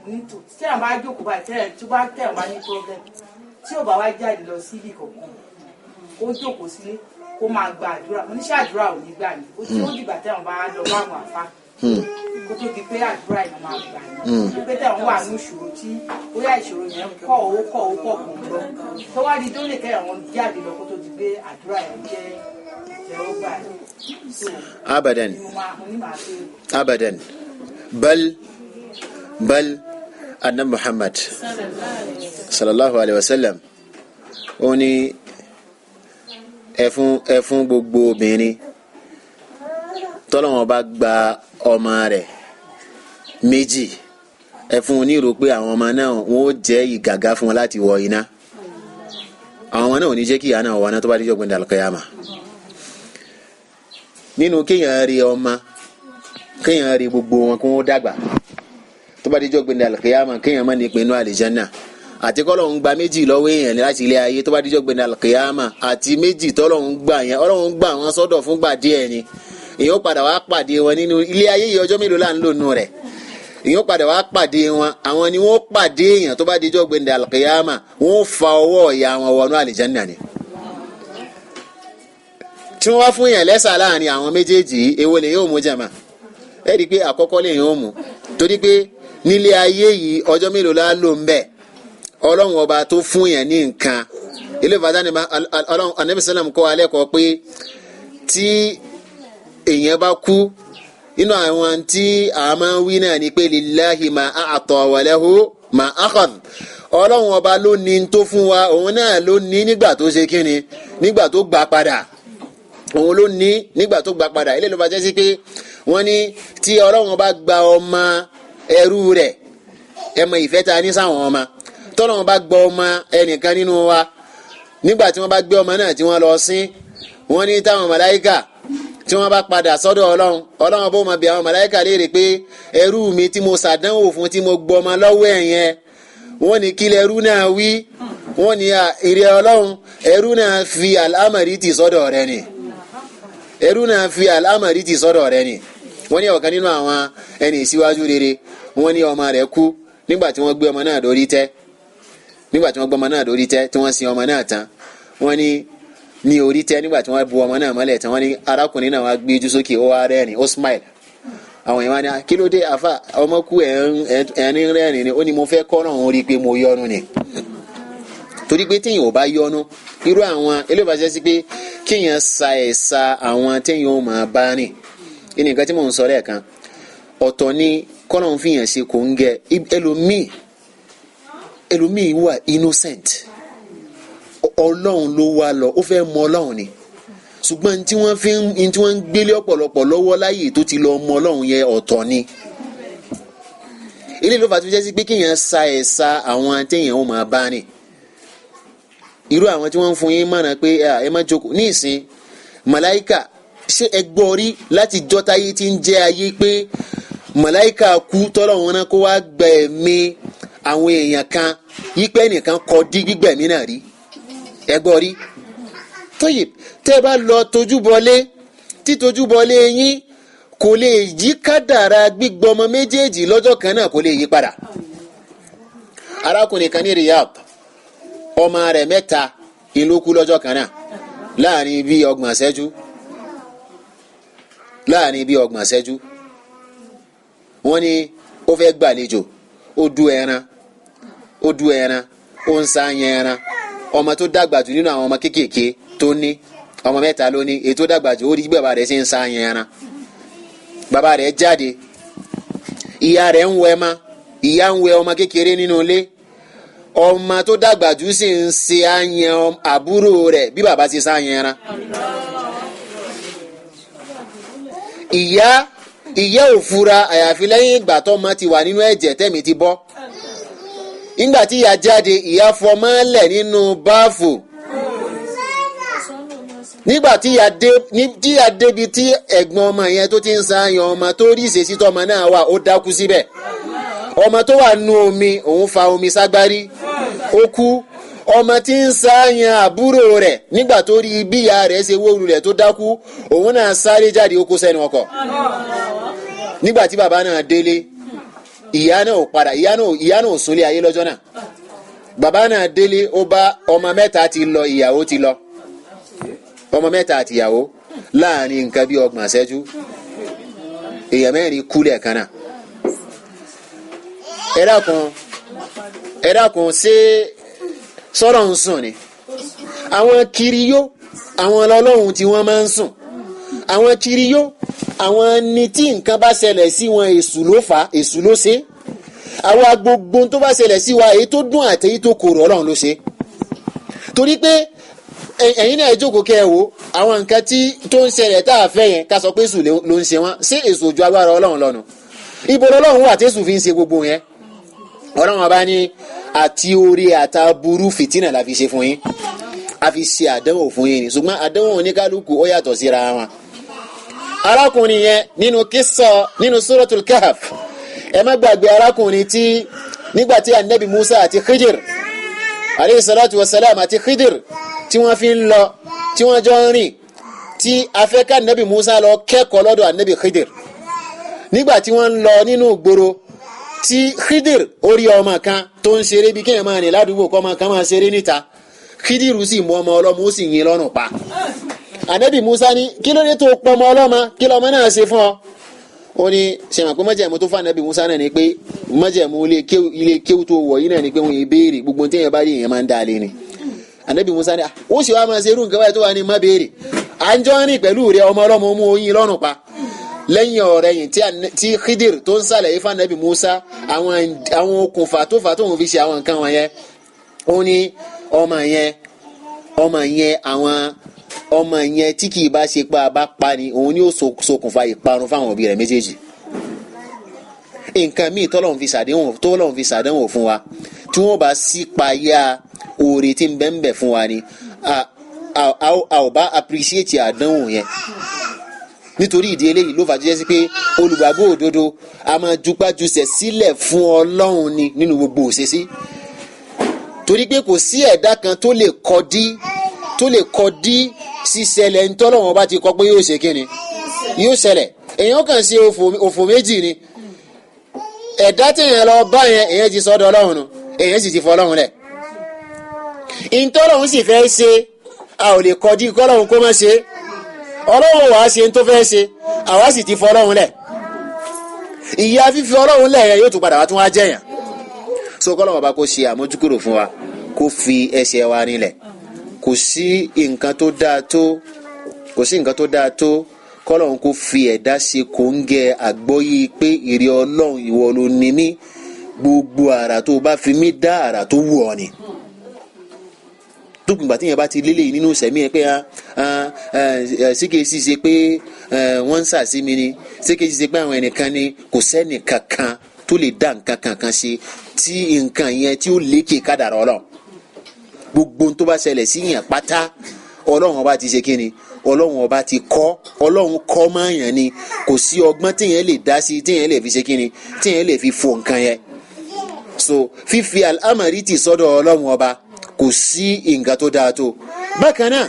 Ní tò tí àwọn bá jókòó báyìí tẹ́lẹ̀ tó bá tẹ̀ wá ní problem tí ò bá wá jáde lọ síbi kankan kó jókòó sílé kó máa gba àdúrà. Mo ní ṣé àdúrà ò ní gbà ní, ó tí ó dìgbà tẹ̀wọ̀n bá lọ bá àwọn àfa kó tó di pé àdúrà yìí máa gbà ní, pé tẹ̀wọ̀n wà ní ìṣòro tí bóyá ìṣòro yẹn kọ́ owó kọ́ owó kọ́ kò lọ tó wá di tó lè kẹ́yàwó jáde lọ kó tó di pé àdúrà yẹn jẹ́ ìtẹ́wọ́gbà. Abadan abadan, bal bal anna Muhammad sallallahu alayhi wa sallam ó ní ẹ fún gbogbo obìnrin tọ́lọ́wọ́n bá gba ọmọ rẹ̀ méjì, ẹ fún onírò pé àwọn ọmọ náà wọ́n ó jẹ́ ìgàgá fún wọn láti wọ iná. Àwọn ọmọ náà ò ní jẹ́ kí ìyá náà wọ iná tó bá dijọ́ gbẹ̀ndà al-qiyama. Nínú kéèyàn rí ọmọ, kéèyàn rí gbogbo wọn kó wọ́n dàgbà tó bá dijọ́ gbẹ̀ndà al-qiyama, kéèyàn má ní ìpinnu àlìjánnà, àti kọ́lọ́hún gba méjì lọ́wọ́ èèyàn láti ilé ayé tó bá dijọ́ gbẹ̀ndà al-qiyama, àti méjì tọ́lọ́hún gbà yẹn, Ọlọ́hun gbà wọn sọ́dọ̀ fúngbà díẹ̀ ni. Èèyàn padà wá pàdé wọn nínú ilé ayé yìí, ọjọ́ mélòó là ń lò nù rẹ̀, èèyàn padà wá pàdé wọn, àwọn ni wọ́n pàdé èèyàn tó bá dijọ́ gbẹ̀ndà al-qiyama, wọ́n fa ọwọ́ ìyá wọn wọnú àlìjánnà ni. Tí wọ́n wá fún yẹn lẹ́sà láàrin àwọn méjèèjì yìí, èwo lè yóò mú jàmá? Ẹ rí i pé àkọ́kọ́ lè yóò mú, torí pé nílé ayé yìí ọjọ́ mélòó la lò ń bẹ̀, Ọlọ́run ọba tó fún yẹn ní nǹkan ilé ìfàdá ni Ọlọ́run Ànábì sálàm kọ́ alẹ́ kọ́ pé tí èèyàn bá kú, nínú àwọn tí a máa ń wí náà ni pé lillahi ma a'ta wa lahu ma akhadh. Ọlọ́run ọba ló ní tó fún wa, òun náà ló ní nígbà tó ṣe kíni, nígbà tó gbà padà, òun ló ní nígbà tó gbà padà. Ilé ló bá jẹ́ sí pé wọ́n ní tí Ọlọ́run bá gba ọmọ ẹrú rẹ̀, ẹ mọ ìfẹ́ ta ní sáwọn ọmọ, tọ́lọ́run bá gba ọmọ ẹnìkan nínú wa, nígbà tí wọ́n bá gbé ọmọ náà tí wọ́n lọ sin, wọ́n ní táwọn màláíkà Tí wọ́n bá padà sọ́dọ̀ Ọlọ́run, Ọlọ́run bó máa bi àwọn màláíkà léèrè pé ẹrú mi tí mo ṣàdánwò fún, tí mo gbọmọ lọ́wọ́ ẹ̀ yẹn, wọ́n ní kí lẹrú náà wí? Wọ́n ní ìrẹ Ọlọ́run, ẹrú náà fi àlámọ̀rí tì sọ́dọ̀ rẹ ni, ẹrú náà fi àlámọ̀rí tì sọ́dọ̀ rẹ ni. Wọ́n ní ọ̀kan nínú àwọn ẹni ìsíwájú rere, wọ́n ní ọmọ rẹ̀ kú nígbà tí wọ́n gbé ọmọ náà dórí tẹ́, nígbà tí wọ́n gbé ọmọ náà dórí tẹ́ tí wọ́n sin ọmọ náà tán, wọ́n ní orí tẹ́ nígbà tí wọ́n bu ọmọ náà mọ́lẹ̀ tán, wọ́n ní arákùnrin náà wá gbé ojú sókè, ó wá rẹ́rìn, ó smile. Àwọn èèyàn wá ní kí ló dé àfà, ọmọ kú ẹ̀rín rẹ́rìn ni. Ó ní mo fẹ́ kọ́ náà rí i pé mo yọnu ni. Torí pé téèyàn ò bá yọnu, irú àwọn eléyìí bá ṣe sí pé kéèyàn sa ẹ̀sa àwọn téèyàn ò máa bá rìn. Kí ni nǹkan tí mò ń sọ lẹ́ẹ̀kan? Ọ̀tọ̀ ni kọ́nà ń fìyàn ṣe kò ń gẹ. Ẹlòmíì wà innocent, Ọlọ́run ló wá lọ, ó fẹ́ mọ Ọlọ́run ni. Ṣùgbọ́n tí wọ́n fi ń tí wọ́n ń gbélé ọ̀pọ̀lọpọ̀ lọ́wọ́ láyè tó ti lọ mọ Ọlọ́run yẹn, ọ̀tọ̀ ni. Eléyìí ló fà tó jẹ́ sí pé kéèyàn sa ẹ̀sa àwọn téèyàn ó máa bá rìn. Irú àwọn tí wọ́n ń fún yín mọ̀nà pé ẹ má jókòó ní ìsìn màláìkà, ṣé ẹ gbọ́ rí láti jọ́táyé tí ń jẹ́ ayé pé màláìkà kú tọ́lọ́run náà kó wá gbẹ̀mí àwọn èèyàn kan, yípẹ́ nìkan kọ dí gbígbẹ̀mí náà rí? Ẹ gbọ́ rí? Tóyè tẹ́ ẹ bá lọ tojúbọlé, tí tojúbọlé yín kò lè yí kádàrá gbígbọmọ méjèèjì lọ́jọ́ kan náà, kò lè yí padà. Arákùnrin kan ní Riyadh, ọmọ rẹ̀ mẹ́ta ìlú kú lọ́jọ́ kan náà láàrin bíi ọgbọ̀n ṣẹ́jú, láàrin bíi ọgbọ̀n ṣẹ́jú. Wọ́n ní ó fẹ́ gbàlejò, ó du ẹran, ó du ẹran, ó ń sáyẹn ẹran. Ọmọ tó dàgbà jù nínú àwọn ọmọ kéékèèké tó ní, ọmọ mẹ́ta ló ní, èyí tó dàgbà jù ó rí bàbá rẹ̀ ṣe ń sáyẹn ẹran. Bàbá rẹ̀ jáde, ìyá rẹ̀ ń wẹ ma, ìyá ń wẹ ọmọ kékeré nínú ilé. Ọmọ tó dàgbà jù sì ń ṣe àyàn àbúrò rẹ̀ bí bàbá ṣe sáyẹn ẹran. Ìyá ò fura àyàfi lẹ́yìn ìgbà tọ́mọ ti wà nínú ẹ̀jẹ̀ tẹ́mi ti bọ́. Nígbà tí ìyá jáde, ìyá fọmọ lẹ̀ nínú báàfù. Nígbà tí ìyá débi tí ẹ̀gbọ́n ọmọ yẹn tó ti ń sáyàn ọmọ tó rí ìṣesí tọ́mọ náà wà, ó dákú síbẹ̀. Ọmọ tó wà nú omi, òun fa omi ságbárí, ó kú. Ọmọ tí ń sáyàn àbúrò rẹ̀ nígbà tó rí bí ìyá rẹ̀ ṣe wó lulẹ̀ tó dákú, òun náà sáré jáde, ó kó sẹ́nu ọkọ̀. Nígbà tí bàbá náà délé, ìyá náà ò padà, ìyá náà ò súnlé ayé lọ́jọ́ náà. Bàbá náà délé, ó bá ọmọ mẹ́ta ti lọ, ìyàwó ti lọ, ọmọ mẹ́ta àti ìyàwó láàrin nǹkan bí ọgbọ̀n ṣẹ́jú, èèyàn mẹ́rin kú lẹ́ẹ̀kan náà. Ẹ dákun, ṣé sọ̀rọ̀ ń sùn ni? Àwọn kiriyó, àwọn ọlọ́run tí wọ́n máa ń sùn, àwọn kiriyó, àwọn ni tí nǹkan bá ṣẹlẹ̀ sí wọn, èṣù ló fà á, èṣù ló ṣe. Àwa gbogbo tó bá ṣẹlẹ̀ sí wa, èyí tó dùn àti èyí tó korò, Ọlọ́run ló ṣe. Torí pé ẹ̀yin náà jókòó kẹ́ ẹ wò àwọn nǹkan tí tó ń ṣẹlẹ̀ tá a fẹ́ yẹn, ká sọ pé èṣù ló ń ṣe wọ́n. Ṣé èṣù ojú agbára Ọlọ́run lọ́nu? Ibo lọ́lọ́run wà tí èṣù fi ń ṣe gbogbo yẹn? Ọlọ́run ọba ní àti orí àtàbúrú fìtínà la fi ṣe fún yín, a fi ṣe àdánwò fún yín ni. Ṣùgbọ́n àdánwò oníkálukú ó yàtọ̀ síra wọn. Arákùnrin yẹn nínú kísọ nínú Suratul Kahf, ẹ má gbàgbé arákùnrin tí nígbà tí anabi Musa àti Khidir aleyhi salatu wa salam àti Khidir tí wọ́n fi ń lọ, tí wọ́n jọ ń rìn, tí afẹ́ká anabi Musa lọ kẹ́kọ̀ọ́ lọ́dọ̀ anabi Khidir. Nígbà tí wọ́n ń lọ nínú ìgboro, tí Khidir ó rí ọmọ kan tó ń ṣeré bí kéèyàn máa rìn ládùúgbò kọ́ ọmọ kan máa ṣeré níta. Khidir sì mú ọmọ ọlọ́mọ, ó sì yìn lọ́rùn pa. Anabi Musa ní kí ló dé tó pọ ọmọ ọlọ́mọ, kí lọmọ náà ṣe fún ọ? Ó ní ṣe mọ̀ pé májẹ̀mú tó fún anabi Musa náà ni pé májẹ̀mú ilé kéwú tó wọ̀ yìí náà ni pé wọ́n yìí béèrè gbogbo téèyàn bá rí èèyàn máa ń dá lé ni. Anabi Musa ní ó sì wá máa ṣe irú nǹkan báyìí tó wà ní má béèrè, à ń jọ rìn pẹ̀lú rẹ, ọmọ ọlọ́mọ mú oyin lọ́rùn pa. Lẹ́yìn ọ̀rẹ́ yìí tí Khidir tó ń sàlàyé fún anabi Musa àwọn okùnfà tó fà tóun fi ṣe àwọn nǹkan wọ̀nyẹn, ó ní ọmọ yẹn àwọn ọmọ yẹn tí kì í bá ṣe pa bá pa ni òun ni ó ṣokùnfà ìparun fáwọn òbí rẹ̀ méjèèjì. Nǹkan míì tọ́lọ́run fi ṣàdéhùn fún wa tí wọ́n bá sí payá oore tí ń bẹ ń bẹ fún wa ni a ò bá appreciate àdánwò yẹn. Nítorí ìdí eléyìí ló fà jẹ́ sí pé olùgbàgbọ́ òdodo a máa jupájusẹ̀ sílẹ̀ fún Ọlọ́run ni nínú gbogbo òṣèṣí, torí pé kò sí ẹ̀dá kan tó lè kọdí sísẹlẹ̀ ntọ́lọ́wọ́n bá ti kọ pé yóò ṣe kíni, yóò ṣẹlẹ̀. Èèyàn kàn ṣe òfò méjì ni. Ẹ̀dá téèyàn lọ bá yẹn, èèyàn ti sọ́dọ̀ Ọlọ́run nù, èèyàn sì ti fọ Ọlọ́run lẹ̀. Ntọ́lọ́run sì fẹ́ ṣe, a ò lè kọdí kọ́lọ́run kó má ṣe. Ọlọ́run wàá ṣe tó fẹ́ ṣe, àwa sì ti fọ Ọlọ́run lẹ̀. Ìyà fífi Ọlọ́run lẹ̀ yẹn yóò tún padà wá tún wá jẹ̀yàn. So kọ́lọ́run ọba kó ṣe àmójúkúrò fún wa, kó fi ẹsẹ̀ wa rinlẹ̀. Kò sí nǹkan tó dáa tó, kò sí nǹkan tó dáa tó kọ́lọ́run kó fi ẹ̀dá ṣe kòńgẹ́ àgbọ́yé pé ìrẹ Ọlọ́run ìwọ ló ní mí, gbogbo àrà tó bá fi mí dá àrà tó wù ọ́ ni. Tókùngbà tí yẹn bá ti lélẹ̀ nínú sẹ̀mí yẹn pé síkèsì ṣe pé wọ́n ń sàsí mi ni, síkèsì ṣe pé àwọn ẹnìkan ni, kò sẹ́nì kankan tó lè dá nǹkan kankan ṣe tí nǹkan yẹn tí ó lékè kádàrá Ọlọ́run. Gbogbo tó bá ṣẹlẹ̀ sí yẹn pátá, Ọlọ́run ọba ti ṣe kí ni, Ọlọ́run ọba ti kọ́, Ọlọ́run kọ́ máa yàn ni. Kò sí ọgbọ́n téèyàn lè dá sí, téèyàn lè fi ṣe kí ni, téèyàn lè fi fo nǹkan yẹn. So fífi àlámọ̀rí tì sọ́dọ̀ Ọlọ́run ọba kò sí nǹkan tó dáa tó. Bákan náà,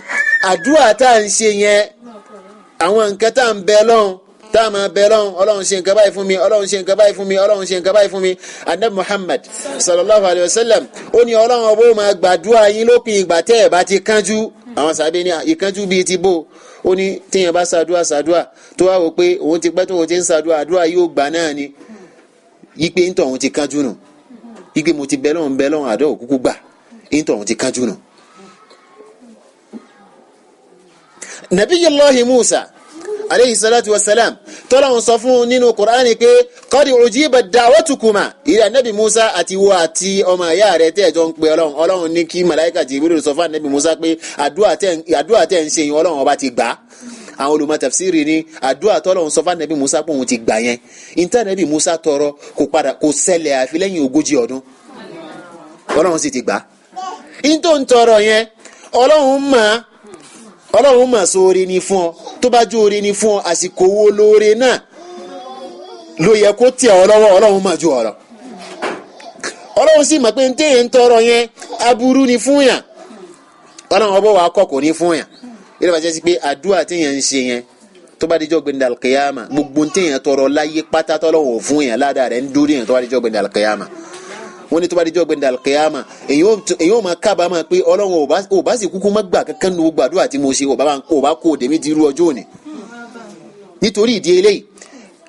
àdúrà tá à ń ṣe yẹn, àwọn nǹkan tá à ń bẹ lọ́hùn, tá a máa bẹ lọ́hùn, Ọlọ́run ṣe nǹkan báyìí fún mi, Ọlọ́run ṣe nǹkan báyìí fún mi, Ọlọ́run ṣe nǹkan báyìí fún mi. Anabi Muhammad sallallahu alayhi wa sallam ó ní Ọlọ́run ọba ó máa gbàdúrà yín lópin ìgbà tẹ́ ẹ̀ bá ti kánjú. Àwọn sàbẹ̀ ní ìkánjú bíi ti bò ó ní téèyàn bá ṣàdúrà ṣàdúrà tó wá wò pé òun ti pẹ́ tó òun ti ń ṣàdúrà, àdúrà yóò gbà náà ni, yí pé ńtọ̀ òun ti kánjú nù, yí pé mo ti bẹ lọ́hùn bẹ lọ́hùn àdó òkúkú gbà, ńtọ̀ òun ti kánjú nù. Nabiyullahi Musa aleyhi salatu wa salam tọ́lọ́hun sọ fún nínú Qur'ani pé qad ujibat da'watukuma, ìrẹ́ anabi Musa àti wo àti ọmọ ìyá rẹ̀ tẹ́ ẹ̀ jọ ń pe Ọlọ́run. Ọlọ́run ní kí màláíkà Jibril sọ fún anabi Musa pé àdúrà tẹ́ ń ṣe yẹn Ọlọ́run ọba ti gbà á. Àwọn olùmọ̀ tafsiri ní àdúrà tọ́lọ́hun sọ fún anabi Musa pé òun ti gbà yẹn, ìta anabi Musa tọrọ kò padà kò ṣẹlẹ̀ àfi lẹ́yìn 40 ọdún, Ọlọ́run sì ti gbà á. Ìtò ń tọrọ yẹn Ọlọ́run mà sóore ni fún ọ, tó bá jó oore ni fún ọ, àsìkò wo lóore náà ló yẹ kó tẹ̀ ọ́ lọ́wọ́, Ọlọ́run mà ju ọ̀rọ̀. Ọlọ́run sì mọ̀ pé ntẹ́ ń tọrọ yẹn aburú ni fún yàn, Ọlọ́run ọbọ̀ wa kọ́ kò ní fún yàn. Yẹ́n bá jẹ́ sí pé àdúrà téèyàn ń ṣe yẹn tó bá dijọ́ gbẹ̀ndà alkiyama, gbogbo téèyàn tọrọ láyé pátá tọ́lọ́run ò fún yàn, ládàá rẹ̀ ń dúró yàn tó bá dijọ́ gbẹ̀ndà alkiyama. Wọ́n ní tó bá dijọ́ gbẹ̀ndà alkiyama, èyàn ò máa kábàámọ̀ pé Ọlọ́run ò bá sì kúkú má gbà kankan nu gbogbo àdúrà tí mo ṣe, ò bá kó dèmí di irú ọjọ́ òní. Nítorí ìdí eléyìí,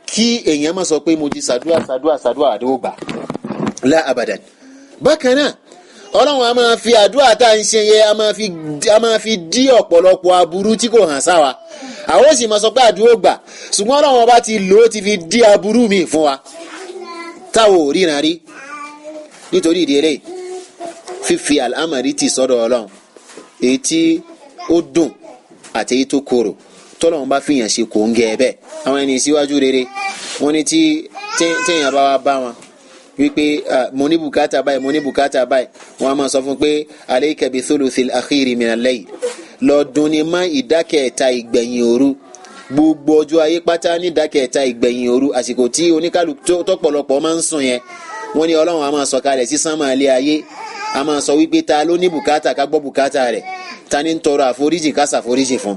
kí èèyàn má sọ pé mo ti ṣàdúrà ṣàdúrà ṣàdúrà àdúrà gbà lá abadan. Bákan náà, Ọlọ́run a máa fi àdúrà tá à ń ṣe yẹn a máa fi dí ọ̀pọ̀lọpọ̀ aburú tí kò hàn sáwa. Àwọn sì máa sọ pé àdúrà gbà, ṣùgbọ́n Ọlọ́run ọba ti lò ó ti fi dí aburú mi fún wa táwọn ò ríran rí. Nítorí ìdí eléyìí, fífi àlámọ̀rí tì sọ́dọ̀ Ọlọ́run, èyí tí ó dùn àti èyí tó korò, tọ́lọ́run bá fìyàn ṣe kò ń gẹ bẹ́ẹ̀. Àwọn ẹni síwájú rere wọ́n ní tí téèyàn bá wá bá wọn wípé mo ní bùkátà báyìí, mo ní bùkátà báyìí, wọ́n á máa sọ fún pé alayka bi thuluthil akhiri minal layl, lọ dunni mọ́ ìdákẹ́ta ìgbẹ̀yìn òru. Gbogbo ọjọ́ ayé pátá ní ìdákẹ́ta ìgbẹ̀yìn òru, àsìkò tí oníkálukú tọ́pọ̀lọpọ̀ máa ń sùn yẹn, wọ́n ní Ọlọ́run a máa sọ̀kalẹ̀ sí sánmà ilé ayé, a máa sọ wípé ta ló ní bùkátà ká gbọ́ bùkátà rẹ̀, ta ní ń tọrọ àforíjì ká ṣàforíjì fún.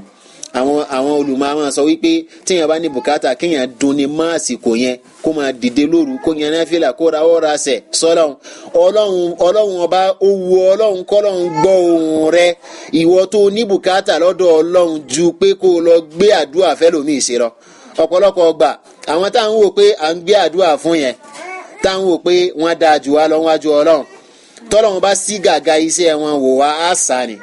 Àwọn olùmọ̀ a máa sọ wípé tíyẹn bá ní bùkátà kéèyàn dunni mọ́ àsìkò yẹn, kó máa dìde lóru, kó yan náfìlà, kó ra ọ̀rọ̀ àṣẹ sọ́lọ́run. Ọlọ́run ọba ó wu Ọlọ́run kọ́lọ́run gbọ́ ohùn rẹ, ìwọ tó ní bùkátà lọ́dọ̀ Ọlọ́run ju pé kó lọ gbé àdúrà fẹ́lòmíì ṣe lọ. Ọ̀pọ̀lọpọ̀ ọgbà àwọn táwọn wò pé à ń gbé àdúrà fún yẹn, táwọn wò pé wọ́n dáa jù wá lọ wájú Ọlọ́run, tọ́lọ́run bá sí gàgà iṣẹ́ wọn wò wá á sá ni.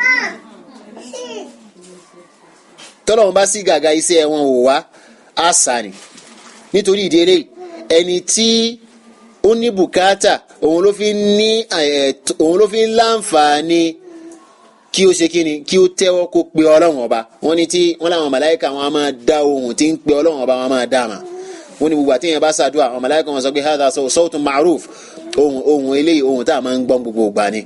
Tọ́lọ́run bá sí gàgà iṣẹ́ wọn wò wá á sá ni. Nítorí ìdí eléyìí, ẹni tí ó ní bùkátà òun ló fi ní òun ló fi ń láǹfààní kí ó ṣe kíni, kí ó tẹ́wọ́ kó pe Ọlọ́run ọba. Wọ́n ní tí wọ́n láwọn màláíkà wọn á máa dá ohùn tí ń pe Ọlọ́run ọba wọn á máa dá mà. Wọ́n ní gbogbo àtẹ̀yìn bá ṣàdúrà, àwọn màláíkà wọn sọ pé hadha sawtun ma'ruf, ohùn eléyìí ohùn tá a máa ń gbọ́n gbogbo ìgbà ni,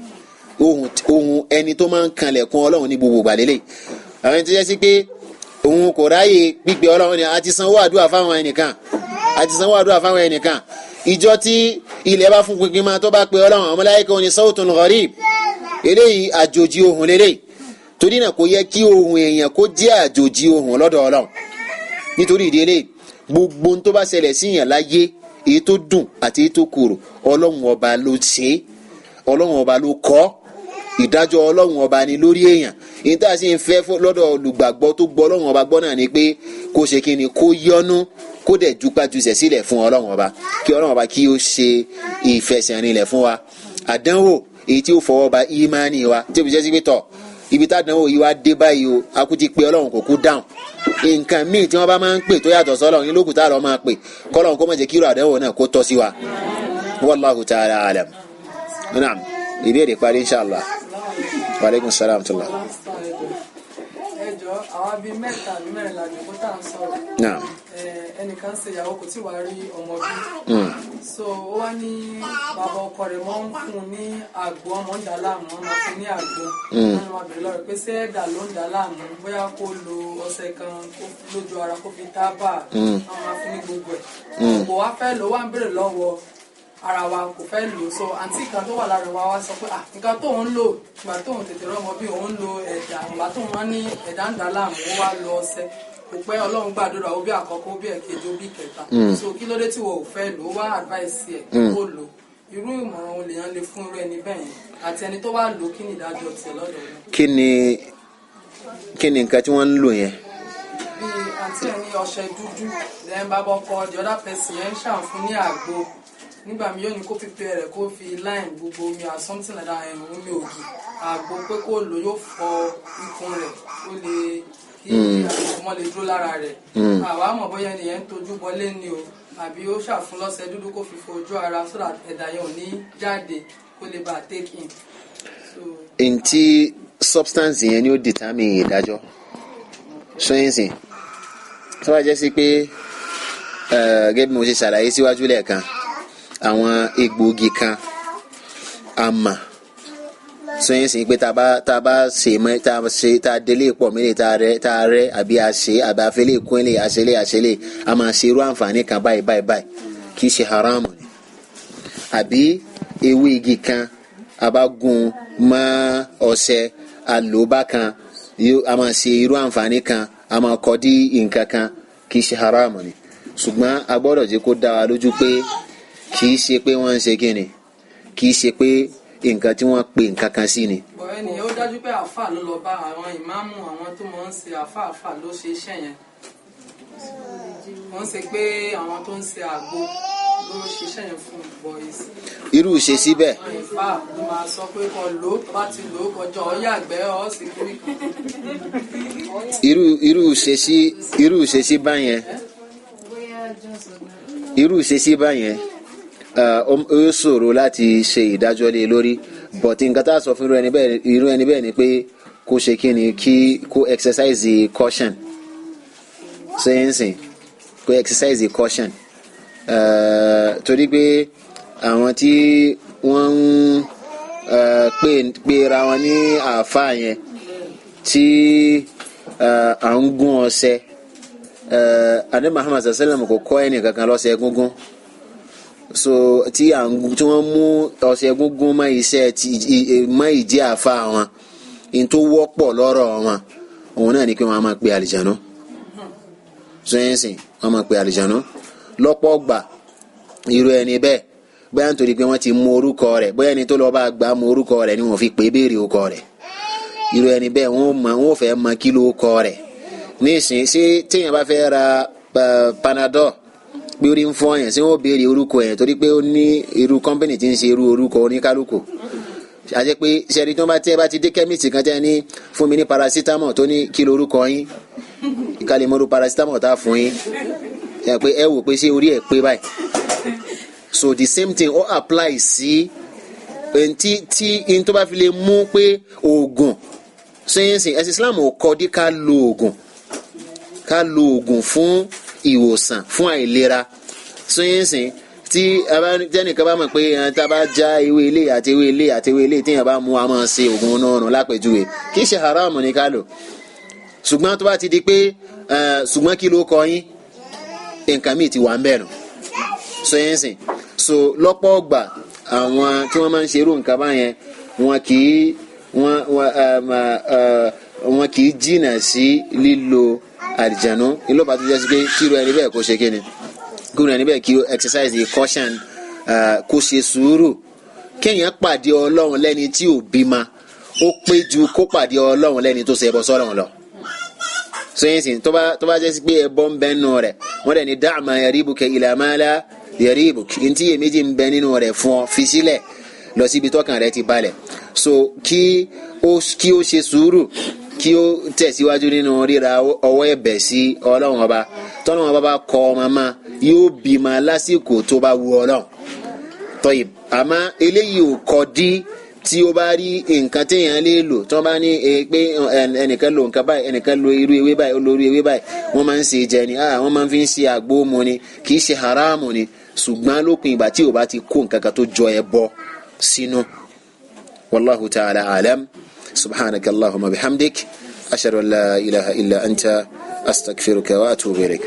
ohùn ẹni tó máa ń kanlẹ̀kùn Ọlọ́run ní gbogbo ìgbà lélẹ̀. Àwọn ẹni tó jẹ́ sí pé Òun kò ráyè gbígbé Ọlọ́run ni a ti sanwó àdúrà fáwọn ẹnìkan, a ti sanwó àdúrà fáwọn ẹnìkan. Ìjọ tí ilẹ̀ bá fún pinpin máa tó bá pe Ọlọ́run, àwọn màláíkà ní sawtun gharib, eléyìí àjòjì ohùn lélẹ́yìí. Torí náà kò yẹ kí ohùn èèyàn kó jẹ́ àjòjì ohùn lọ́dọ̀ Ọlọ́run. Nítorí ìdí eléyìí, gbogbo ohun tó bá ṣẹlẹ̀ síyàn láyé, èyí tó dùn àti èyí tó korò, Ọlọ́run ọba ló ṣe é, Ọlọ́run ọba ló kọ́, ìdájọ́ Ọlọ́run ọba ni lórí èèyàn. Èyí tá a sì ń fẹ́ lọ́dọ̀ olùgbàgbọ́ tó gbọ́ Ọlọ́run ọba gbọ́ náà ni pé kó ṣe kí ni, kó yọ́nú, kó dẹ̀ jupájusẹ̀ sílẹ̀ fún Ọlọ́run ọba, kí Ọlọ́run ọba kí ó ṣe ìfẹsẹ̀rinlẹ̀ fún wa. Àdánwò èyí tí ó fọwọ́ ba ìmánì wa, tí ó fi jẹ́ sí pé tọ̀ ibi tádánwò yìí wá dé báyìí o, a kú ti pé Ọlọ́run kò kú dáhùn. Nǹkan míì tí wọ́n bá máa ń pè tó yàtọ̀ sọ́lọ́run ní lókùtà lọ́ máa pè, kọ́lọ́run kó má jẹ́ kí irú àdánwò náà kó tọ́ sí wa. Wallahu ta'ala alam. Naam, ìbéèrè parí inshallah. Wa alaikum salam tula. Ẹ jọ̀ọ́, àwa bíi mẹ́ta àbí mẹ́rin la jòkó tá à ń sọ̀rọ̀. Naam. Ẹnìkan ṣe ìyàwó kò tí wàá rí ọmọ bí. So ó wá ní bàbá ọkọ rẹ̀ mọ́ ń fún un ní àgbo, ọmọ ń dà láàmú, ọmọ fún ní àgbo. Wọ́n máa bèrè lọ́rẹ̀ pé ṣé ẹ̀dà ló ń dà láàmú, bóyá kó lo ọṣẹ kan lójú ara kó fi tábà, wọ́n máa fún ní gbogbo ẹ̀. Kò wá fẹ́ lò, wá ń bèrè lọ́wọ́ ara wa, kò fẹ́ lò. So àǹtí kan tó wà lára wa wá sọ pé ah, nǹkan tóun lò ìgbà tóun tètè rọ́mọ bí òun lo ẹ̀dà, ìgbà tóun wá ní ẹ̀dà ń dà láàmú, ó wá lo ọṣẹ. Kò pẹ́ Ọlọ́run gbàdúrà, ó bí àkọ́kọ́, ó bí ẹ̀kejì, ó bí kẹta. So kí ló dé tí wọ́n ò fẹ́ lò? Ó wá advice ẹ̀ kó lò. Irú ìmọ̀ràn olè yẹn lè fún irú ẹni bẹ́ẹ̀ yẹn, àti ẹni tó wá lò, kí ni ìdájọ́ tiẹ̀ lọ́dọ̀ wọn? Kí ni nǹkan tí wọ́n ń lò yẹn? Bí àǹtí ẹ̀ ní ọṣẹ dúdú, then bàbá ọkọ the other person yẹn ń ṣàǹfún ní àgbo. Nígbà mi yóò ní kó pípẹ́ rẹ̀, kó fi lime gbogbo omi or something like that, omi ògì àgbo, pé kó lò yóò fọ ikùn rẹ̀, ó lè kí ọmọ lè dúró lára rẹ̀. Àwa mọ̀ bóyá ẹnìyẹn ń tojú bọlé ni o, àbí ó ṣàfún lọ́sẹ̀ dúdú kó fi fọ ojú ara so that ẹ̀dà yẹn ò ní jáde, kó lè bá take in. Ntí substance yẹn ni ó determine ìdájọ́ sọ́yìnsìn tó bá jẹ́ sí pé gẹ́gẹ́ bí mo ṣe ṣàlàyé síwájú lẹ́ẹ̀kan, àwọn egbòogi kan àmà sọ́yìnsìn pé tá a bá ṣe mọ́, tá a ṣe, tá a délé pọ̀ mílẹ̀, tá a rẹ́ àbí a ṣe àbí a fẹ́lẹ́ kún lè àṣẹlẹ̀ àṣẹlẹ̀, a máa ṣe irú àǹfààní kan báyìí báyìí báyìí, kì í ṣe haramu ni. Àbí ewé igi kan a bá gún mọ́ ọṣẹ àlòbá kan, a máa ṣe irú àǹfààní kan, a máa kọ́ dí nǹkan kan, kì í ṣe haramu ni. Ṣùgbọ́n a gbọ́dọ̀ jẹ́ kó dá wa lójú pé kì í ṣe pé wọ́n ń ṣe kíni, kì í ṣe pé nǹkan tí wọ́n pe nǹkan kan sí ni. Bọ̀ ẹnìyẹn ó dájú pé àáfà ló lọ bá àwọn ìmáàmù, àwọn tó máa ń ṣe àáfà àáfà ló ṣe iṣẹ́ yẹn. Wọ́n ṣe pé àwọn tó ń ṣe àgbo ló ṣe iṣẹ́ yẹn fún boys. Irú ìṣesí bẹ́ẹ̀. Ìfà ló máa sọ pé kó lò ó, tó bá ti lò ó kọjá ọ yàgbẹ́ ọ sì kiri kan. Irú ìṣesí báyẹn, irú ìṣesí báyẹn, ó ṣòro láti ṣe ìdájọ́ lé lórí. But nǹkan tá a sọ fún irú ẹni bẹ́ẹ̀ ni pé kó ṣe kí ni, kí kó exercise caution, sẹ́yìnsìn kó exercise caution, torí pé àwọn tí wọ́n ń pera wọn ní àáfàá yẹn tí à ń gún ọṣẹ, Ànábì Muhammad sallam kò kọ́ ẹnì kankan lọ́ṣẹ gúngún. So tí wọ́n mú ọṣẹ gúngún mọ́ iṣẹ́ mọ́ ìdí àáfàá wọn, n tó wọ́pọ̀ lọ́rọ̀ wọn òun náà ni pé wọ́n á máa pe àlìjánu. Sẹ́yìnsìn wọ́n máa pe àlìjánu lọ́pọ̀ gbà. Irú ẹni bẹ́ẹ̀, bóyá nítorí pé wọ́n ti mú orúkọ rẹ̀, bóyá ẹni tó lọ́ọ́ bá gbà mú orúkọ rẹ̀ ni wọ́n fi pè é béèrè orúkọ rẹ̀. Irú ẹni bẹ́ẹ̀ wọ́n fẹ́ mọ kí ló kọ rẹ̀ nísìnyí. Ṣé téèyàn bá fẹ́ ra Panadol pé orí ń fọ́ yẹn, ṣé wọ́n béèrè orúkọ yẹn? Torí pé ó ní irú kọ́mpìnì tí ń ṣe irú orúkọ oníkálukú. Àti pé sẹ́ni tó bá tẹ́ bá ti dé kẹ́míìsì kan tẹ́ ní fún mi ní paracetamol, tó ní kí lorúkọ yín, kálí mọ́rú paracetamol tá a fún yín, ẹ pé ẹ wò pé ṣé orí ẹ̀ pé báyìí. So the same thing ó apply sí ntí tí n tó bá fi lè mú pé oògùn sẹ́yìnsìn. Ẹ̀sìn Islam ò kọ́ dí ká lo oògùn, ká lo oògùn fún ìwòsàn fún àìlera. Sẹ́yìnsìn tí jẹ́nìkan bá mọ̀ pé tá a bá já ewé ilé àti ewé ilé àti ewé ilé, téèyàn bá mú a máa ṣe oògùn náà nù lápèjúwe, kì í ṣe haram ní ká lò. Ṣùgbọ́n tó bá ti di pé ṣùgbọ́n kí ló kọ yín, nǹkan míì ti wà ń bẹ̀rù. So yẹn sìn, so lọ́pọ̀ ọgbà àwọn tí wọ́n máa ń ṣerú nǹkan báyẹn, wọn kì í jìnnà sí lílo àlìjánu. Ìlọ́pàá tó jẹ́ sí pé kíru ẹni bẹ́ẹ̀ kó ṣe kíni, kíru ẹni bẹ́ẹ̀ kí ó exercise the caution, kó ṣe sùúrù. Kéèyàn pàdé Ọlọ́run lẹ́ni tí ò bímọ, ó pé ju kó pàdé Ọlọ́run lẹ́ni tó ṣe ẹbọ sọ́lọ́run lọ. So yẹn sìn, tó bá jẹ́ sí pé ẹbọ ń bẹ nínú rẹ̀, wọ́n dẹ̀ ní da'ma yaribuka ila ma la yaribuk, ntí iyèméjì ń bẹ nínú rẹ̀ fún ọ, fi sílẹ̀ lọ síbi tọ́kàn rẹ̀ ti balẹ̀. So kí ó ṣe sùúrù, kí ó tẹ̀síwájú nínú ríra ọwọ́ ẹ̀bẹ̀ sí Ọlọ́run ọba. Tọ́lọ́run ọba bá kọ ọmọ ma, yóò bímọ lásìkò tó bá wu Ọlọ́run. Tọ́yì, àmọ́ eléyìí ò kọ́ dí tí ó bá rí nǹkan téèyàn lè lò, tí wọ́n bá ní pé ẹnìkan lo nǹkan báyìí, ẹnìkan lo irú ewé báyìí, ó lo irú ewé báyìí, wọ́n máa ń ṣe jẹ ni, wọ́n máa ń fi ń ṣe àgbo mu ni, kì í ṣe haramu ni. Ṣùgbọ́n lópin ìgbà tí ò bá ti kó nǹkan kan tó jọ ẹbọ sínú. Wallahu ta'ala alam. Subhanaka allahumma bihamdik, ashhadu an la ilaha illa anta, astaghfiruka wa atubu ilayk.